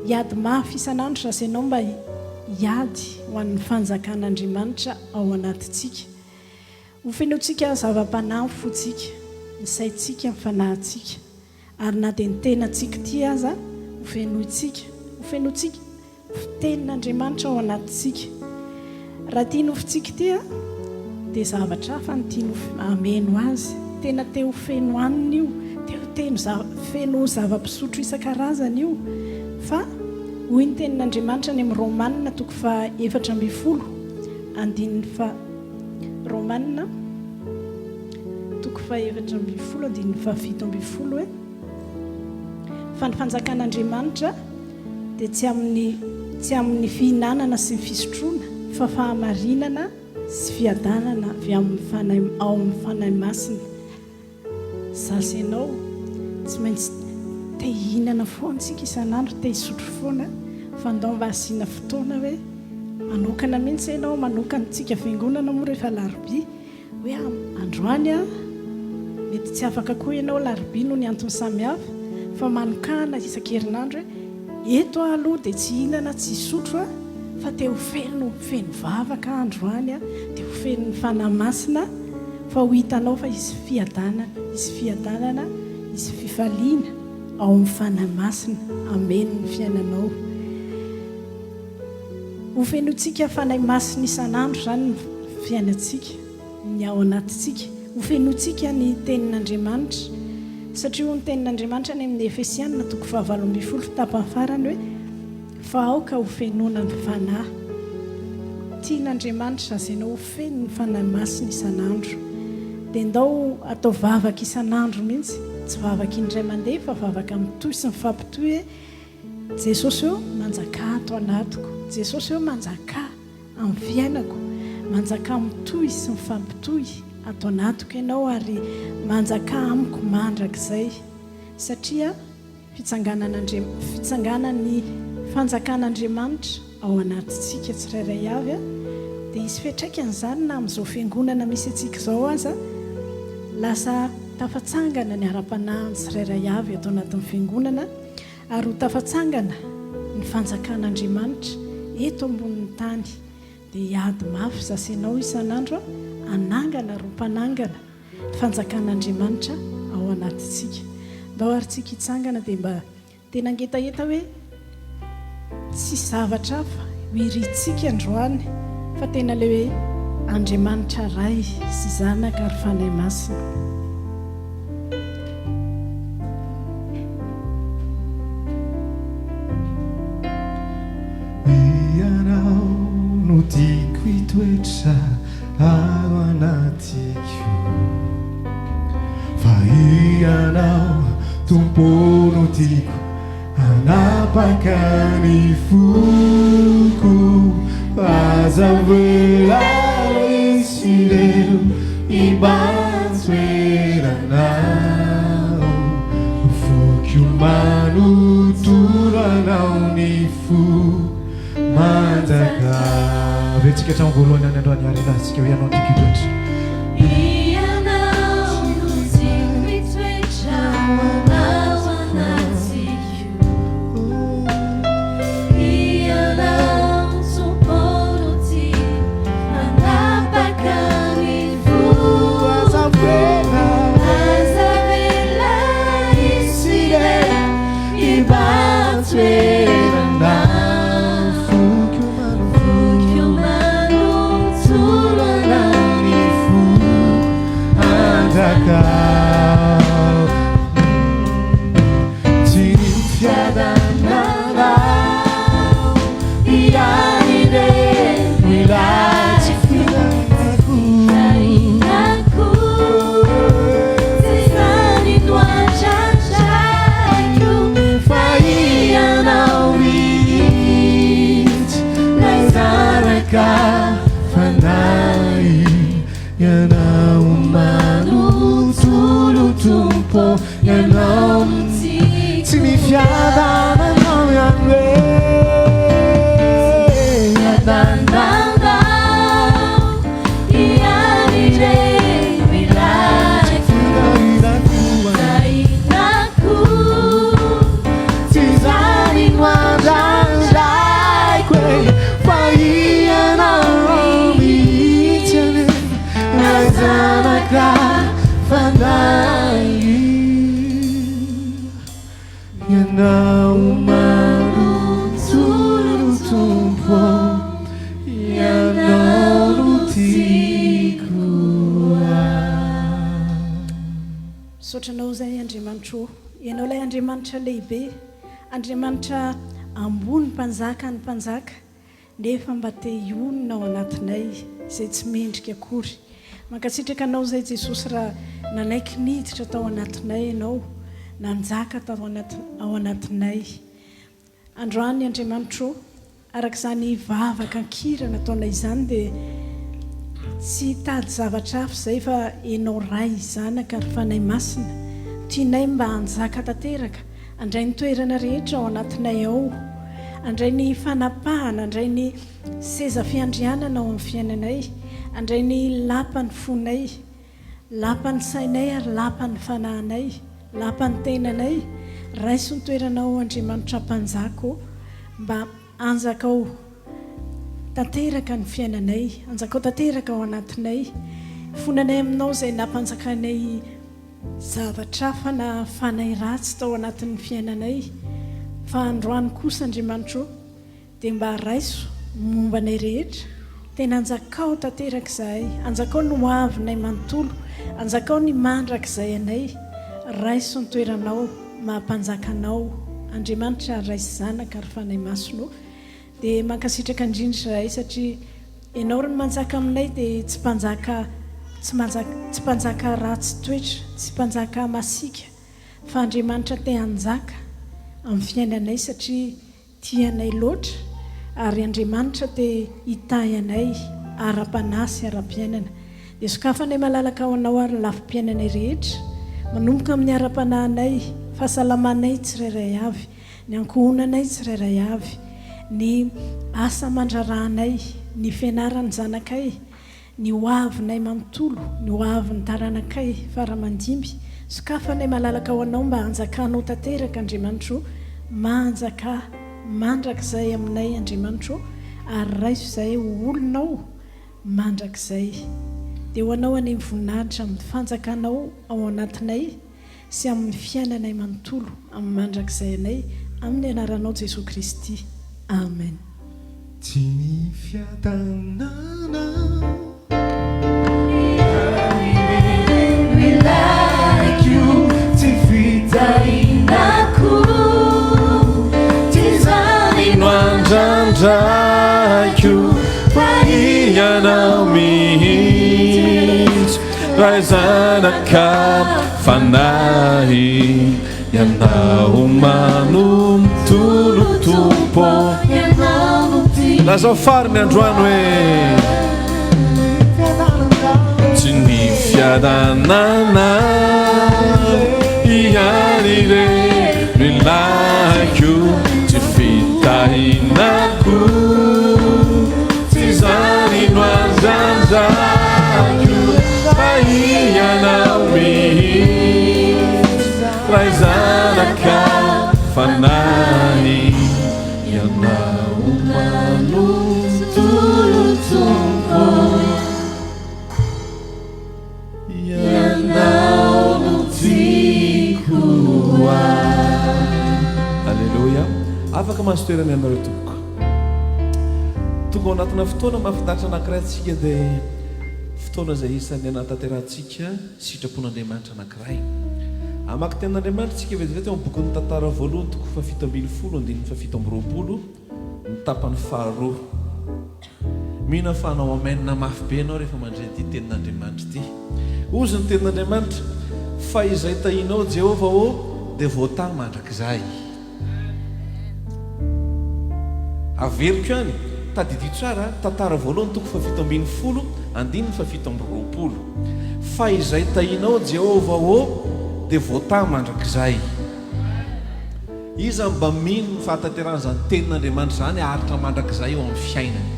hiady mafy isan'andro za sy enao mba hiady ho an'ny fanjakan'Andriamanitra ao anatintsika. Ho fenointsika zava-panahy ny fontsika, ny saintsika, ny fanahintsika, ary na dia ny tenantsika ity aza ho fenointsika, ho fenointsika fitenin'Andriamanitra ao anatintsika. Raha ity nofontsika ity dia zavatra hafa no tiany hameno azy. Tena te ho feno hanina io, te ho teno feno zava-pisotro isan-karazany io. Fa hoy ny tenin'Andriamanitra any amin'ny Romana toko faha 14 andininy faha. Romana, toko faha-14 andininy faha-17 hoe, Fa ny fanjakan'Andriamanitra dia tsy amin'ny tsy amin'ny fihinanana sy ny fisotroana, fa fahamarinana sy fiadanana avy amin'ny Fanahy ao amin'ny Fanahy Masina. Za sy ianao tsy maintsy te hihinana foana isika isan'andro, te hisotro foana fa ndao mba asiana fotoana hoe manokana mihitsy ianao, manokana antsika fiangonana moa rehefa alarobia hoe androany an, mety tsy afaka koa ianao alarobia noho ny antony samihafa fa manokana isan-kerinandro hoe eto aho aloha dia tsy hihinana tsy hisotro aho fa te ho feno feno vavaka aho androany an, te ho feno ny Fanahy Masina. Fa ho hitanao fa hisy fiadanana, hisy fiadanana, hisy fifaliana ao amin'ny Fanahy Masina hameno ny fiainanao. Ho fenointsika Fanahy Masina isan'andro izany ny fiainantsika, ny ao anatintsika. Ho fenointsika ny Tenin'Andriamanitra, satria hoy ny Tenin'Andriamanitra any amin'ny Efesiana toko faha-18 tapany farany hoe, Fa aoka ho fenoina ny Fanahy. Tian'Andriamanitra lazainao ho feno ny Fanahy Masina isan'andro. Dia ndao atao vavaka isan'andro mihitsy, tsy vavaka indray mandeha fa vavaka mitohy sy mifampitohy hoe, Jesosy ô, manjakà ato anatiko. Jesosy ô, manjakà amin'ny fiainako. Manjakà mitohy sy mifampitohy ato anatiko Ianao ary manjakà amiko mandrakizay. Satria. Fitsanganan'Andria, fitsanganan'ny fanjakan'Andriamanitra ao anatintsika tsirairay avy dia hisy fiantraikany izany na amin'izao fiangonana misy antsika izao aza, lasa tafatsangana ny ara-panahin'ny tsirairay avy ato anatin'ny fiangonana ary ho tafatsangana ny fanjakan'Andriamanitra eto ambonin'ny tany dia hiady mafy zasenao isan'andro hanangana ary ho mpanangana Fanjakan'Andriamanitra ao anatintsika. Ndao ary tsika hitsangana dia mba tena hangetaheta hoe tsy zavatra hafa ho irintsika androany fa tena ilay hoe Andriamanitra Ray sy Zanaka ary Fanahy Masina. Ianao no tiako hitoetra Ao anatiko Fa Ianao Tompo no tiako Hanapaka ny foko Aza avela hisy ireo Hibahan-toeranao Foko manontolo Anao ny fo Manjaka. Averintsika hatramin'ny voalohany any androany ary ilazantsika hoe ianao no tiako hitoetra. Ianao no tiako hitoetra ao anatiko. Ianao Tompo no tiako hanapaka ny foko. Aza avela hisy Zanaka Fanahy Ianao manontolo Tompo Ianao Tsy ny fiadananao ihany hoe Tsy izany no andrandraiko e, fa ianao mihitsy anie, Ray Zanaka Fanahy. Ianao manontolo Tompo ô, Ianao no tiako Misaotra Anao izay Andriamanitro ô. Ianao ilay Andriamanitra lehibe, Andriamanitra ambony mpanjaka ny mpanjaka, nefa mba te hionona ao anatinay izay tsy mendrika akory. Mankasitraka Anao izay Jesosy raha nanaiky niditra tao anatinay Ianao, nanjaka tao anaty ao anatinay. Androany Andriamanitro ô, araka izany vavaka an-kira nataonay izany dia tsy hitady zavatra hafa izay fa Ianao Ray, Zanaka ary Fanahy Masina tianay mba hanjaka tanteraka, handray ny toerana rehetra ao anatinay ao, handray ny fanapahana, handray ny seza fiandrianana ao amin'ny fiainanay, handray ny lapan'ny fonay. Lapan'ny sainay ary lapan'ny fanahinay, lapan'ny tenanay, raiso ny toeranao Andriamanitra Mpanjaka ô, mba anjakao tanteraka ny fiainanay, anjakao tanteraka ao anatinay, fonanay aminao izay nampanjakanay zavatra hafa na fanahy ratsy tao anatin'ny fiainanay, fa androany kosa Andriamanitra ô, Dia mba raiso ny momba anay rehetra, tena anjakao tanteraka izahay, anjakao ny ho avinay manontolo, anjakao ny mandrakizay anay, raiso ny toeranao maha mpanjaka anao Andriamanitra Ray sy Zanaka ary Fanahy Masina ô, dia mankasitraka indrindra izahay satria Ianao ry manjaka aminay dia tsy mpanjaka tsy manjaka tsy mpanjaka ratsy toetra, tsy mpanjaka masiaka fa Andriamanitra te hanjaka amin'ny fiainanay satria Tia anay loatra ary Andriamanitra te hitahy anay ara-panahy sy ara-piainana. Dia sokafanay malalaka ho anao ary ny lafim-piainanay rehetra, manomboka amin'ny ara-panahinay, fahasalamanay tsirairay avy, ny ankohonanay tsirairay avy, ny asa aman-draharahanay, ny fianaran'ny zanakay, Ny ho avinay manontolo, ny ho avin'ny taranakay fara aman-dimby, sokafanay malalaka ho Anao mba hanjakanao tanteraka Andriamanitro o, manjakà mandrakizay aminay Andriamanitro o, ary raiso izahay ho olonao mandrakizay. Dia ho Anao anie ny voninahitra amin'ny fanjakanao ao anatinay sy amin'ny fiainanay manontolo amin'ny mandrakizay anay amin'ny anaranao Jesoa Kristy. Amen. Tsy ny fiadanana ihany no ilaiko, tsy fitahiana koa, tsy izany no andrandraiko fa ianao mihitsy. Ray Zanaka Fanahy Ianao manontolo Tompo Lazao fariny androany hoe Tsy ny fiadanana ihany re no ilaiko Tsy fitahinako Tsy izany no andrandrako fa ianao mihitsy Ray Zanaka Fanahy Ianao manontolo Tompo Ianao no tiako ho ahy. Aleloia. Afaka mahazo toerana ianareo tompoko. Tonga ao anatina fotoana mahafinaritra anankiray isika dia fotoana izay isan'ny hanatanterahantsika sitrapon'Andriamanitra anankiray. Hamaky tenin'Andriamanitra isika vetivety ao amin'ny bokin'ny Tantara voalohany toko fahafito ambinifolo andininy fahafito amby roapolo ny tapany faharoa. Mino aho fa hanao amen mafy be ianao rehefa mandre an'ity tenin'Andriamanitra ity. Hozy ny tenin'Andriamanitra, Fa izay tahinao, Jehovah ô, dia voatahy mandrakizay. Averiko ihany, Tadidio tsara, Tantara voalohany toko fahafito ambin'ny folo, andininy fahafito amby roapolo. Fa izay tahinao, Jehovah ô, dia voatahy mandrakizay. Iza no mba mino ny fahatanterahan'izany tenin'Andriamanitra izany haharitra mandrakizay eo amin'ny fiainany?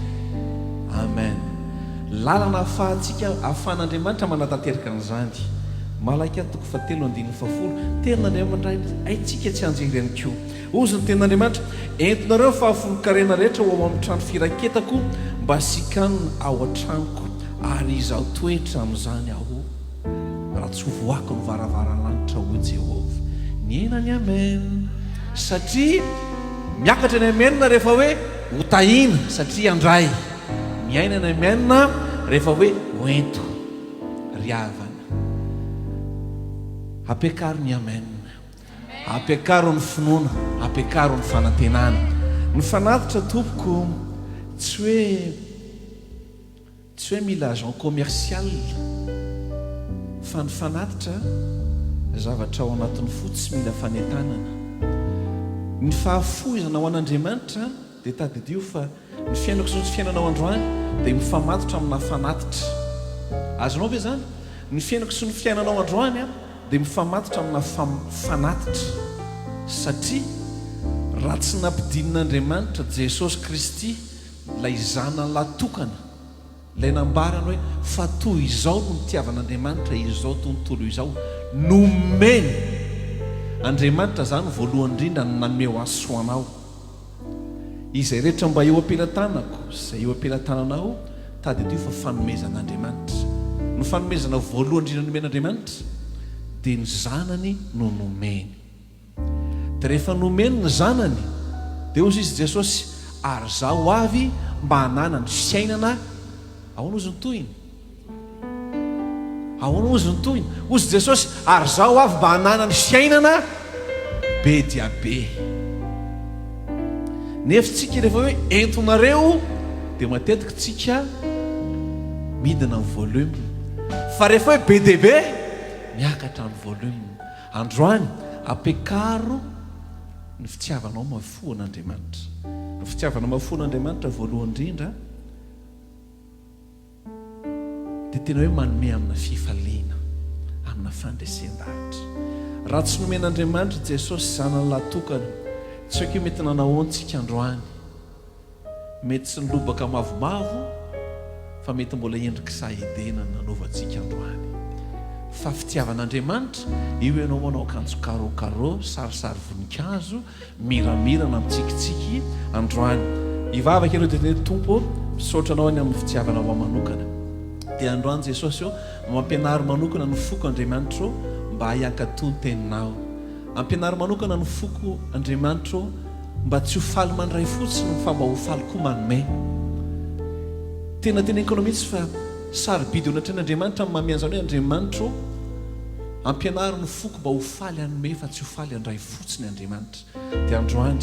Amen. Lalana ahafahantsika, ahafahan'Andriamanitra manatanteraka an'izany. Malakia toko fahatelo andininy fahafolo, Tenin'Andriamanitra haintsika tsy anjery ihany koa. Hozy ny tenin'Andriamanitra, Entinareo ny fahafolon-karena rehetra ho ao amin'ny trano firaketako mba hasikanina ao an-tranoko, ary izaho toetra amin'izany aho. Raha tsy hovohako ny varavaran'ny lanitra, hoy Jehovah. Niaina ny amen. Satria miakatra ny amen rehefa hoe hotahina, satria handray. Miaina ny amen rehefa hoe hoento. Ry havana, ampiakaro ny amen. Ampiakaro ny finoana, ampiakaro ny fanantenana. Ny fanatitra tompoko tsy hoe. Tsy hoe mila agent commercial fa ny fanatitra zavatra ao anatin'ny fo tsy mila fanentanana. Ny fahafoizana ho an'Andriamanitra dia tadidio fa ny fiainako sy ny fiainanao androany dia mifamatotra amina fanatitra. Azonao ve izany? Ny fiainako sy ny fiainanao androany dia mifamatotra amina fanatitra satria raha tsy nampidinin'Andriamanitra Jesosy Kristy Ilay Zanany lahy tokana, ilay nambarany hoe, Fa toy izao no nitiavan'Andriamanitra izao tontolo izao, nomeny. Andriamanitra izany voalohany indrindra no nanome ho ahy sy ho anao. Izay rehetra mba eo am-pelatanako sy izay eo am-pelatananao, tadidio fa fanomezan'Andriamanitra. Ny fanomezana voalohany indrindra nomen'Andriamanitra dia ny Zanany no nomeny. Dia rehefa nomeny ny zanany, dia hozy izy Jesosy, Ary izaho ho avy mba hananany fiainana, ahoana hozy ny tohiny? Ahoana hozy ny tohiny? Hozy Jesosy, Ary izaho ho avy mba hananany fiainana be dia be. Nefa tsika rehefa hoe entonareo dia matetika tsika midina ny volume. Fa rehefa hoe be dia be, miakatra ny volume. Androany, ampiakaro ny fitiavanao mahafoa an'Andriamanitra. Ny fitiavana mahafoa an'Andriamanitra voalohany indrindra dia tena hoe manome amina fifaliana, amina fandresen-dahatra. Raha tsy nomen'Andriamanitra Jesosy Zanany lahy tokana, tsy haiko hoe mety nanao antsika androany. Mety tsy ny lobaka mavomavo fa mety mbola endrik'i saha Edena no nanaovantsika androany. Fa fitiavan'Andriamanitra, io ianao manao akanjo carreau carreau, sarisary voninkazo, miramirana mitsikitsiky androany. Hivavaka ianao dia hoe Tompo ô, misaotra Anao ny amin'ny fitiavanao ahy manokana. Dia androany Jesosy ô, mampianaro manokana ny foko Andriamanitra ô, mba hahay hankatò ny teninao. Ampianaro manokana ny foko Andriamanitra ô, Mba tsy ho faly mandray fotsiny fa mba ho faly koa manome. Tena teneniko anao mihitsy fa sarobidy eo anatrehan'Andriamanitra ny manome an'izany hoe Andriamanitra ô, ampianaro ny foko mba ho faly hanome fa tsy ho faly handray fotsiny Andriamanitra. Dia androany,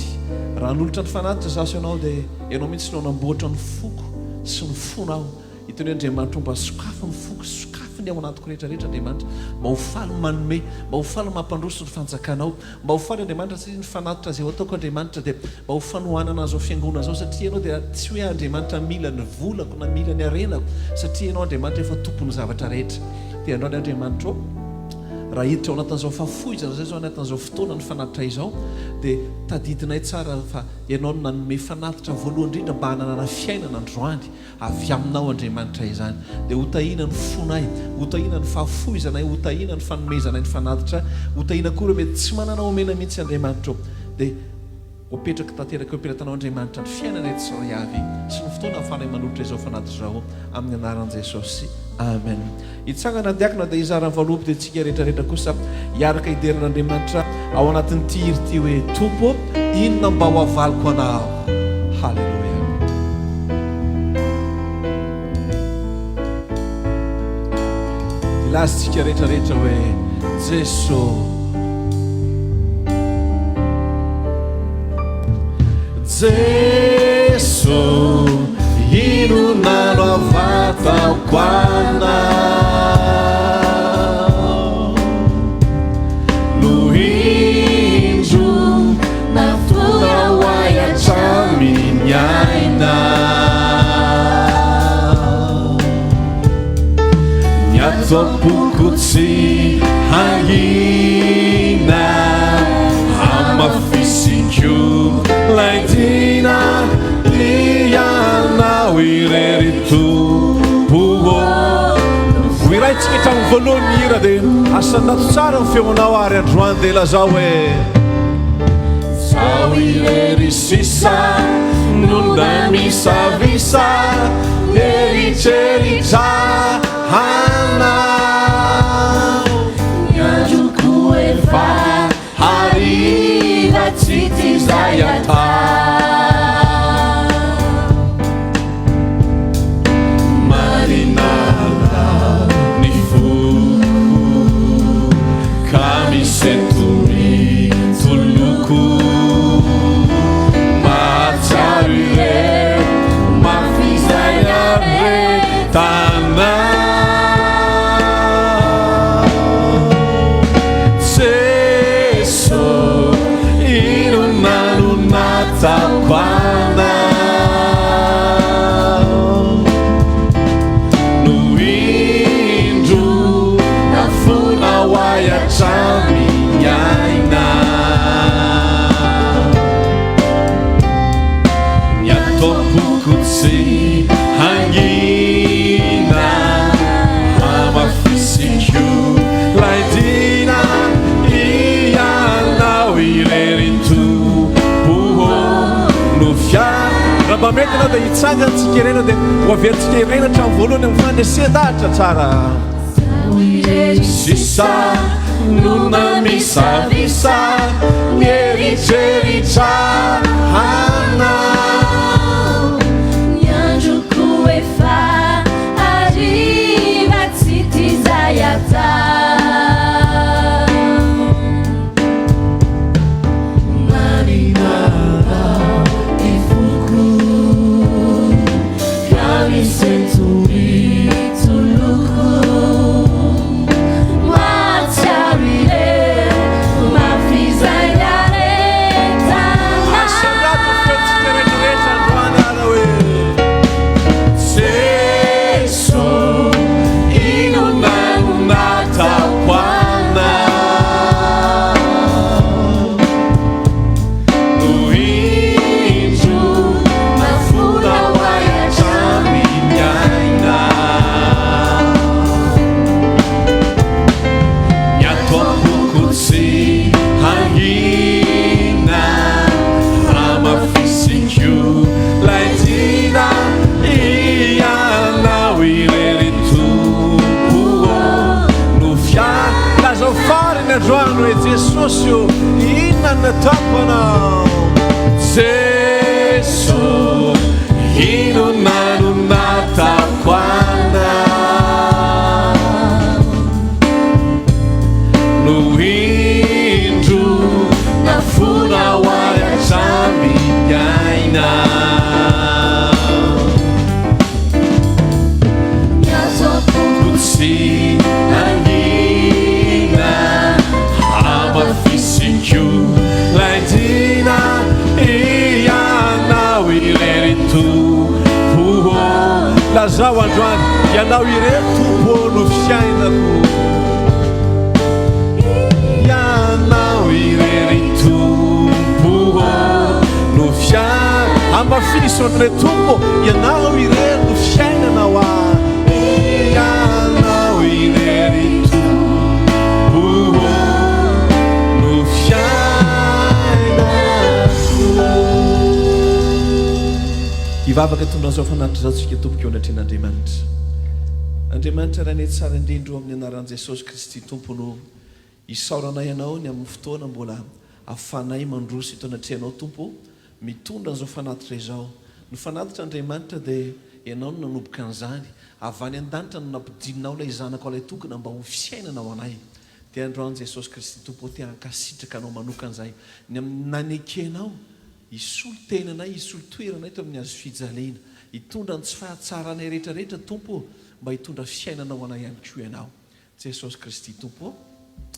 raha hanolotra ny fanatitra izaho sy ianao dia ianao mihitsy no hanamboatra ny foko sy ny fonao. Hiteny hoe Andriamanitra ô mba sokafy ny foko, sokafy ny ao anatiko rehetra rehetra Andriamanitra, mba ho faly manome, mba ho faly mampandroso ny fanjakanao. Mba ho faly Andriamanitra satria ny fanatitra izay ho ataoko Andriamanitra dia mba ho fanohanana an'izao fiangonana izao satria Ianao dia tsy hoe Andriamanitra mila ny volako na mila ny harenako satria Ianao Andriamanitra efa tompon'ny zavatra rehetra. Dia androany Andriamanitra ô, raha hiditra ao anatin'izao fahafoizana izay izao anatin'izao fotoana ny fanatitra izao dia tadidinay tsara fa Ianao no nanome fanatitra voalohany indrindra mba hananana fiainana androany. Avy aminao Andriamanitra izany. Dia hotahiana ny fonay, hotahiana ny fahafoizanay, hotahiana ny fanomezanay ny fanatitra, hotahiana koa ireo mety tsy manana omena mihitsy Andriamanitra ô. Dia ho apetraka tanteraka eo am-pelatanao Andriamanitra ny fiainanay tsirairay avy sy ny fotoana ahafahanay manolotra izao fanatitra izao amin'ny anaran'i Jesosy. Amen. Hitsangana ny diakona dia hizara ny valopy dia tsika rehetra rehetra kosa hiaraka hidera an'Andriamanitra ao anatin'ity hira ity hoe Tompo ô, inona mba ho avaliko anao. Haleloia. Hilaza tsika rehetra rehetra hoe Jeso. Jeso, inona no avataoko anao? No indro nafoinao ahy hatramin'ny aina. ato am-poko tsy hangina Hamafisiko lay tiana Ianao irery Tompo ô Ho iraintsika hatramin'ny voalohany ny hira dia asandrato tsara ny feonao ary androany dia lazao hoe Zaho irery sisa no namisavisa Nieritreritra anao Ny androko efa hariva tsy tia izay atao Manina ny foko ka misento mitoloko Mahatsiaro ireo mafy izay aretanao Jeso inona no nataoko anao No indro nafoinao ahy hatramin'ny aina Ny ato am-poko tsy hangina Hamafisiko lay dina Ianao irery Tompo ô no fiaro Raha mba mety ianao dia hitsangana tsika ireny dia ho averintsika ireny hatramin'ny voalohany amin'ny fandresen-dahatra tsara. Sisa no namisavisa mieritreritra anao. Ny androko efa hariva tsy tia izay atao. Manina ny foko ka misento mitoloko. Mahatsiaro ireo mafy izay niaretana. Asandrato ny feontsika rehetra rehetra androany ary hoe Jeso inona no nataoko anao No indro nafoinao ahy hatramin'ny aina Ny ato am-poko tsy hangina Hamafisiko lay tiana Ianao irery Tompo ô No fiaro Lazao farany androany hoe Jesosy ô inona no nataoko anao Jeso inona no nataoko anao No indro nafoinao ahy hatramin'ny aina. Ny ato am-poko tsy hangina Hamafisiko lay dina Ianao irery Tompo ô Lazao androany Ianao irery Tompo ô no fiainako Ianao irery Tompo ô no fiainako Hamafiso ry Tompo Ianao irery no fiainana ho ahy Ianao irery Tompo ô no fiainako. Hivavaka hitondra an'izao fanatitra izao tsika tompoko eo anatrehan'Andriamanitra. Andriamanitra Rainay tsara indrindra o amin'ny anaran'i Jesosy Kristy Tompo no isaoranay Anao ny amin'ny fotoana mbola ahafahanay mandroso eto anatrehanao Tompo o mitondra an'izao fanatitra izao. Ny fanatitra Andriamanitra dia Ianao no nanomboka an'izany. Avy any an-danitra no nampidininao ilay Zanakao ilay tokana mba ho fiainana ho anay. Dia androany Jesosy Kristy Tompo o te hankasitraka Anao manokana izahay ny amin'ny nanekenao hisolo tena anay, hisolo toerana anay teo amin'ny hazofijaliana, hitondra ny tsy fahatsaranay rehetra rehetra Tompo o, mba hitondra fiainana ho anay ihany koa Ianao. Jesosy Kristy Tompo ô,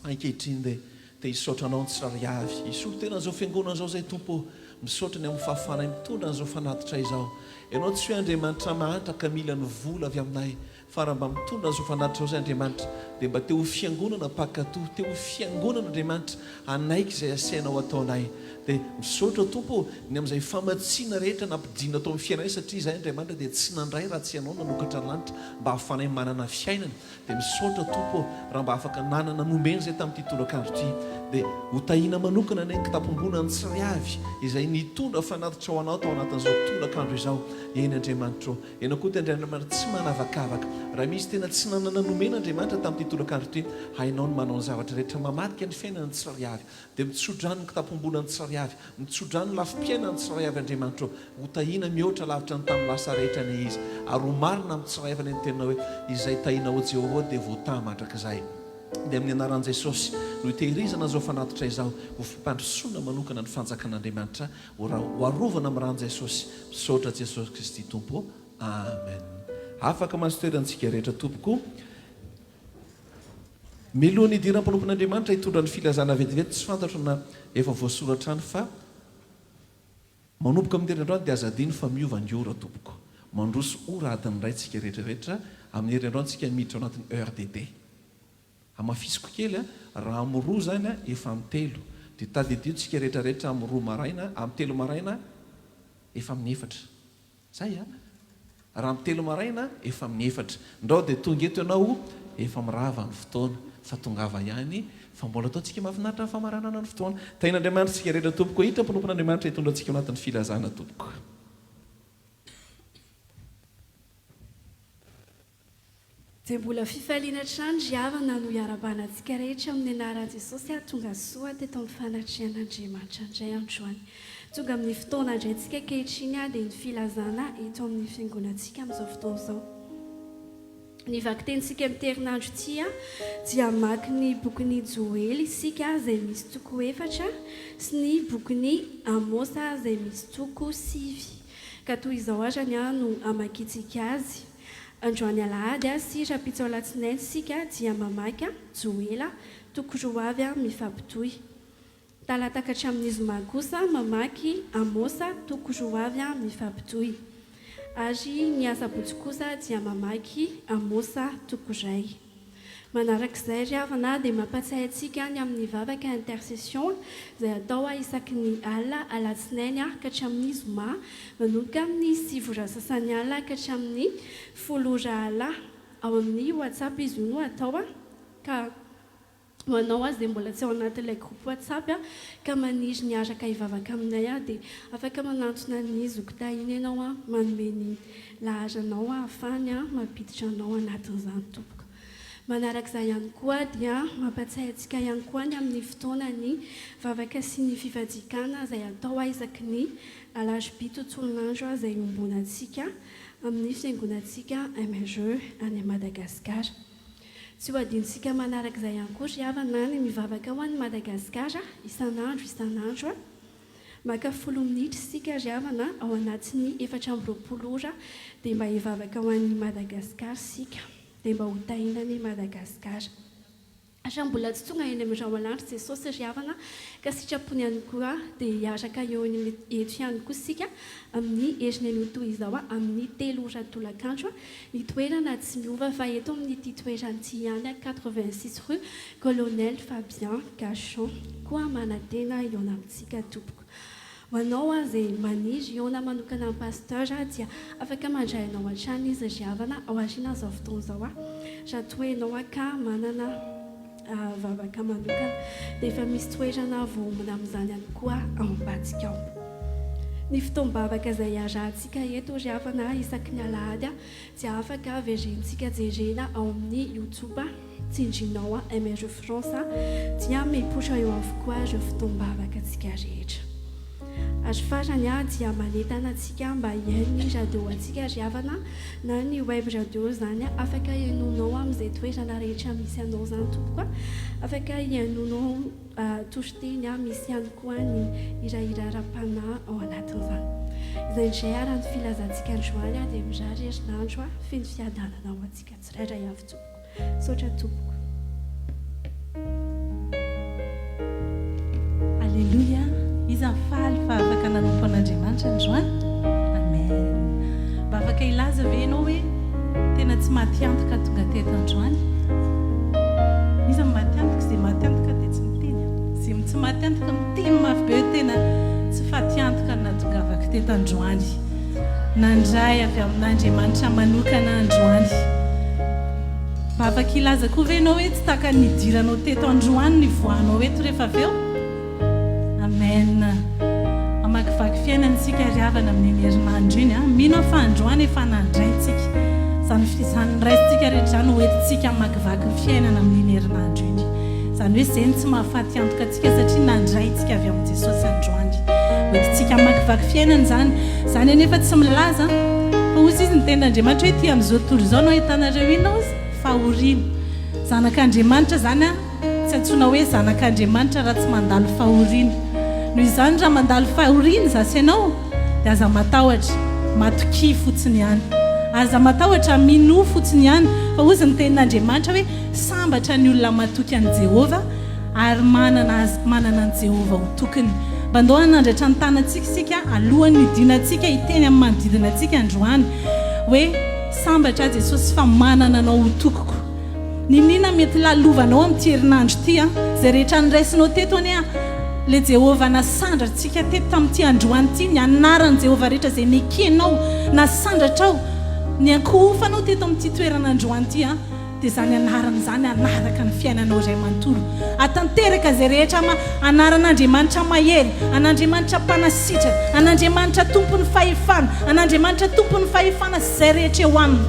ankehitriny dia te hisaotra Anao ny tsirairay avy, hisolo tena an'izao fiangonana izao izay Tompo ô, misaotra ny amin'ny fahafahanay mitondra an'izao fanatitra izao. Ianao tsy hoe Andriamanitra mahantra ka mila ny vola avy aminay, Fa raha mba mitondra an'izao fanatitra izao izay Andriamanitra, dia mba te ho fiangonana mpankatò, te ho fiangonana Andriamanitra hanaiky izay asainao ataonay. Dia misaotra Tompo ô, ny amin'izay famatsiana rehetra nampidinina tao amin'ny fiainanay, satria izahay Andriamanitra dia tsy nandray raha tsy Ianao nanokatra ny lanitra mba hahafahanay manana fiainana. Dia misaotra Tompo ô, raha mba afaka nanana nomena izay tamin'ity tolakandro ity. Dia ho tahiana manokana anie ny kitapom-bola ny tsirairay avy izay nitondra fanatitra ho Anao tao anatin'izao tolakandro izao. Eny Andriamanitra ô. Ianao koa dia Andriamanitra tsy manavakavaka. Raha misy tena tsy nanana nomena Andriamanitra tamin'ity tolakandro ity, hainao ny manao ny zavatra rehetra mamadika ny fiainana ny tsirairay avy. Dia mitsodrano ny kitapom-bola ny tsirairay avy, mitsodrano ny lafim-piainana ny tsirairay avy Andriamanitra ô. Ho tahiana mihoatra lavitra ny tamin'ny lasa rehetra anie izy. Ary ho marina amin'ny tsirairay avy anie ny teninao hoe, Izay tahianao Jehovah dia voatahy mandrakizay. Dia amin'ny anaran'i Jesosy no hitehirizana izao fanatitra izao ho fampandrosoana manokana ny fanjakan'Andriamanitra ho ho arovana amin'ny ran'i Jesosy. Misaotra Jesosy Kristy Tompo ô. Amen. Afaka mahazo toerana antsika rehetra tompoko. Milohan'ny hidiran'ny mpanompon'Andriamanitra hitondra ny filazana vetivety tsy fantatro na efa voasoratra any fa Manomboka amin'ny herinandro dia aza adino fa miova ny ora tompoko. Mandroso ora adiny iray tsika rehetra rehetra amin'ny herinandro any tsika miditra ao anatin'ny heure d'été. Hamafisiko kely a, raha amin'ny roa izany a, efa amin'ny telo. Dia tadidio tsika rehetra rehetra amin'ny roa maraina, amin'ny telo maraina efa amin'ny efatra. Zay a! Raha amin'ny telo maraina, efa amin'ny efatra. Ndrao dia tonga eto ianao, efa mirava ny fotoana. Fa tongava ihany, fa mbola ataontsika mahafinaritra ny famaranana ny fotoana. Tahian'Andriamanitra isika rehetra tompoko. Hiditra mpanompon'Andriamanitra hitondra antsika ao anatin'ny filazana tompoko. Dia mbola fifaliana hatrany ry havana no iarahabana antsika rehetra amin'ny anaran'i Jesosy aho tonga soa teto amin'ny fanatrehan'Andriamanitra indray androany. Tonga amin'ny fotoana indray tsika ankehitriny dia ny filazana eto amin'ny fiangonantsika amin'izao fotoana izao. Ny vakitenintsika amin'ity herinandro ity dia hamaky ny bokin'i Joely isika izay misy toko efatra sy ny bokin'i Amosa izay misy toko sivy. Ka toy izao arany no hamakintsika azy. Androany alahady sy rahampitso alatsinainy isika dia mamaky Joela toko roa avy mifampitohy. Talata ka hatramin'ny zoma kosa mamaky Amosa toko roa avy mifampitohy. Ary ny asabotsy kosa dia mamaky Amosa toko iray. Manarak'izay ry havana dia mampatsiahy antsika ny amin'ny vavaka intercession izay atao isaky ny alina alatsinainy ka hatramin'ny zoma manomboka amin'ny sivy ora sasany alina ka hatramin'ny folo ora alina ao amin'ny whatsapp izy io no atao ka ho anao aza izay mbola tsy ao anatin'ilay groupe whatsapp ka maniry ny hiaraka hivavaka aminay dia afaka manantona ny zoky Tahina ianao manome ny laharanao ahafahany mampiditra anao anatin'izany tompoko. Manarak'izay ihany koa dia mampatsiahy antsika ihany koa ny amin'ny fotoanan'ny vavaka sy ny fivadikana izay atao isaky ny alarobia tontolon'andro izay iombonantsika amin'ny fiangonantsika MRE any Madagasikara. Tsy ho adinontsika manarak'izay ihany koa ry havana ny mivavaka ho an'i Madagasikara isan'andro isan'andro. Maka folo minitra isika ry havana ao anatin'ny 24 ora dia mba hivavaka ho an'i Madagasikara isika. Dia mba ho tahiana anie Madagasikara. Raha mbola tsy tonga eny amin'ny rahoalandro Jesosy ry havana ka sitrapony ihany koa dia hiaraka eo eto ihany koa isika amin'ny heriny anio toy izao amin'ny telo ora tolakandro. Ny toerana tsy miova fa eto amin'ity toerana ity ihany 86 rue Colonel Fabien Cachon. Koa manantena hihaona amintsika tompoko. Ho anao izay maniry hihaona manokana amin'i Pasteur dia afaka mandray anao hatrany izy ry havana ao aorian'izao fotoana izao raha toa ianao ka manana vavaka manokana dia efa misy toerana voaomana amin'izany ihany koa ao ambadika ao. Ny fotoam-bavaka izay iarahantsika eto ry havana isaky ny alahady dia afaka verentsika jerena ao amin'ny youtube. Tsindrinao MRE France dia mipoitra eo avokoa ireo fotoam-bavaka antsika rehetra. Ary farany dia manentana antsika mba hihaino ny radio antsika ry havana na ny web radio izany afaka henoinao amin'izay toerana rehetra misy anao izany tompoko a. Afaka hihainoanao toriteny misy ihany koa ny hirahira ara-panahy ao anatin'izany. Izay indray ary ny filazantsika androany dia mirary herinandro feno fiadanana ho antsika tsirairay avy tompoko. Misaotra tompoko. Aleloia! Iza ny faly fa afaka nanompo an'Andriamanitra androany? Amen! Mba afaka hilaza ve ianao hoe tena tsy. tsy maty antoka tonga teto androany? Iza no maty antoka? Izay maty antoka dia tsy miteny. Izay tsy maty antoka miteny mafy be hoe tena tsy faty antoka no nahatongavako teto androany. Nandray avy amin'Andriamanitra manokana androany. Mba afaka hilaza koa ve ianao hoe tsy tahaka ny nidiranao teto androany no hivoahanao eto rehefa avy eo? Amen. Hamakivaky fiainana isika ry havana amin'iny herinandro iny. Mino aho fa androany efa nandray tsika. Izany izany noraisintsika rehetra izany ho entintsika hamakivaky ny fiainana amin'iny herinandro iny. Izany hoe izay no tsy mahafaty antoka antsika satria nandray tsika avy amin'i Jesosy androany. Ho entintsika hamakivaky fiainana izany. Izany anefa tsy milaza fa hozy izy ny tenin'Andriamanitra hoe ety amin'izao tontolo izao no ahitanareo inona hozy? Fahoriana. Zanak'Andriamanitra izany an. Tsy antsoina hoe zanak'Andriamanitra raha tsy mandalo fahoriana. Noho izany raha mandalo fahoriana izaho sy ianao dia aza matahotra, matokia fotsiny ihany. Aza matahotra, minoa fotsiny ihany fa hozy ny tenin'Andriamanitra hoe sambatra ny olona matoky an'i Jehovah ary manana azy, manana an'i Jehovah ho tokiny. Mba ndao hanandratra ny tanantsika isika alohan'ny hidinantsika hiteny amin'ny manodidina antsika androany hoe sambatra aho Jesosy fa manana anao ho tokiko. Niniana mety lalovanao amin'ity herinandro ity an! Izay rehetra noraisinao teto anie an! Ilay Jehovah nasandratsika teto tamin'ity androany ity, ny anaran'i Jehovah rehetra izay nekenao, nasandratrao, niankohofanao teto amin'ity toerana androany ity an! Dia izany anarana izany hanaraka ny fiainanao iray manontolo. Hatanteraka izay rehetra ama anaran'Andriamanitra mahery, an'Andriamanitra mpanasitrana, an'Andriamanitra tompon'ny fahefana, an'Andriamanitra tompon'ny fahefana sy izay rehetra eo aminy.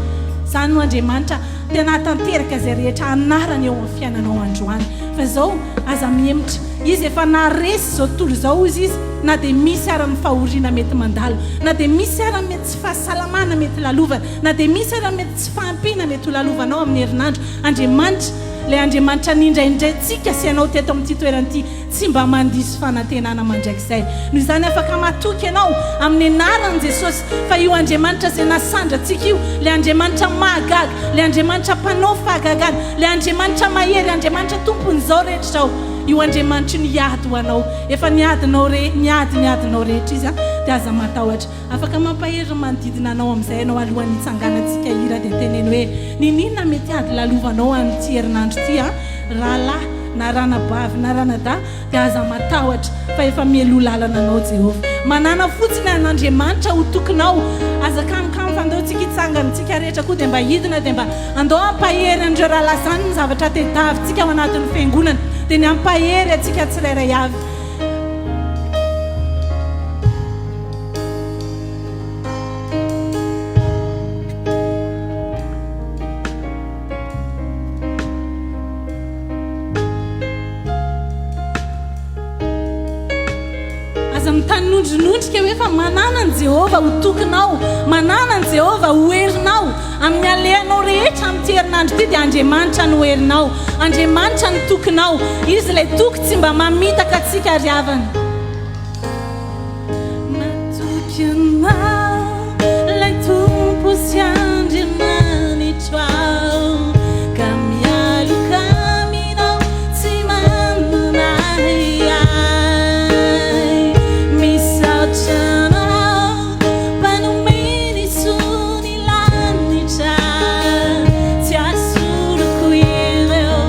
Izany no Andriamanitra. Tena hahatanteraka izay rehetra anarany eo amin'ny fiainanao androany. Fa izao, aza mihemotra. Izy efa naharesy izao tontolo izao, hozy Izy, na dia misy ara ny fahoriana mety mandalo, na dia misy ara ny mety tsy fahasalamana mety lalovana, na dia misy ara ny mety tsy fahampiana mety ho lalovanao amin'ny herinandro. Andriamanitra, ilay Andriamanitra nindraindraintsika sy ianao teto amin'ity toerana ity, Tsy mba mandiso fanantenana mandrakizay. Noho izany afaka matoky ianao amin'ny anaran'i Jesosy fa io Andriamanitra izay nasandratsika io, ilay Andriamanitra mahagaga, ilay Andriamanitra mpanao fahagagana, ilay Andriamanitra mahery, Andriamanitra Tompon'izao rehetra izao, io Andriamanitra io no hiady ho anao. Efa niadinao re, niady ny adinao rehetra Izy dia aza matahotra. Afaka mampahery ny manodidina anao amin'izay ianao alohan'ny hitsanganantsika hira dia teneno hoe, Niniana mety ady lalovanao amin'ity herinandro ity an, rahalahy na ranabavy na ranadahy dia aza matahotra fa efa mialoha lalana anao Jehovah. Manàna fotsiny an'Andriamanitra ho tokinao. Aza kamokamo fa andao tsika hitsangana tsika rehetra koa dia mba hidina dia mba andao hampahery an'ireo rahalahy izany ny zavatra tediavintsika ao anatin'ny fiangonana dia ny hampahery antsika tsirairay avy. Aza mitanondronondrika hoe fa manana an'i Jehovah ho tokinao, manana an'i Jehovah ho herinao. Amin'ny alehanao rehetra amin'ity herinandro ity dia Andriamanitra no herinao, Andriamanitra no tokinao. Izy ilay toky tsy mba mamitaka antsika ry havana. Matoky anao ilay Tompo sy Andriamanitro aho ka mialoka aminao tsy manana ahiahy. Misaotra anao mpanome ny soa ny lanitra tsy asoriko ireo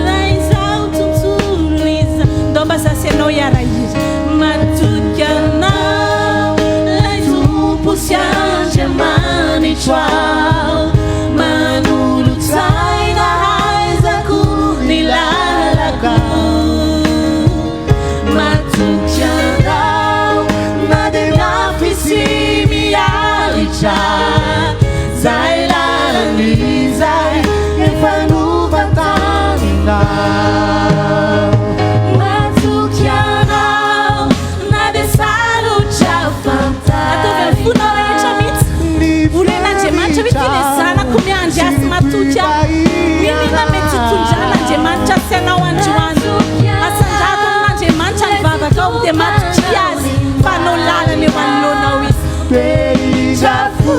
raha izao tontolo izao. Ndao mba za sy ianao hiara-hira. Matoky anao ilay Tompo sy Andriamanitro aho Manolo-tsaina haizako ny lalako Matoky anao na dia mafy sy miaritra Zay lalana izay efa novantaninao Matoky anao na dia sarotra fantatra Ataovy amin'ny fonao rehetra mihitsy Ho ren'Andriamanitra hoe ity ilay zanako miandry ahy sy matoky ahy. N'inon'inona mety hitondran'Andriamanitra sy anao androany. Asandrato amin'Andriamanitra ny vavakao dia matokia Azy fa hanao lalana eo anoloanao Izy. Te fo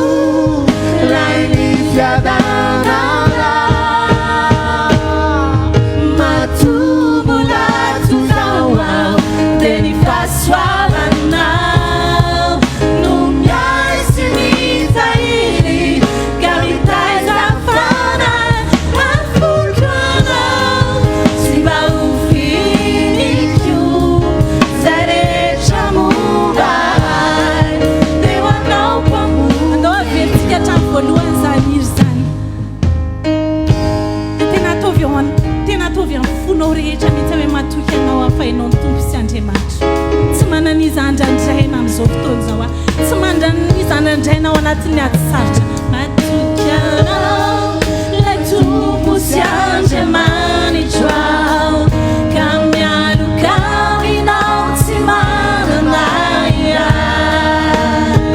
lay ny fiadanana Matoa mbola tonao aho dia ny fahasoavanao no miahy sy mitahiry ka mitaiza fa. voalohany izany hira izany. Dia tena ataovy ao an, tena ataovy amin'ny fonao rehetra mihitsy hoe matoky anao aho fa ianao ny Tompo sy Andriamanitro. Tsy manana iza andrandraina amin'izao fotoana izao aho. Tsy manana iza andrandraina ao anatin'ny ady sarotra. Matoky anao, ilay Tompo sy Andriamanitro aho, ka mialoka aminao tsy manana ahiahy.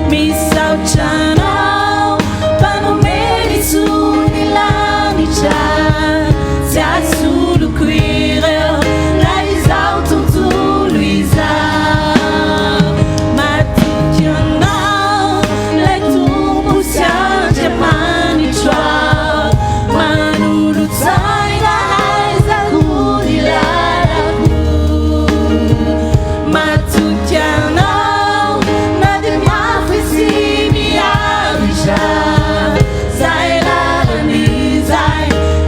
Misaotra anao mpanome ny soa ny lanitra, tsy asoloko ireo raha izao tontolo izao. Matoky anao ilay Tompo sy Andriamanitro aho, manolo-tsaina aiza koa ny lalako. Matoky anao na dia mafy sy miaritra, zay lalana izay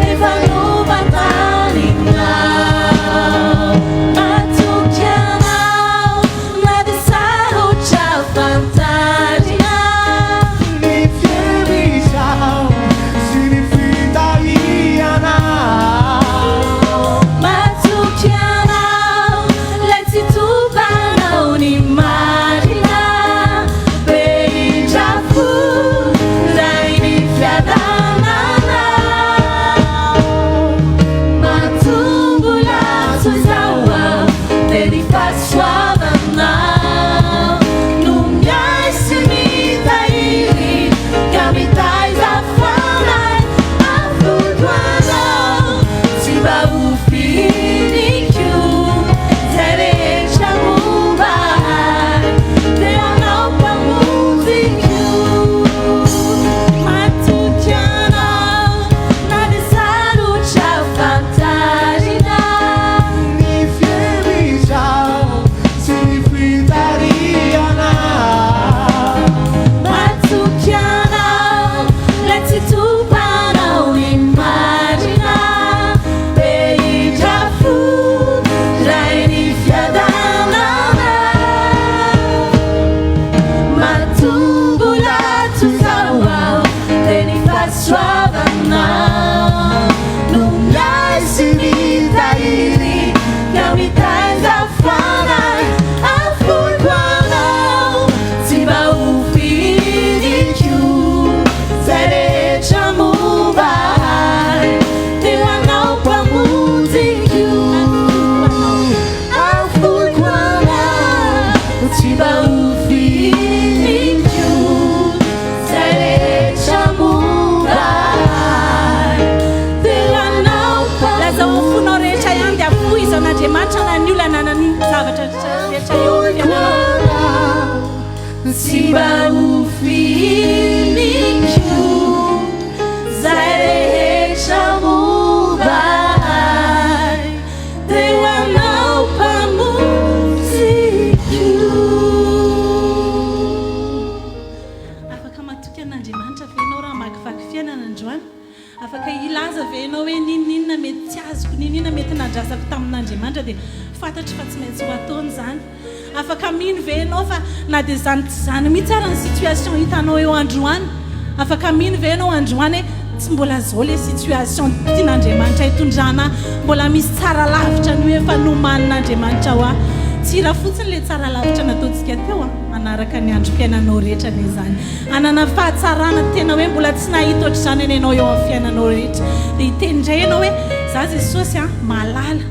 efa nomantaninao. Matoky anao na dia sarotra fantarina. Ny fierizao sy ny fitahiana. Matoky anao ilay tsy tompanao ny marina, be indrafo ray ny fiadanana. Matoa mbola toy izao aho dia ny fahasoavanao no miahy sy mitahiry ka mitaiza fanahy afoiko anao tsy mba ho fihiniko izay rehetra momba ahy dia anao mpamonjiko. Matoky anao na dia sarotra fantarina. Ny fierizao sy ny fitarihana. Matoky anao ilay tsy tompanao ny marina, be indrafo ray ny fiadanana. Matoa mbola toy izao aho dia ny fahasoavanao no miahy sy mitahiry ka mitaiza fanahy afoiko anao tsy mba ho fihiniko izay rehetra momba ahy dia ho anao mpamonjiko. Afoiko anao tsy mba ho fihiniko izay rehetra momba ahy dia ho anao. Lazao amin'ny fonao rehetra ihany dia afoizo an'Andriamanitra na ny olana na ny zavatra rehetra eo amin'ny fiainanao. Tsy mba ho fihiniko izay rehetra momba ahy dia ho anao mpamonjiko. Afaka matoky an'Andriamanitra ve ianao raha hamakivaky fiainana androany? Afaka hilaza ve ianao hoe n'inon'inona mety tsy azoko, n'inon'inona mety nandrasako tamin'Andriamanitra dia fantatro fa tsy maintsy ho ataony izany? Afaka mino ve ianao fa na dia izany tsy izany mihitsy ara ny situation hitanao eo androany? Afaka mino ve ianao androany hoe tsy mbola izao ilay situation tian'Andriamanitra hitondrana ahy, mbola misy tsara lavitra noho efa nomanin'Andriamanitra ho ahy? Tsy hira fotsiny ilay tsara lavitra nataontsika teo an! Hanaraka ny androm-piainanao rehetra anie izany. Hanana fahatsarana tena hoe mbola tsy nahita ohatr'izany anie ianao eo amin'ny fiainanao rehetra. Dia hiteny indray ianao hoe, za Jesosy an, mahalala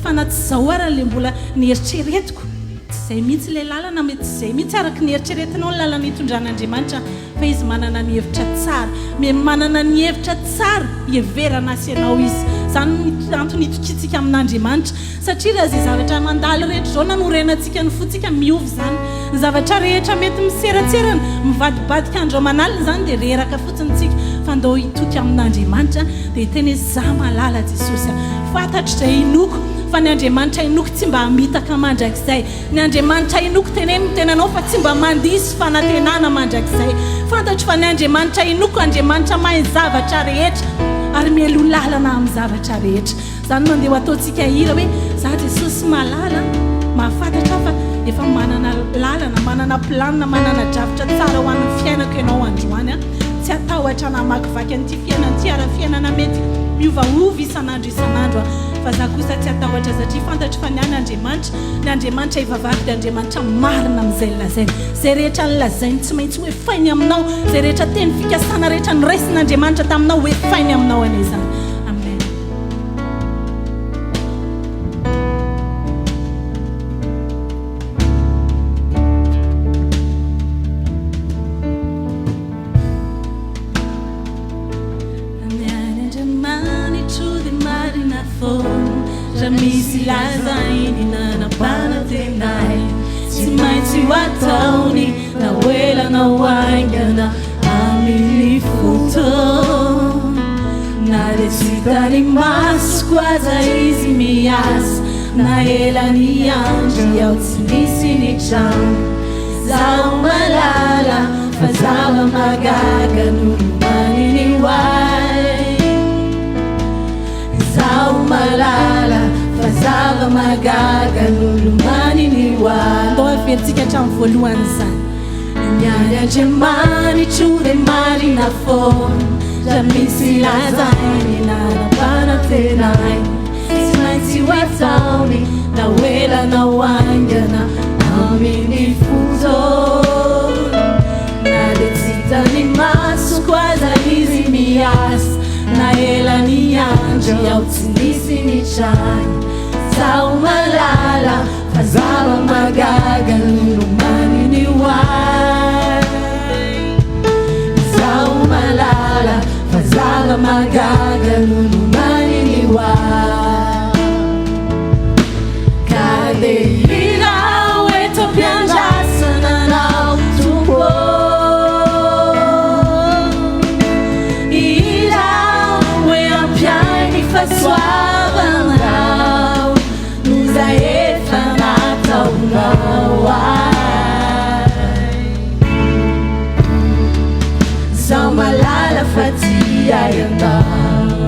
fa na tsy izao ara ilay mbola nieritreretiko, tsy izay mihitsy ilay lalana, mety tsy izay mihitsy araka ny eritreretinao ny lalana itondran'Andriamanitra fa Izy manana ny hevitra tsara. Me manana ny hevitra tsara hiheverana sy ianao Izy. Izany no antony itokiantsika amin'Andriamanitra. Satria raha izay zavatra mandalo rehetra izao nanorenantsika ny fontsika, miova izany. Ny zavatra rehetra mety miserantserana, mivadibadika andro aman'alina izany dia reraka fotsiny tsika. Fa ndao hitoky amin'Andriamanitra dia hiteny hoe za mahalala Jesosy a. Fantatro izay inoako fa ny Andriamanitra inoako tsy mba hamitaka mandrakizay. Ny Andriamanitra inoako teneno ny tenanao fa tsy mba mandiso fanantenana mandrakizay. Fantatro fa ny Andriamanitra inoako Andriamanitra mahay ny zavatra rehetra ary mialoha lalana amin'ny zavatra rehetra. Zany no andeha ho ataontsika hira hoe za Jesosy mahalala, mahafantatra aho fa efa manana lalana, manana planina, manana drafitra tsara ho an'ny fiainako ianao androany an. hatahotra na hamakivaky an'ity fiainana ity ara fiainana mety miovaova isan'andro isan'andro aho. Fa za kosa tsy hatahotra satria fantatro fa ny ahy ny Andriamanitra, ny Andriamanitra ivavahako dia Andriamanitra marina amin'izay lazainy. Izay rehetra nolazainy tsy maintsy hoefainy aminao, izay rehetra teny fikasana rehetra noraisin'Andriamanitra taminao hoefainy aminao anie izany. Amen. Ny any Andriamanitro dia marina foana Raha misy lazainy na nampanantenainy Tsy maintsy ho ataony na ho ela na ho haingana Amin'ny fotoana Na dia tsy hitan'ny masoko aza izy miasa Na ela niandry aho tsy nisy nitranga Zaho mahalala fa zava-mahagaga no nomaniny ho ahy Zaho mahalala fa zava-mahagaga no nomaniny ho ahy Ndao averintsika hatramin'ny voalohany izany Ny an'i Andriamanitro dia marina foana Raha misy lazainy na nampanantenainy Tsy maintsy ho ataony na ho ela na ho haingana amin'ny fotoana Na dia tsy hitan'ny masoko aza izy miasa Na ela niandry aho tsy nisy nitranga Zaho mahalala fa zava-mahagaga no nomaniny ho ahy Zaho mahalala fa zava-mahagaga no nomaniny ho ahy Ka dia hira aho eto am-piandrasana anao Tompo ô Hira aho hoe ampiahy ny fahasoavanao Noho izay efa nataonao ahy Zaho mahalala fa tia ianao.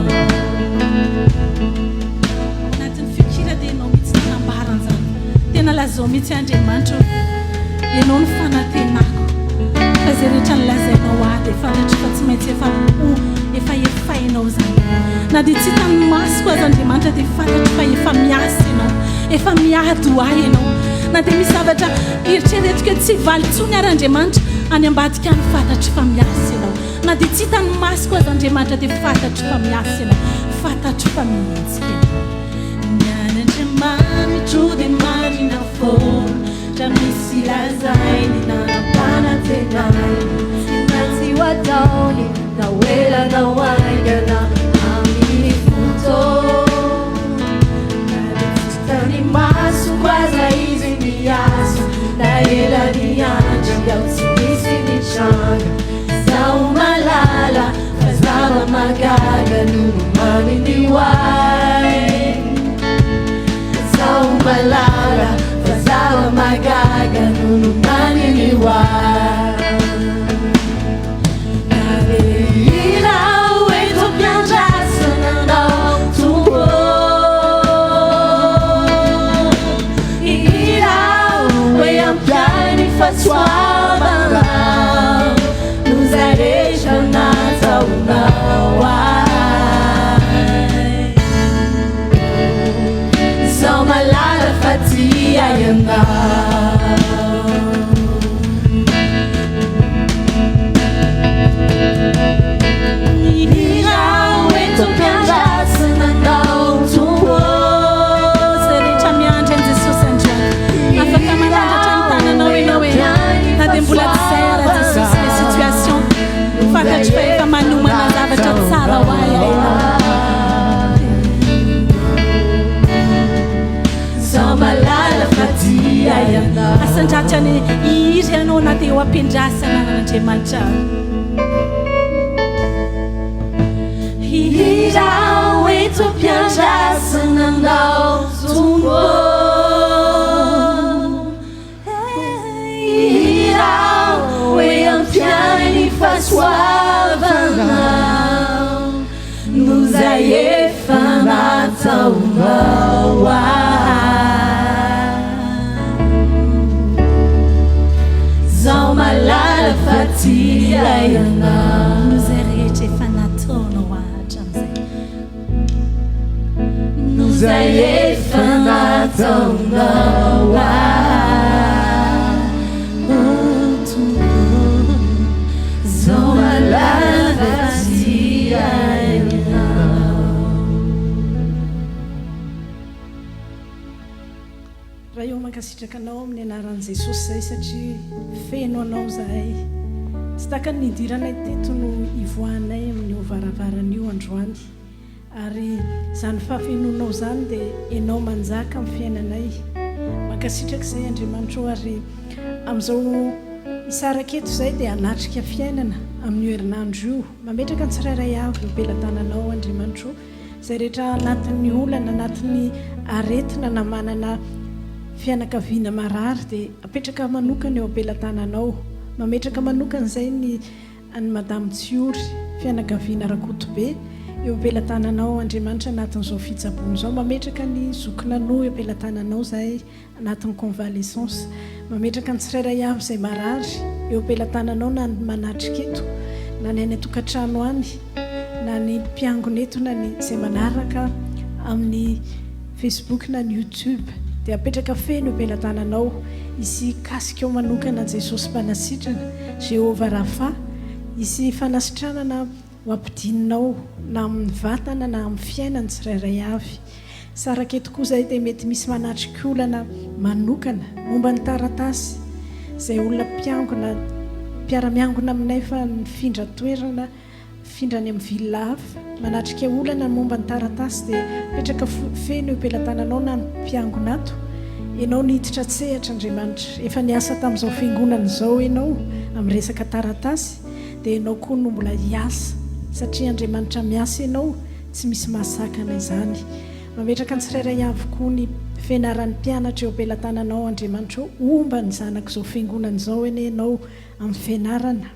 Ao anatin'ny fikira dia ianao mihitsy nanambara an'izany. Tena lazao mihitsy Andriamanitra ô, ianao no fanantenako. Fa izay rehetra nolazainao ahy dia fantatro fa tsy maintsy efa ho efa efainao izany. Na dia tsy hitan'ny masoko aza Andriamanitra dia fantatro fa efa miasa ianao. Efa miady ho ahy ianao. Na dia misy zavatra eritreretiko hoe tsy hivaly intsony ary Andriamanitra, any ambadika any fantatro fa miasa ianao. Na dia tsy hitan'ny masoko aza Andriamanitra dia fantatro fa miasa ianao. Fantatro fa mihetsika ianao. Ny any Andriamanitro dia marina foana. Raha misy lazainy na ampanantenainy, tsy maintsy ho ataony na ho ela na ho haingana amin'ny fotoana. Na dia tsy hitan'ny masoko aza izy miasa, na ela niandry aho tsy nisy nitranga. Zaho mahalala fa zava-mahagaga no nomaniny ho ahy. Zaho mahalala fa zava-mahagaga no nomaniny ho ahy. Na dia hira aho eto am-piandrasana anao Tompo Hira aho hoe ampiahy ny fahasoavanao Noho izay rehetra nataonao ahy. Zaho mahalala fa tia ianao. Mihira aho eto am-piandrasana anao Tompo ô. Izay rehetra miandry an'i Jesosy androany. Afaka manandratra ny tananao ianao e. Na dia mbola tsy izay ara Jesosy ilay situation. Fantatro fa efa manomana zavatra tsara ho ahy ianao. Zaho mahalala fa tia ianao. Asandratra ny hihira ianao na dia eo am-piandrasana an'Andriamanitra. Hihira aho eto am-piandrasana anao Tompo ô. Hihira aho hoe ampiahy ny fahasoavanao Noho izay efa nataonao ahy Zaho mahalala fa tia ianao. Izay efa nataonao ahy Tompo Zao mahalala fa tsy hainao. Ray ô mankasitraka anao amin'ny anaran'i Jesosy zahay satria feno anao zahay. Tsy tahaka ny nidiranay teto no hivoahanay amin'io varavarana io androany. Ary izany fahafenoanao izany dia Ianao manjaka amin'ny fiainanay. Mankasitraka izay Andriamanitra o ary amin'izao hisaraka eto izay dia hanatrika fiainana amin'io herinandro io. Mametraka ny tsirairay avy eo am-pelatananao Andriamanitra o. Izay rehetra anatin'ny olana, anatin'ny aretina na manana fianakaviana marary dia apetraka manokana eo am-pelatananao. Mametraka manokana izay ny An'i Madame Tsiory, fianakaviana Rakotobe, eo am-pelatananao Andriamanitra anatin'izao fitsaboana izao, mametraka ny zokinanoa eo am-pelatananao izahay anatin'ny convalescence, mametraka ny tsirairay avy izay marary eo am-pelatananao na ny manatrika eto na ny any an-tokantrano any na ny mpiangona eto na ny izay manaraka amin'ny Facebook na ny YouTube dia apetraka feno eo am-pelatananao hisy hikasika ao manokana Jesosy Mpanasitrana Jehovah Rapha, hisy fanasitranana ho ampidininao na amin'ny vatana na amin'ny fiainany tsirairay avy. Saraka eto koa izay dia mety misy manatrika olana manokana momba ny taratasy izay olona mpiangona mpiara-miangona aminay fa nifindra toerana Mifindra any amin'ny ville hafa, manatrika olana ny momba ny taratasy dia mipetraka feno eo am-pelatananao na ny mpiangona ato, ianao niditra an-tsehatra Andriamanitra, efa niasa tamin'izao fiangonana izao ianao amin'ny resaka taratasy dia ianao koa no mbola hiasa satria Andriamanitra miasa ianao tsy misy mahasakana izany. Mametraka ny tsirairay avy koa ny fianaran'ny mpianatra eo am-pelatananao Andriamanitra ô, homba ny zanak'izao fiangonana izao anie ianao amin'ny fianarana.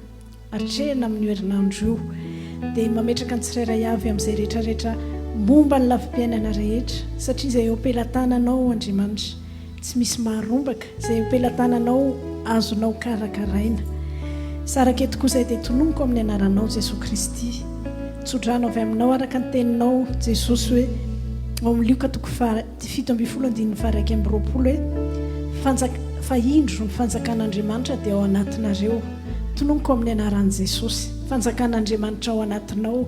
atrehina amin'io herinandro io dia mametraka ny tsirairay avy amin'izay rehetra rehetra momba ny lafim-piainana rehetra satria izay eo am-pelatananao Andriamanitra tsy misy maharombaka izay eo am-pelatananao azonao karakaraina Saraka eto koa izay dia tononiko amin'ny anaranao Jesoa Kristy tsodrano avy aminao araka ny teninao Jesosy hoe ao amin'ny Lioka toko faha 17 andininy faha 21 hoe fanjak fa indro ny fanjakan'Andriamanitra dia ao anatinareo Tononiko amin'ny anaran'i Jesosy. Fanjakan'Andriamanitra ao anatinao.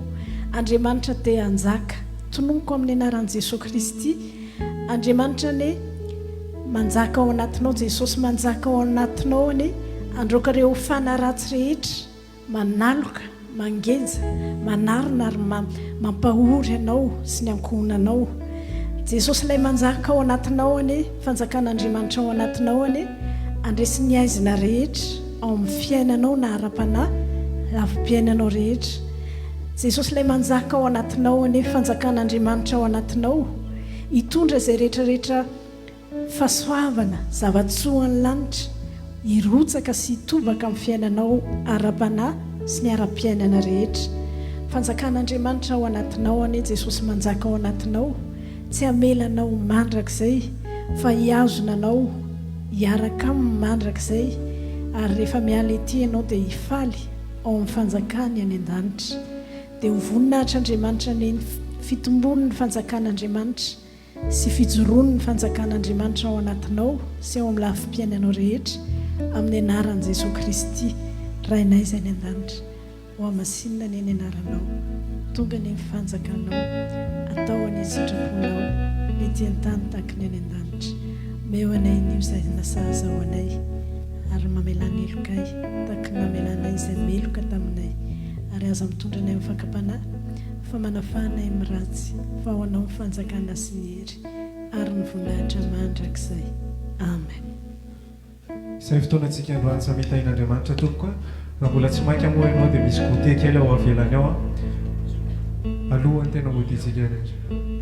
Andriamanitra te hanjaka. Tononiko amin'ny anaran'i Jesosy Kristy. Andriamanitra anie manjaka ao anatinao. Jesosy manjaka ao anatinao anie. Androaka ireo fanahy ratsy rehetra manaloka, mangeja, manarona ary mampahory anao sy ny ankohonanao. Jesosy ilay manjaka ao anatinao anie, fanjakan'Andriamanitra ao anatinao anie, handresy ny haizina rehetra ao amin'ny fiainanao na ara-panahy, lavi-piainanao rehetra. Jesosy ilay manjaka ao anatinao anie, fanjakan'Andriamanitra ao anatinao, hitondra izay rehetra rehetra Fahasoavana, zava-tsoan'ny lanitra, hirotsaka sy hitobaka amin'ny fiainanao ara-panahy sy ny ara-piainana rehetra. Fanjakan'Andriamanitra ao anatinao anie Jesosy manjaka ao anatinao, tsy hamela anao mandrakizay fa hihazona anao hiaraka aminy mandrakizay ary rehefa miala ety ianao dia hifaly ao amin'ny fanjakany any an-danitra. Dia ho voninahitr'Andriamanitra anie ny fitombon'ny fanjakan'Andriamanitra. sy fijoroan' ny fanjakan' Andriamanitra ao anatinao sy ao amin'ny lafim-piainanao rehetra, amin'ny anaran'i Jesoa Kristy, Rainay izay any an-danitra. Hohamasinina anie ny anaranao. Tonga anie ny fanjakanao. Atao anie ny sitraponao, ety an-tany tahaka ny any an-danitra. Omeo anay anio izay nasahaza ho anay, ary mamelà ny helokay, tahaka ny namelanay izay meloka taminay. Ary aza mitondra anay amin'ny fakam-panahy, Fa manafaha anay amin'ny ratsy, fa ho Anao ny fanjakana sy ny hery ary ny voninahitra mandrakizay. Amen. Izay fotoanantsika androany samy hitahian'Andriamanitra tompoko a! Raha mbola tsy maika moa ianao dia misy goûter kely ao avelany ao a! Alohan'ny tena hodiantsika rehetra.